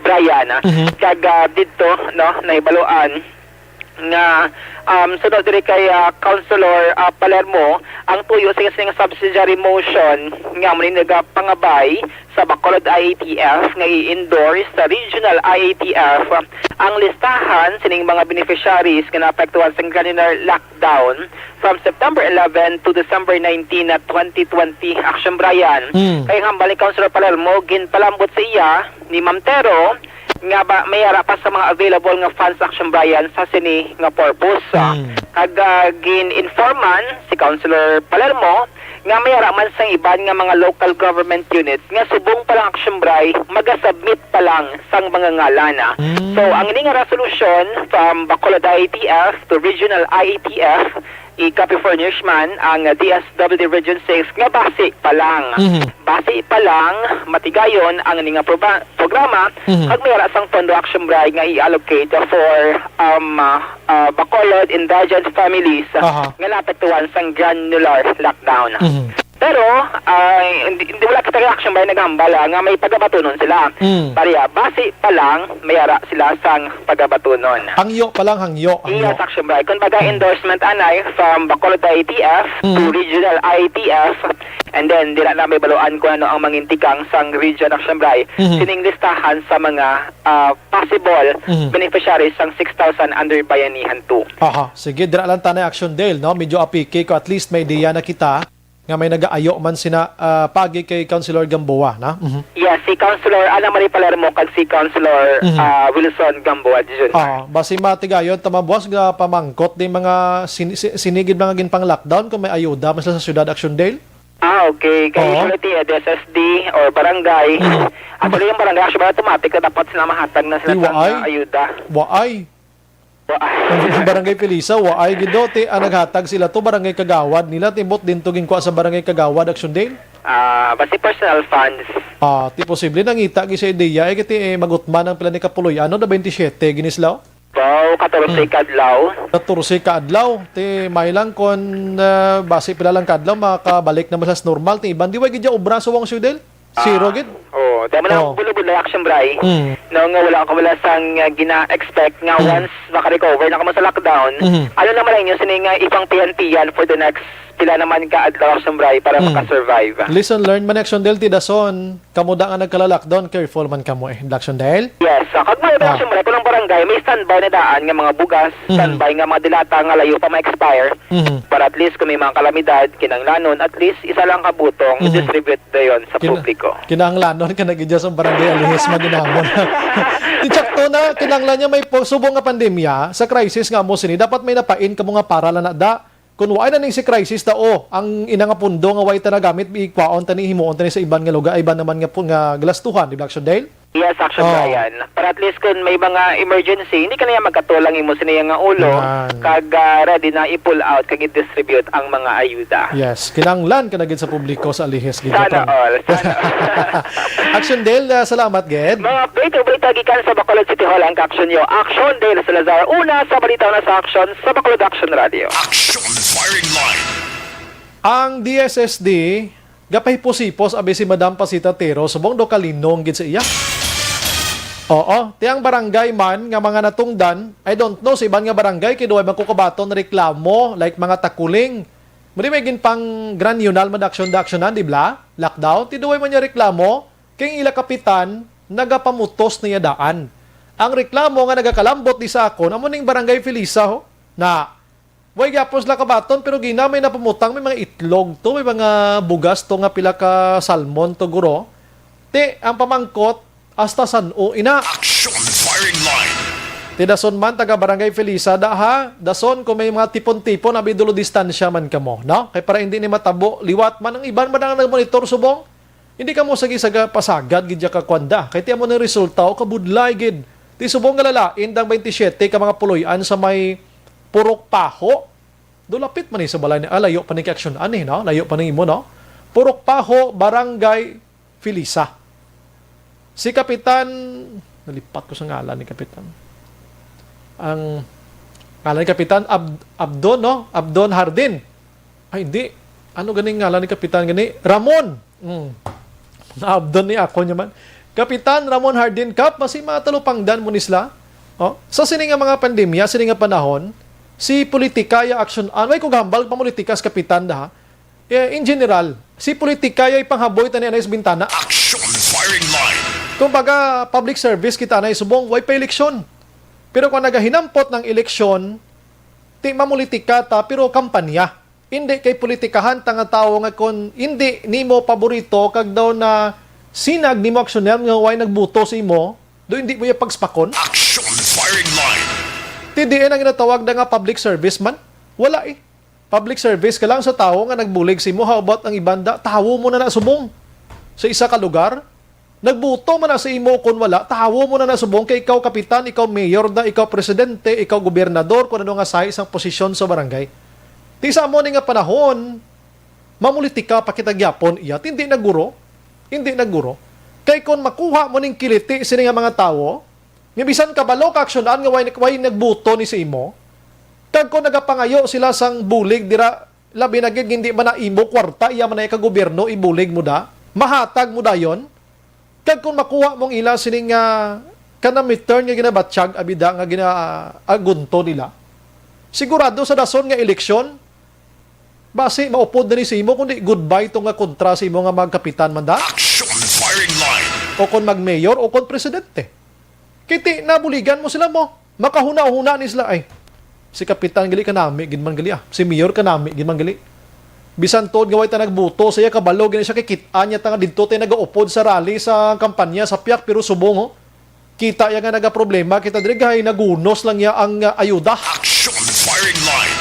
Brian. Mhm. Kag, ah, didto, no, nahibaluan nga, um, suno diri kay, ah, Councilor, ah, Palermo, ang tuyo sa sini nga subsidiary motion nga amo ni nagapangabay sa Bacolod I A T F nga i-endorse sa Regional I A T F ang listahan sining mga beneficiaries nga naapektuhan sa granular lockdown from September eleven to December nineteen na twenty twenty, Action Brian. Mm. Kay ang hambal ni Councilor Palermo, ginpalambot sa iya ni Ma'am Tero nga ba, may ara pa sa mga available nga funds, Action Brian, sa sini nga purpose. Mm. Kag, ah, gin-informan si Councilor Palermo nga may ara man sang iban nga mga local government units nga subong pa lang, Action Brian, magasubmit pa lang sang mga ngalan, ah. Mm. So, ang ini nga resolution from Bacolod I A T F to Regional I A T F, i-copy furnish man ang D S W D Region six nga basi pa lang. Mhm. Basi pa lang, matigayon ang ini nga proba-, programa, Mhm. kag may ara sang pondo, Action Brian, nga i-allocate for, um, ah, ah, Bacolod indigent families, ah, Aha. nga naapektuhan sang granular lockdown. Mhm. Pero, ah, hindi, hindi, wala kita kay, Action Brian, naghambal, ah, nga may pagabatunon sila. Mm. Pareha, basi pa lang, may ara sila sang pagabatunon. Hangyo pa lang, hangyo, hangyo. Yes, Action Brian. Kung baga, Mm. endorsement anay from Bacolod I A T F to Mm. Regional I A T F, and then, dira na may baluan kung ano ang mangintikang sang region, Action Brian. Mhm. Sining listahan sa mga, ah, possible Mhm. beneficiaries sang six thousand under Bayanihan two. Aha, sige, dira lang tanay, Action Dale, no? Medyo apiki ko, at least may ideya na kita nga may nagaayo man sina, ah, pagi kay Councilor Gamboa, na? Mhm. Yes, si Councilor Ana Marie Palermo kag si Councilor, Mhm. ah, Wilson Gamboa Junior. Ah, basi matigayon ta mabuas nga pamangkot ni mga sin-, si-, sinigid mga ginpang-lockdown kung may ayuda man sila sa syudad, Action Dale? Ah, okay. Kay Oo. usually, eh, D S S D or barangay. Mhm. Actually, yung barangay, actually, automatic na dapat sila mahatag na sila Di, sang, waay. ah, ayuda. Waay. Wa- Ang, ang barangay Felisa, waay gid do, ti, ang naghatag sila to, barangay kagawad nila, ti, ambot din to ginkuha sa barangay kagawad, Action Dale? Ah, basi personal funds. Ah, ti posible nangita gid sa ideya, eh, kay ti, eh, magutman ang pila ni kapuloy-an, no, na twenty-seven gini sila, oh. Wow, katorse Hmm. ka adlaw. Katorse ka adlaw. Ti may lang kon, ah, basi pila lang ka adlaw, makabalik naman sa normal. Ti iban, di way gid ya obra subong, Sir Del? Zero Ah, gid? Oo, damo na Oh. ang bulubulay, Action Bray. Hmm. No, nga wala ka wala sang, ah, gina-expect nga Hmm. once maka-recover na kamo sa lockdown, Mhm. ano naman ang inyo sini nga ipang piyan-piyan for the next pila naman ka adlaw, Action Bray, para Hmm. maka-survive? Lesson learned man, Action Del, ti dason, kamo da nga nagkala-lockdown, careful man kamo eh. Action Del? Yes, ah, kag may Ah. Action Bray, kung ang barangay, may standby na daan nga mga bugas, Mhm. standby nga mga dilata nga layo pa ma-expire, Mhm. para at least kung may mga kalamidad, kinanglanon, at least isa lang ka butong, Mhm. i-distribute dayon sa Kina- publiko. Kinahanglanon ka na gid sa barangay Alihis, maginamon. Ti sakto na, kinahanglan niya may po-, subong nga pandemya, sa crisis nga mo sini, dapat may napain kamo nga para lang na da. Kung wala na ning si crisis ta, oh, ang ina nga pundo nga way ta nagamit, ikwaon ta ni, himuon ta ni sa iban nga lugar, iban naman nga po nga galastuhan, di ba, Action Dale? Yes, Action Oh. Brian. Para at least kung may mga emergency, hindi ka na yan magkatulang imo siniya nga ulo, Yan. kag ah, ready na i-pull out, kag i-distribute ang mga ayuda. Yes, kinahanglan ka na gid sa publiko sa Alihis gid. Sana Kapag all. Sana all. Action Dale, ah, salamat gid. Mga update, update gikan sa Bacolod City Hall ang action nyo. Action Dale Salazar, una sa balita, una sa action sa Bacolod Action Radio. Action Firing Line. Ang D S S D, gapahipos-hipos abi si Madam Pasita Tero, subong daw kalinong gid sa iya. Oo, ti ang barangay man nga mga natungdan, I don't know sa iban nga barangay, kay duway man ko kabaton reklamo, like mga Takuling. Muli may ginpang granual man aksyon-aksyonan, di bla? Lockdown, ti duway man niya reklamo, kay ang ila kapitan, nagapamutos niya daan. Ang reklamo nga nagakalambot di sa akon, amo ning barangay Felisa, ho, na way gyapon sila kabaton, pero gina may napamutang, may mga itlog to, may mga bugas to nga pila ka salmon to, guro. Ti, ang pamangkot, hasta san-o ina. Action Firing Line. Ti dason man, taga Barangay Felisa, da ha, dason kung may mga tipon-tipon, abi dulo distansya man kamo, no? Kay para hindi ni matabo, liwat man, ang iban man ang nagmonitor subong, hindi kamo sagi saga pasagad gid ya ka kwanda. Kay ti amo ni resulta o kabudlay gid. Ti subong nga lalain dang twenty-seven ka mga puloy-an sa may Purok Paho. Do lapit man ni sa balay ni, ah, layo pa ni kay aksyon ani, no? Layo pa ni imo, no? Purok Paho, Barangay Felisa. Si Kapitan, nalipat ko sa ngalan ni Kapitan. Ang ngalan ni Kapitan Ab-, Abdon, no? Abdon Hardin. Ay, hindi. Ano ganing ngalan ni Kapitan gani? Ramon. Mm. Naabdan ni ako niya man. Kapitan Ramon Hardin Cap, masi matalupangdan mo ni sila. Oh, sa sini nga mga pandemya, sini nga panahon, si politika ya action, ah, way ko gahambal pamulitika sa kapitan da, ha? Eh, in general, si politika ya ipanghaboy tani anay sa bintana. Action Firing Line. Kumbaga, public service kita anay subong, way pa eleksyon. Pero kung nagahinampot ng eleksyon, ti mamulitika ta, pero kampanya. Hindi kay politikahan ta nga tawo nga kon hindi nimo paborito kag daw na sinag nimo aksyoner nga way nagbuto sa imo, do hindi mo iya pagspakon? Action Firing Line. Ti diin ang ginatawag na nga public service man? Wala eh. Public service ka lang sa tawo nga nagbulig sa imo. How about ang iban da? Tawo mo na na subong sa isa ka lugar. Nagbuto man na sa imo kon wala, tawo mo na na subong kay ikaw kapitan, ikaw mayor da, ikaw presidente, ikaw gobernador, kung ano nga sahi sang posisyon sa barangay. Ti sa amo ni nga panahon, mamulitika pa kita gyapon iya. Hindi na guro. Hindi na guro. Kay kon makuha mo ning kiliti sini nga mga tawo, nga bisan kabalo ka aksyonan nga way, way nagbuto ni sa imo, kag kon nagapangayo sila sang bulig dira, labi na gid hindi man na imo kwarta, iya man na ka gobyerno, ibulig mo da, mahatag mo dayon. Kag kung makuha mong ila sining nga kanang return nga ginabatyag, abida nga ginaagunto nila, sigurado sa dason nga eleksyon, basi maupod na ni sa imo, kundi goodbye to nga kontra sa imo nga mga kapitan man da. Action Firing Line. O kon mag-mayor o kon presidente. Kiti nabuligan mo sila mo. Makahuna-huna ni sila ay. Si kapitan gali kanami gid man gali ah. Si mayor kanami gid man gali. Bisan tuod nga way ta nagbuto sa iya, kabalo gid siya kay kit-an niya ta nga didto tay nagaupod sa rally sa kampanya sa piyak, pero subong, oh. Kita iya nga nagaproblema kita diri, gahay nagunos lang niya ang, ah, ayuda. Action Firing Line.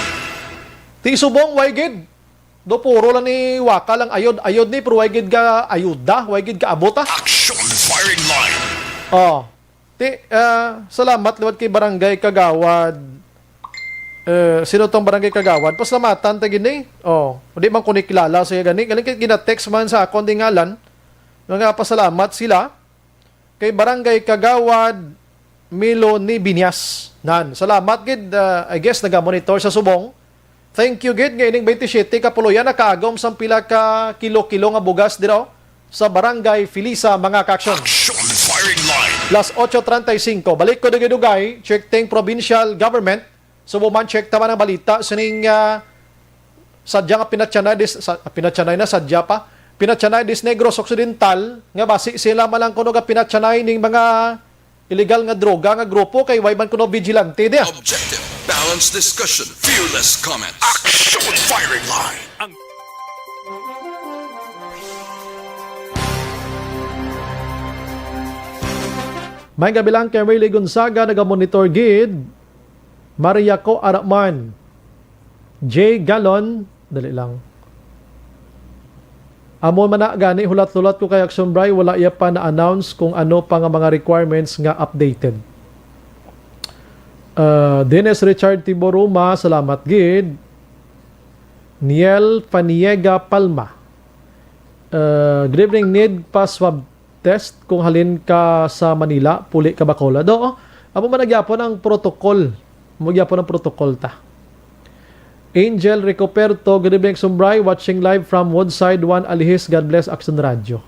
Ti subong, way gid. Do puro lang ni waka lang ayod, ayod ni, pero way gid ka ayuda, way gid ka abot, ah. Action Firing Line. Oh. Ti, ah, salamat liwat kay Barangay Kagawad. Eh, sino tong Barangay Kagawad? Pasalamatan ta gini. Oh, di man ko ni kilala siya gani. Galing kay gina-text man sa akon di ngalan. Nga pasalamat sila kay Barangay Kagawad Miloni Binyas. Nan, salamat gid, ah, I guess naga-monitor sa subong. Thank you gid nga ining twenty-seven ka puloy-an nakaagom sang pila ka kilo-kilo nga bugas dira, oh, sa Barangay Felisa, mga ka-aksyon. Action Firing Line. Las ocho treinta y cinco. Balik ko dugay-dugay, check ting provincial government. Subong man, check ta man ang balita sining, ah, sadya nga pinatyanay dis-, sa, pinatyanay na sadya pa. Pinatyanay dis Negros Occidental nga basi sila man lang kuno ga pinatyanay ning mga illegal nga droga nga grupo kay way man kuno vigilante diya. Objective, balanced discussion, fearless comments. Action Firing Line. Ang May gabi lang kay Riley Gonzaga, naga-monitor gid. Mariaco Araman. J Galon, dali lang. Amo man na gani, hulat-hulat ko kay Action Bry, wala iya pa na-announce kung ano pa nga mga requirements nga updated. Uh, Dennis Richard Tiboruma, salamat gid. Niel Paniega Palma. Uh, good evening, need pa swab test kung halin ka sa Manila, puli ka Bacolod. Oo, amo man na gyapon ang protocol. Amo gyapon ang protocol ta. Angel Ricoperto, good evening, Action Bry, watching live from Woodside, One Alihis. God bless, Action Radio.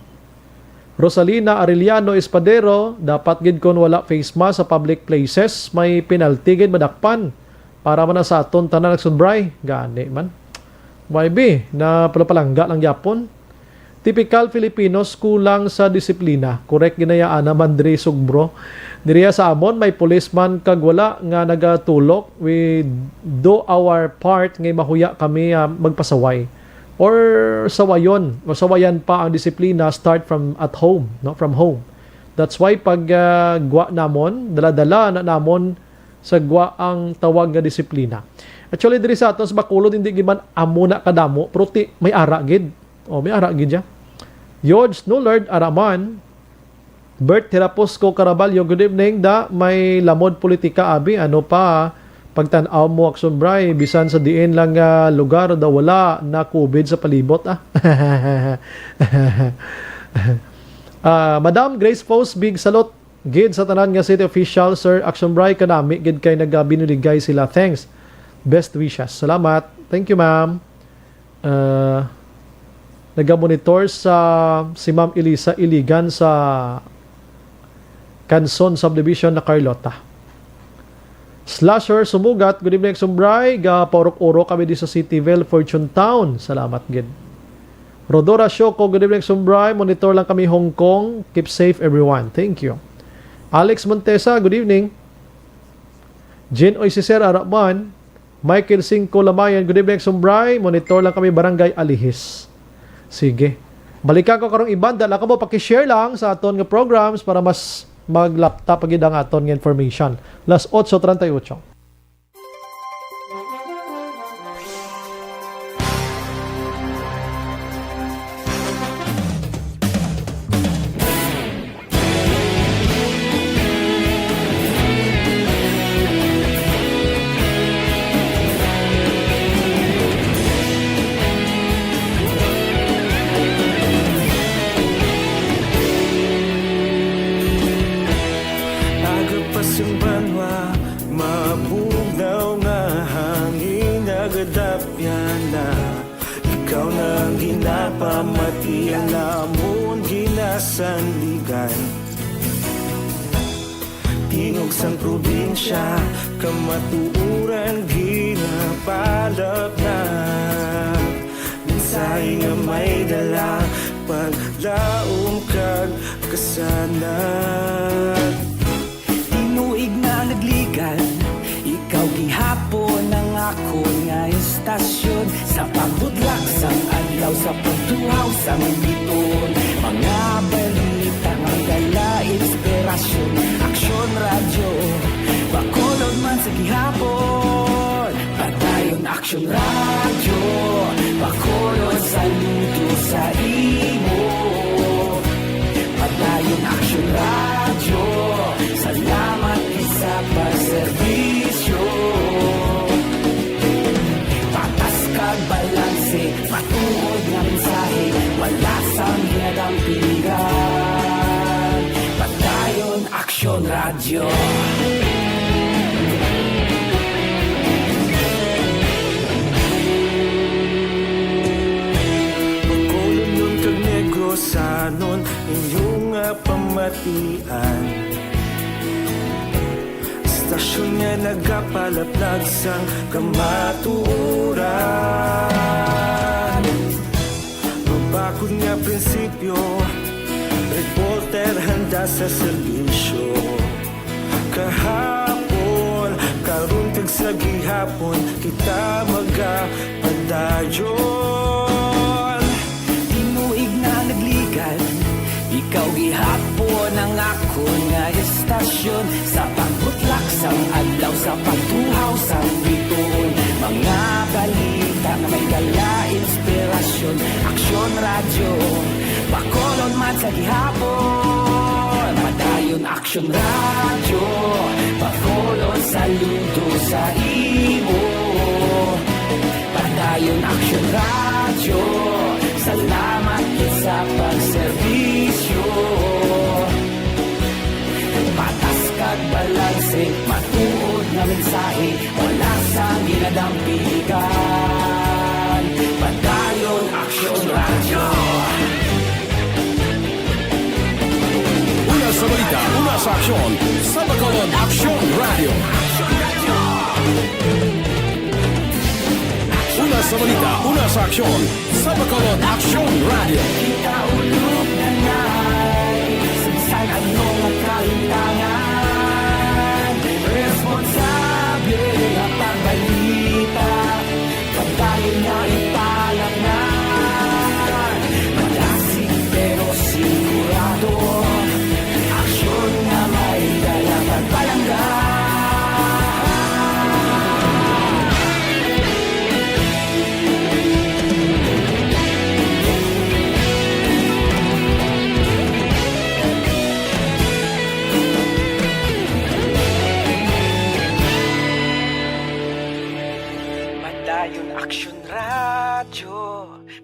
Rosalina Arellano Espadero, dapat gid kon wala face mask sa public places, may penalty gid madakpan. Para man na sa aton tanan, Action Bry. Gani man. Y B, na palapalangga lang gyapon. Typical Filipinos, kulang sa disiplina. Correct ginayaan naman diri, Sugbo. Diriya sa amon, may policeman kag wala nga nagatulok. We do our part ngay mahuya kami, ah, magpasaway. Or sawayon, o sawayan pa ang disiplina, start from at home, no? From home. That's why pag, ah, gwa namon, dala-dala na namon sa gwa ang tawag nga disiplina. Actually, diri sa aton sa Bacolod, hindi gid man amo na kadamo, pero ti, may ara gid. Oh, may ara gid siya. George Nullard, ara man. Bert Hiraposco Caraballo, good evening. Da, may lamod politika, abi. Ano pa? Pagtan-aw mo, Action Bry, bisan sa diin lang nga lugar, da wala na covid sa palibot, ah. Ah, Madam Grace Post, big salute gid sa tanan nga city official, Sir Action Bry, kanami gid kay nagabinuligay sila. Thanks. Best wishes. Salamat. Thank you, ma'am. Uh, nagamonitor sa si Ma'am Elisa Iligan sa Canson Subdivision, na Carlota. Slasher Sumugat, good evening, Action Bry. Ga paurok-urok kami di sa Cityville, Fortune Town. Salamat gid. Rodora Shoko, good evening, Action Bry. Monitor lang kami, Hong Kong. Keep safe, everyone. Thank you. Alex Montesa, good evening. Jean Oisicer Araman. Michael Cinco Lamayan, good evening, Action Bry. Monitor lang kami, Barangay Alihis. Sige. Balikan ko karong iban, dala ko mo, paki-share lang sa aton nga programs para mas maglapta pa gid ang aton nga information. Las ocho treinta y ocho. Aga pa sing banwa, mabugnaw nga hangin nagadapyan na. Ikaw na ang ginapamati, ang amon ginasandigan. Tingog sang probinsya, kamatuoran ginapalapnag. Mensahe nga may dala, paglaom kag kasanag. Tinuig na nagligan, ikaw gihapon ang akon nga estasyon. Sa pagbudlak sang adlaw, sa pagtuhaw sang biton, mga balita nga dala inspirasyon. Aksyon Radyo, Bacolod man sa gihapon. Padayon Aksyon Radyo, Bacolod, saludo sa imo. Padayon Aksyon Radyo, salamat gid sa pagserbisyo. Patas kag balanse, matuod nga mensahe, wala sang ginadampingan. Padayon Aksyon Radyo. Bacolodnon kag Negrosanon, inyo nga pamatian. Istasyon nga nagapalaplag sang kamatuoran. Mabakod nga prinsipyo, reporter handa sa serbisyo. Kahapon, karon kag sa gihapon, kita magapadayon. Tinuig na nagligan, ikaw gihapon ang akon nga istasyon. Sa pagbutlak sang adlaw, sa pagtuhaw sang bituon, mga balita nga may dala inspirasyon. Aksyon Radyo, Bacolod man sa gihapon. Padayon Aksyon Radyo, Bacolod saludo sa imo. Padayon Aksyon Radyo, salamat gid sa pagserbisyo. Patas kag balanse, matuod nga mensahe, wala sang ginadampigan. Padayon Aksyon Radyo. Una sa balita, una sa aksyon, sa Bacolod Aksyon Radyo. Una sa balita, una sa aksyon, sa Bacolod Aksyon Radyo. Kita ulog na nay, sa bisan ano nga kahintangan, responsable nga pagbalita, pagdayon nga ipalangnan. Malasig pero sigurado, aksyon nga may dala pagpalangga. Padayon Aksyon Radyo,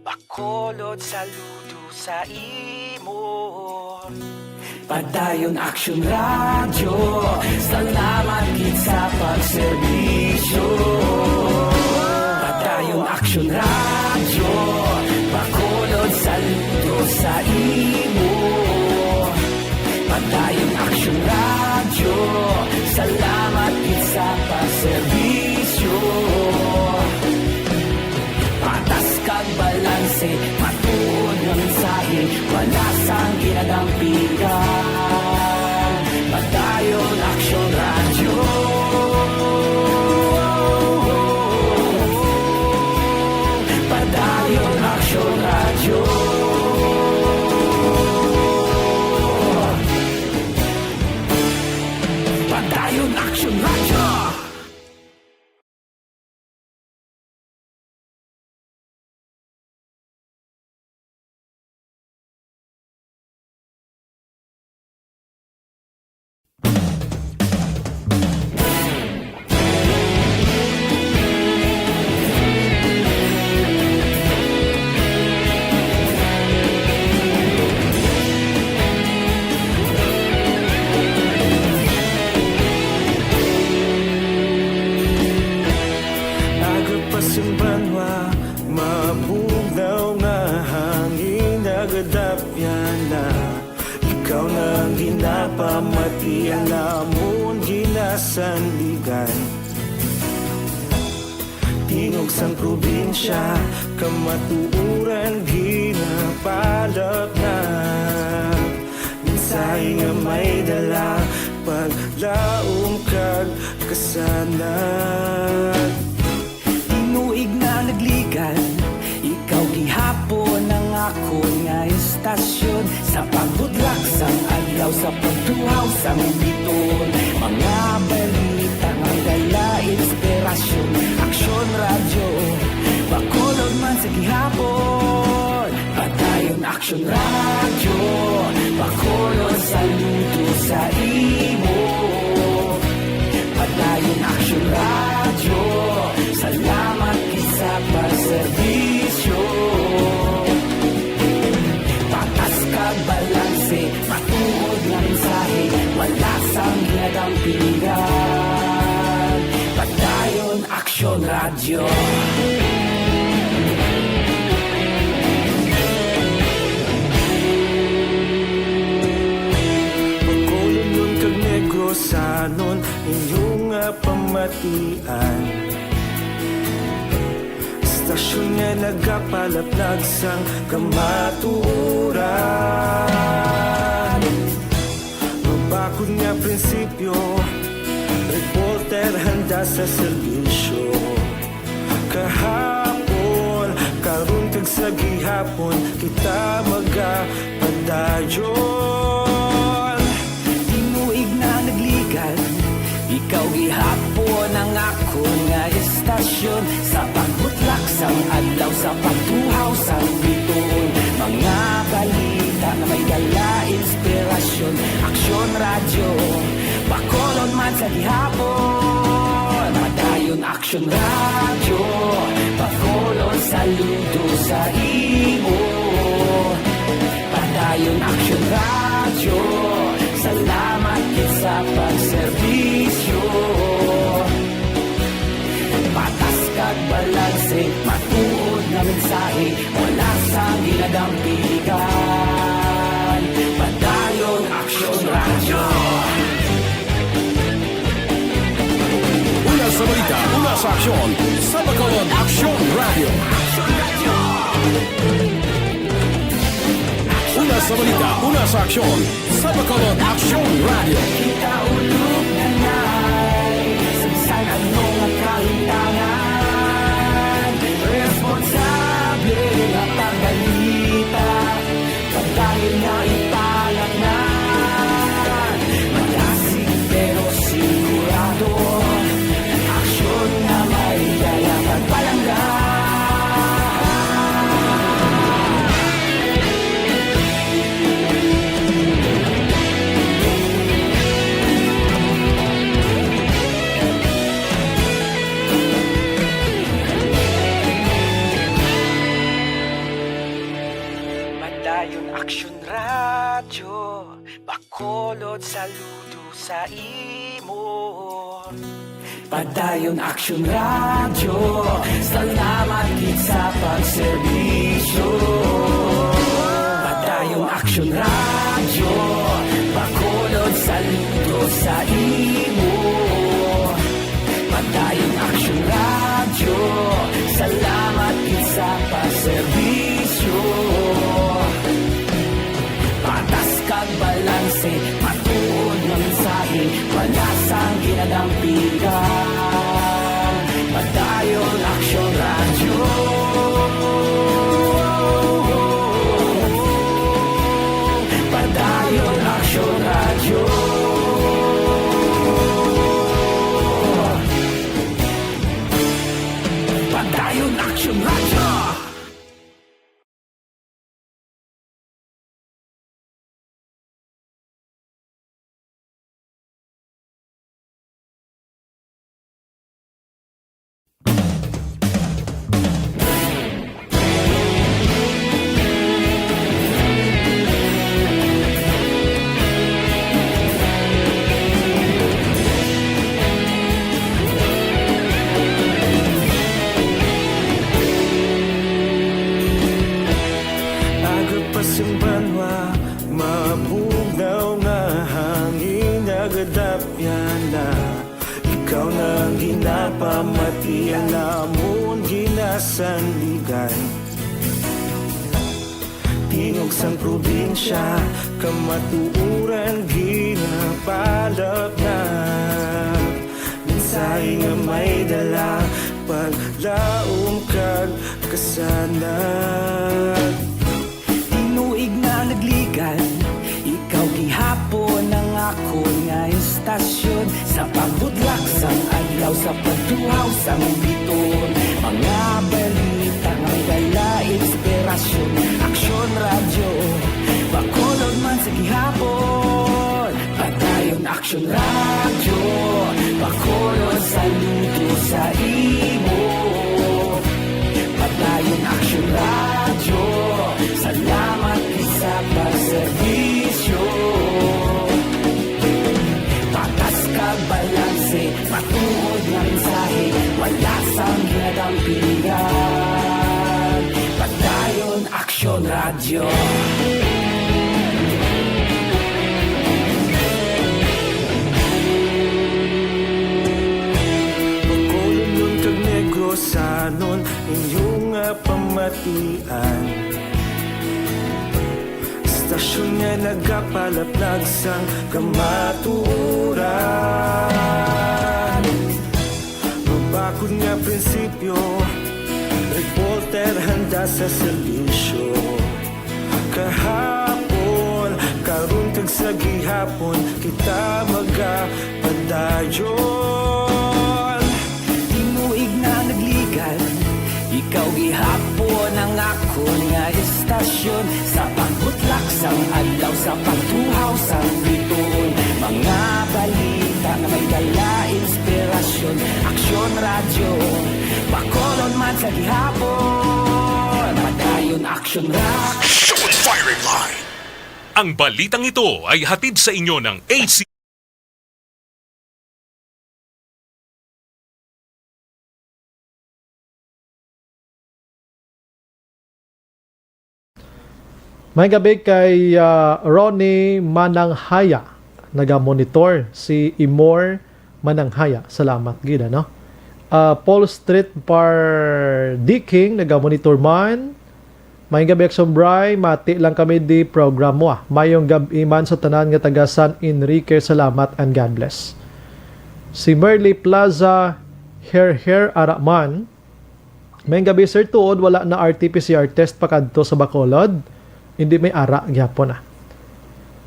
Bacolod saludo sa imo. Padayon Aksyon Radyo, salamat gid sa pagserbisyo. Padayon Aksyon Radyo, Bacolod saludo sa imo. Padayon Aksyon Radyo, salamat gid sa pagserbisyo. Patas kag balanse, matuod nga mensahe, wala sang ginadampigan. Padayon Aksyon Radyo. Padayon Aksyon Radyo. Padayon Aksyon Radyo. Aga pa sing banwa, mabugnaw nga hangin nagadapyan na. Ikaw na ang ginapamati, ang amon ginasandigan. Tingog sang probinsya, kamatuoran ginapalapnag. Mensahe nga may dala, paglaom kag kasanag. Tinuig na nagligan, ikaw gihapon ang akon nga istasyon. Sa pagbudlak sang adlaw, sa pagtuhaw sang biton, mga balita nga dala inspirasyon. Aksyon Radyo, Bacolod man sa gihapon. Padayon Aksyon Radyo, Bacolod saludo sa imo. Padayon Aksyon Radyo, salamat gid sa pagserbisyo. Patas kag balanse, matuod nga mensahe, wala Sang ginadampigan, Padayon Aksyon Radyo. Bacolodnon kag Negrosanon, inyo nga pamatian. Estasyon nga nagapalaplag sang kamatuoran. Mabakod nga prinsipyo, reporter handa sa serbisyo. Kahapon, karon kag sa gihapon, kita magapadayon. Tinuig na nagligan, ikaw gihapon ang akon nga estasyon. Sa pagbutlak sang adlaw, sa pagtuhaw sang bituon, mga balita nga may dala inspirasyon. Aksyon Radyo, Bacolod man sa gihapon. Padayon Aksyon Radyo, Bacolod, saludo sa imo. Padayon Aksyon Radyo, salamat gid sa pagserbisyo. Patas kag balanse, matuod nga mensahe, wala sang ginadampigan. Padayon Aksyon Radyo. Una sa balita, una sa aksyon, sa Bacolod Aksyon Radyo. Una sa balita, una sa aksyon, sa Bacolod Aksyon Radyo. Kita ulog na nay, sa bisan ano nga kalintangan, responsable nga pagbalita, pagdayon nga ipalatnan, magasig pero sigurado, aksyon nga may dala pagpalangga. Padayon Aksyon Radyo, Bacolod, saludo sa imo. Padayon Aksyon Radyo, salamat gid sa pagserbisyo. Padayon Aksyon Radyo, Bacolod, saludo sa imo. Padayon Aksyon Radyo, salamat gid sa pagserbisyo. Patas kag balanse, matuod nga mensahe, wala sang ginadampigan. Padayon Aksyon Radyo. Padayon Aksyon Radyo. Padayon Aksyon Radyo. Aga pa sing banwa, mabugnaw nga hangin nagadapyan na. Ikaw na ang ginapamatian namon ginasandigan. Tingog sang probinsya, kamatuoran ginapalapnag. Mensahe nga may dala, paglaom kag kasanag. Tinuig na nagligan, ikaw gihapon ang akon nga estasyon. Sa pagbutlak sang adlaw, sa pagtuhaw sang bituon, mga balita nga may dala inspirasyon. Aksyon Radyo, Bacolod man sa gihapon. Padayon Aksyon Radyo, Bacolod, saludo sa imo. Padayon Aksyon Radyo, salamat gid sa pagserbisyo. Bacolod nun kag Negros, sa nun inyo nga pamatian. Istasyon nga nagapalaplag sang kamatuoran. Mabakod nga prinsipyo, reporter handa sa serbisyo. Kahapon, karon kag sa gihapon, kita magapadayon. Tinuig na nagligad, ikaw gihapon ang akon nga istasyon. Sa pagbutlak sang adlaw, sa pagtuhaw sang bituon, mga balita nga may dala inspirasyon. Aksyon Radyo, Bacolod man sa gihapon. Padayon Aksyon Radyo. Aksyon Firing Line. Ang balitang ito ay hatid sa inyo ng A C. May gabi kay, ah, Ronnie Mananghaya, naga-monitor. Si Imor Mananghaya, salamat gid, ano? Ah, Paul Street Par D King, naga-monitor man. May gabi, Action Bry, mati lang kami di program mo, ah. Mayong gab-i man sa tanan nga taga San Enrique, salamat and God bless. Si Merly Plaza, Hair Hair, ara man. May gabi, sir, tuod wala na R T P C R test pa kadto sa Bacolod. Hindi may ara gyapon, ah.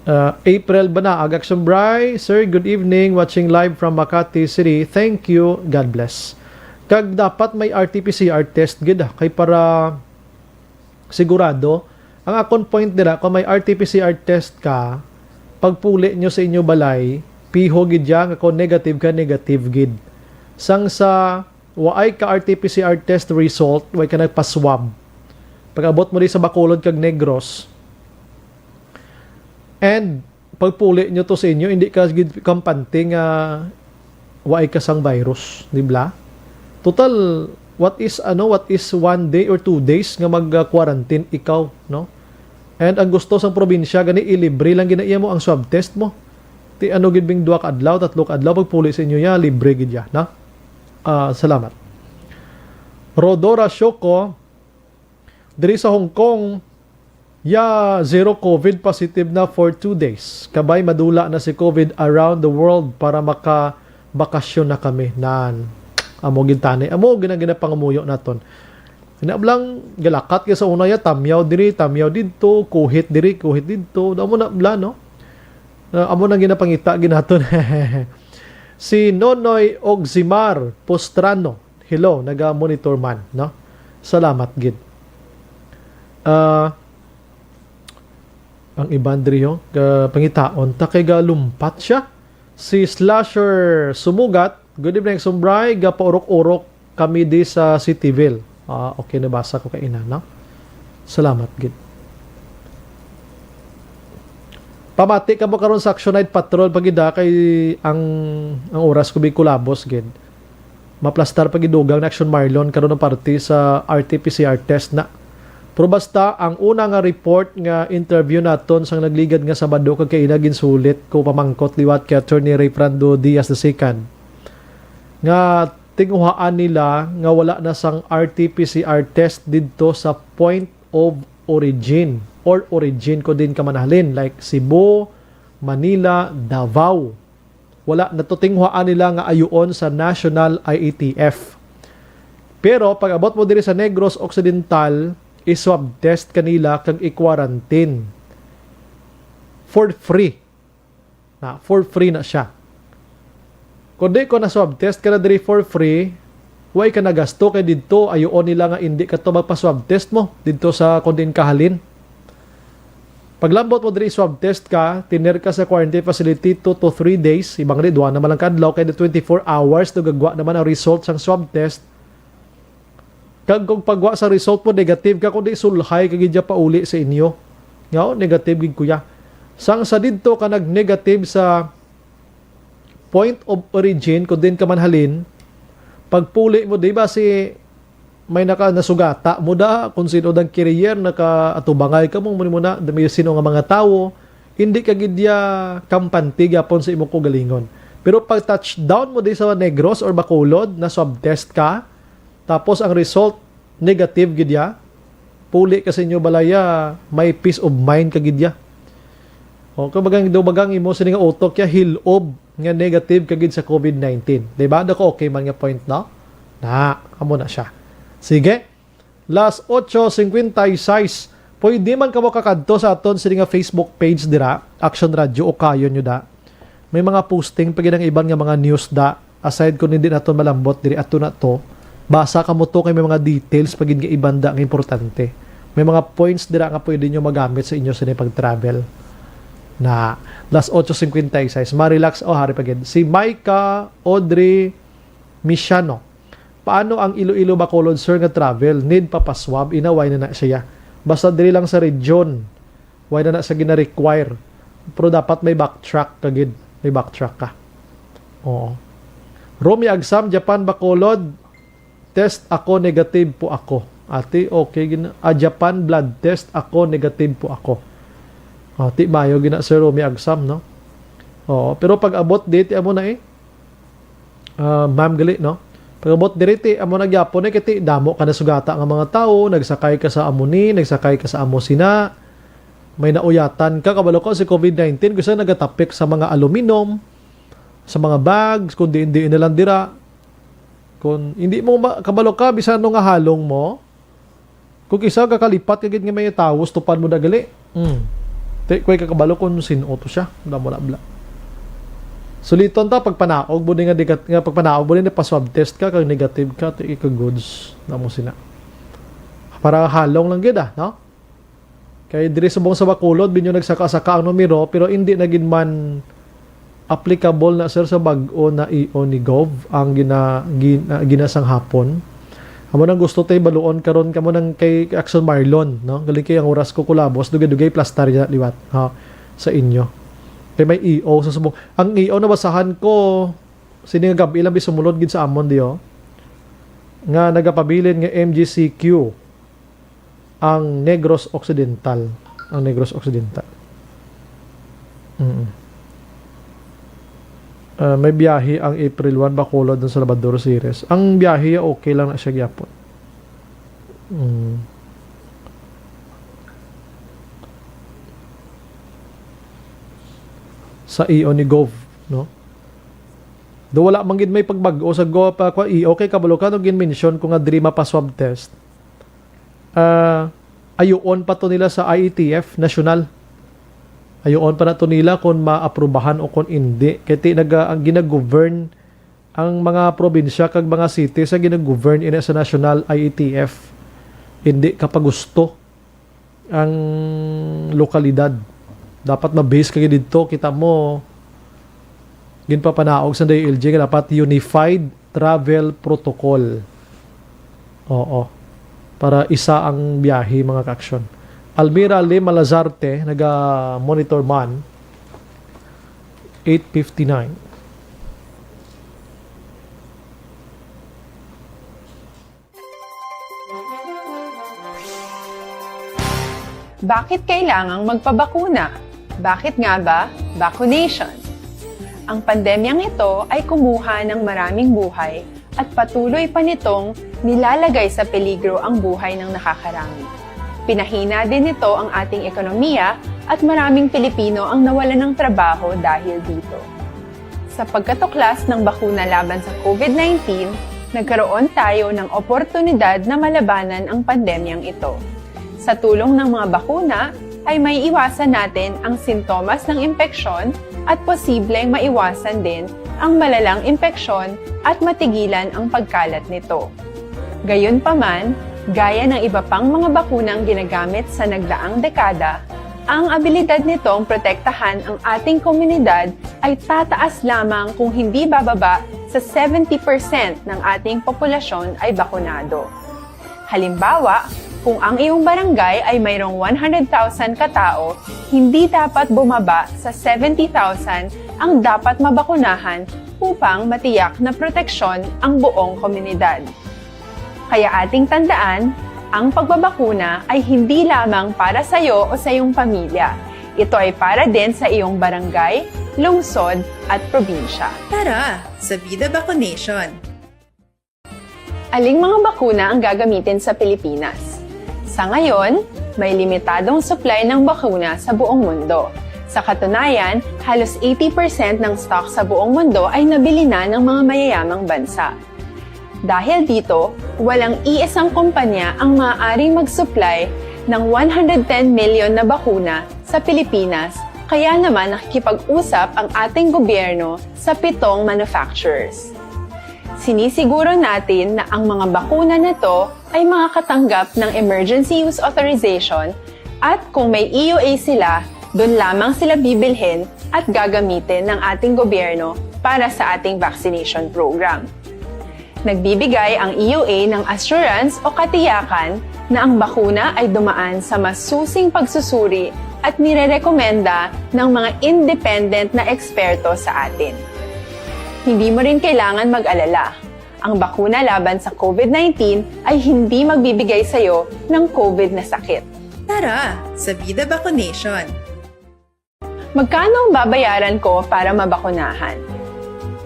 Uh, April Banaag, Action Bry, sir, good evening. Watching live from Makati City. Thank you. God bless. Kag dapat may R T P C R test gid, ah, kay para sigurado. Ang akon point dira, kung may R T P C R test ka, pagpuli nyo sa inyo balay, piho gid ya nga kung negative ka, negative gid. Sang sa waay ka R T P C R test result, way ka nagpa-swab. Pag-abot mo di sa Bacolod kag Negros, and pagpuli nyo to sa inyo, hindi ka gid kampante nga waay ka sang virus, di ba? Total, what is, ano, what is one day or two days nga mag-quarantine ikaw, no? And ang gusto sang probinsya, gani ilibre lang gina iya mo ang swab test mo. Ti ano gid bing duha ka adlaw, tatlo ka adlaw, pagpuli sa inyo ya, libre gid ya, na? Ah, salamat. Rodora Shoko, diri sa Hong Kong, ya, zero COVID positive na for two days. Kabay madula na si COVID around the world para maka-bakasyon na kami. Nan, amo gid tani. Amo gina-, ginapangamuyo naton. Ina lang, galakat ka sa una ya, tamyaw diri, tamyaw didto, kuhit diri, kuhit didto. Amo na bla, no? Ah, amo nang ginapangita ginaton. Si Nonoy Ogzimar Postrano. Hello, naga-monitor man, no? Salamat gid. Ah, ang iban diri, oh, ga-, pangitaon ta kay galumpat siya. Si Slasher Sumugat, "Good evening, Sumbray. Gapaurok-urok kami di sa Cityville." Ah, okay, nabasa ko kay ina, no? Salamat gid. Pamati kamo karon sa Action Night Patrol pa gid, ha, kay ang, ang oras ko bikulabos gid. Maplastar pa gid dugang na Action Marlon karon ang parte sa R T P C R test na. Pero basta, ang una nga report nga interview naton sang nagligad nga Sabado kag kaina ginsulit ko pamangkot liwat kay Attorney Rayfrando Diaz the second, nga tinguhaan nila nga wala na sang R T P C R test didto sa point of origin or origin ko din ka manahalin, like Cebu, Manila, Davao. Wala na to, tinguhaan nila nga ayuon sa National I A T F. Pero pag-abot mo diri sa Negros Occidental, i-swab test kanila kag i-quarantine for free. Na, for free na siya. Kung di ko na swab test ka na diri for free, way ka nagasto kay didto, ayuon nila nga indi ka to magpa-swab test mo didto sa kung diin ka halin. Paglambot mo diri, swab test ka, tener ka sa quarantine facility two to three days, ibang di, duha naman lang ka adlaw, kay the twenty-four hours to gagwa naman ang result sang swab test. Kag kung pagwa sa result mo, negative ka, kundi sulhay ka gid ya pauli sa inyo. Nga, "Oh, negative gid, kuya." Sang sa didto ka nag-negative sa point of origin, kung diin ka man halin, pagpuli mo, di ba si may naka nasugata mo da, kung sino dang carrier, nakaatubangay ka mo, muna mo na, may sino nga mga tawo, hindi ka gid ya kampante gyapon sa imo kaugalingon. Pero pag touchdown mo di sa Negros or Bacolod, na swab test ka, tapos ang result, negative gid ya, puli ka sa inyo balaya, may peace of mind ka gid ya. O, kung bagang, daw bagang imo sini nga utok ya, hilob nga negative ka gid sa COVID nineteen. Di ba? Daw ka okay man nga point, no? Na, amo na siya. Sige. Las ocho cincuenta y seis. Pwede man kamo kakadto sa aton sini nga Facebook page dira, Action Radio, o kayo nyo da. May mga posting pa gid ang iban nga mga news da. Aside kung hindi naton malambot diri, ato na to. Basa kamo to kay may mga details pa gid nga iban da nga importante. May mga points dira nga pwede nyo magamit sa inyo sini pag-travel. Na, las ocho cincuenta y seis. Ma-relax, oh, hari pa gid. Si Micah Audrey Misiano. Paano ang Iloilo Bacolod, sir, nga travel? Need pa paswab? Inaway na na siya. Basta diri lang sa region, why na na siya gina-require? Pero dapat may backtrack ka gid. May backtrack ka. Oo. Romy Agsam, Japan Bacolod, test ako, negative po ako. Ate, okay gina. Ah, Japan blood test ako, negative po ako. Ate, mayo gina, Sir Romy Agsam, no? Oo, pero pag abot dito, amo na eh. Ah, ma'am, gali, no? Pag-abot diri, ti, amo na gyapon, eh, kay ti, damo ka na sugata nga mga tawo, nagsakay ka sa amo ni, nagsakay ka sa amo sina, may nauyatan ka, kabalo ka, si COVID nineteen, gusto nagatapik sa mga aluminum, sa mga bags, kung diin-diin na lang dira. Kung hindi mo ma-, kabalo ka, bisan ano nga halong mo, kung isa ka kalipat ka gid nga may tawo, tupad mo na gali. Mm. Ti, kuway ka kabalo kung sin-o to siya. Wala mo na bla. Suliton ta, pagpanaog mo ni nga, digat-, nga pagpanaog mo ni, pa-swab test ka, kag negative ka, ti, ika goods. Na mo sina. Para halong lang gid, ah, no? Kay diri subong sa Bacolod, binyo nagsaka-saka ang numero, pero hindi na gid man applicable na, sir, sa bag-o na E O ni Gov ang gina-, gina-, ginasanghapon. Amo nang gusto tay baluon karon kamo nang kay Action Marlon, no? Galing kay ang oras ko kulabos, dugay-dugay plastar ya liwat, ha, sa inyo. Kay may E O sa subong. Ang E O nabasahan ko, sini nga gab-i lang, bisumulod gid sa amon diyo, nga nagapabilin nga M G C Q ang Negros Occidental. Ang Negros Occidental. Mm. Ah, may biyahe ang April one, Bacolod, ng Salvador Ceres. Ang biyahe, okay lang na siya gyapon. Mm. Sa E O ni Gov, no? Do wala man gid may pagbag-o sa Gov, ah, kwa, E O, kay kabalo ka, no, gin-mention ko nga diri mapa-swab test. Ah, ayuon pa to nila sa I A T F national. Ayuon pa na to nila kung maaprubahan o kung indi. Kay ti naga-, ang ginagovern ang mga probinsya kag mga city sa ginagovern ina sa national I A T F. Hindi ka pa gusto ang lokalidad. Dapat ma-base ka gid didto. Kita mo, ginpapanaog sa D I L G nga dapat unified travel protocol. Oo. Para isa ang biyahe, mga ka-aksyon. Almira Lim Malazarte, naga-monitor man. Eight fifty-nine. Bakit kailangang magpabakuna? Bakit nga ba vaccination? Ang pandemyang ito ay kumuha ng maraming buhay at patuloy pa nitong nilalagay sa peligro ang buhay ng nakakarami. Pinahina din nito ang ating ekonomiya at maraming Pilipino ang nawalan ng trabaho dahil dito. Sa pagkatuklas ng bakuna laban sa COVID nineteen, nagkaroon tayo ng oportunidad na malabanan ang pandemyang ito. Sa tulong ng mga bakuna, ay maiiwasan natin ang sintomas ng impeksyon at posibleng maiwasan din ang malalang impeksyon at matigilan ang pagkalat nito. Gayunpaman, gaya ng iba pang mga bakunang ginagamit sa nagdaang dekada, ang abilidad nitong protektahan ang ating komunidad ay tataas lamang kung hindi bababa sa seventy percent ng ating populasyon ay bakunado. Halimbawa, kung ang iyong barangay ay mayroong one hundred thousand katao, hindi dapat bumaba sa seventy thousand ang dapat mabakunahan upang matiyak na proteksyon ang buong komunidad. Kaya ating tandaan, ang pagbabakuna ay hindi lamang para sa iyo o sa iyong pamilya. Ito ay para din sa iyong barangay, lungsod, at probinsya. Tara, sa Vida Vaccination! Aling mga bakuna ang gagamitin sa Pilipinas? Sa ngayon, may limitadong supply ng bakuna sa buong mundo. Sa katunayan, halos eighty percent ng stock sa buong mundo ay nabili na ng mga mayayamang bansa. Dahil dito, walang iisang kumpanya ang maaaring mag-supply ng one hundred ten million na bakuna sa Pilipinas, kaya naman nakikipag-usap ang ating gobyerno sa pitong manufacturers. Sinisiguro natin na ang mga bakuna na to ay makakatanggap ng emergency use authorization at kung may E U A sila, doon lamang sila bibilhin at gagamitin ng ating gobyerno para sa ating vaccination program. Nagbibigay ang E U A ng assurance o katiyakan na ang bakuna ay dumaan sa masusing pagsusuri at nirerekomenda ng mga independent na eksperto sa atin. Hindi mo rin kailangan mag-alala. Ang bakuna laban sa COVID nineteen ay hindi magbibigay sa iyo ng COVID na sakit. Tara, sa Vida Vaccination! Magkano ang babayaran ko para mabakunahan?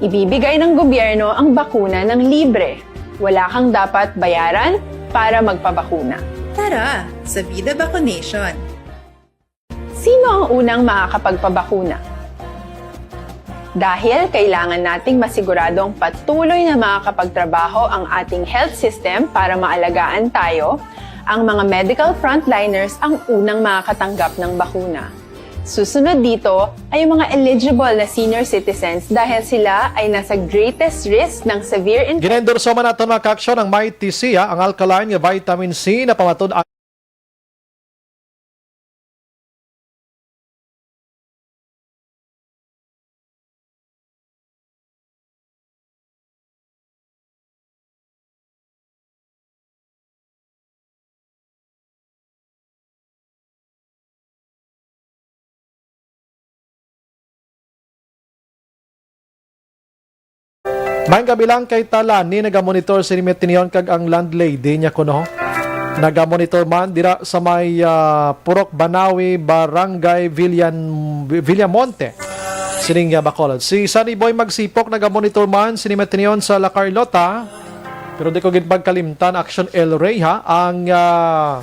Ibibigay ng gobyerno ang bakuna ng libre. Wala kang dapat bayaran para magpabakuna. Tara, sa Vida Vaccination! Sino ang unang makakapagpabakuna? Dahil kailangan nating masiguradong patuloy na makakapagtrabaho ang ating health system para maalagaan tayo, ang mga medical frontliners ang unang makakatanggap ng bakuna. Susunod dito ay ang mga eligible na senior citizens dahil sila ay nasa greatest risk ng severe infection. Ginaendorso man naton, mga kaaksyon, ang Mighty C, ang alkaline nga vitamin C na pamatud-an Maayong gabi lang kay tanan nga nagamonitor sini, Metinion, kag ang landlady niya kuno. Nagamonitor man dira sa may, ah, Purok Banawi, Barangay Villan-, Villamonte. Sining, ah, Bacolod. Si Sunny Boy Magsipok nagamonitor man sini, Metinion, sa La Carlota. Pero di ko gid pagkalimtan, Action El Rey, ha, ang, ah,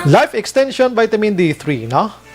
Life Extension Vitamin D three, no?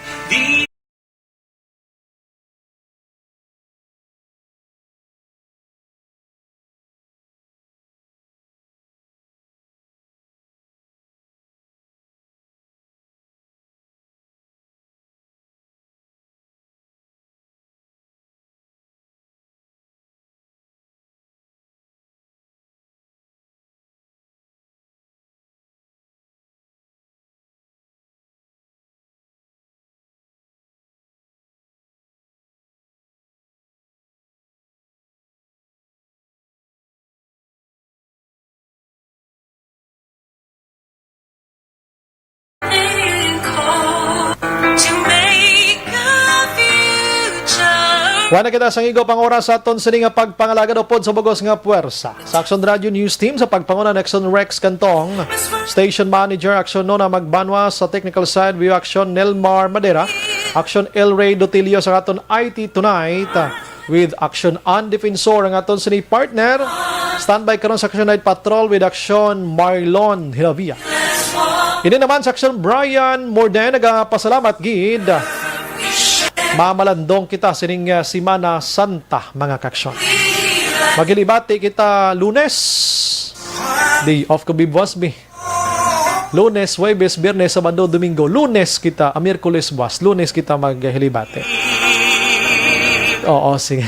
Wala na kita sang igop ang oras sa aton sini nga pagpangalagad upod sa bugos nga puwersa. Sa Action Radio News Team, sa pagpanguna ni Action Rex Cantong, Station Manager Action Nona Magbanwas, sa technical side, View Action Nelmar Madera, Action El Rey Dotilio sa aton I T Tonight, with Action An Defensor ang aton sini partner. Standby karon sa Action Night Patrol with Action Marlon Hilavia. Ini naman sa Action Brian Morden, nagapasalamat gid. Mamalandong kita sining, uh, Semana Santa, mga kaaksyon. Maghilibati kita Lunes. Day off ko, bibwas, bi. Lunes, Huwebes, Biyernes, Sabado, Domingo. Lunes kita, ah, Miyerkules buwas. Lunes kita maghilibati. Oo, sige.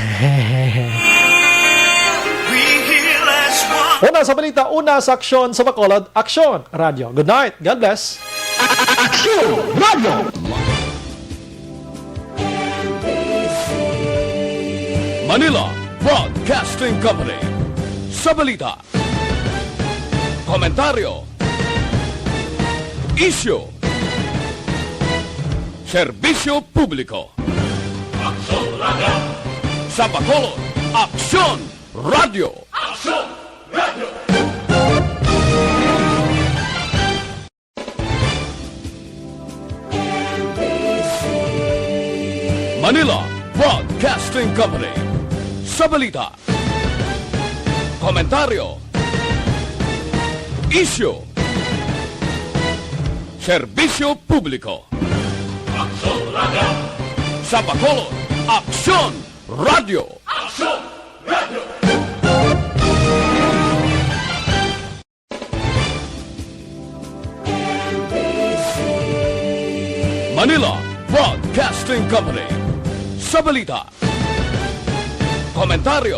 Una sa balita, una sa aksyon sa Bacolod, Aksyon Radyo. Good night. God bless. Aksyon Radyo. Manila Broadcasting Company. Sa balita, komentaryo, isyu, serbisyo publiko. Aksyon Radyo. Sa Bacolod, Aksyon Radyo. Aksyon Radyo. Broadcasting Company. Sa balita, komentaryo, isyu, serbisyo publiko. Aksyon Radio. Sa Bacolod, Aksyon Radio. Aksyon Radio. Manila Broadcasting Company. Sa balita, komentaryo,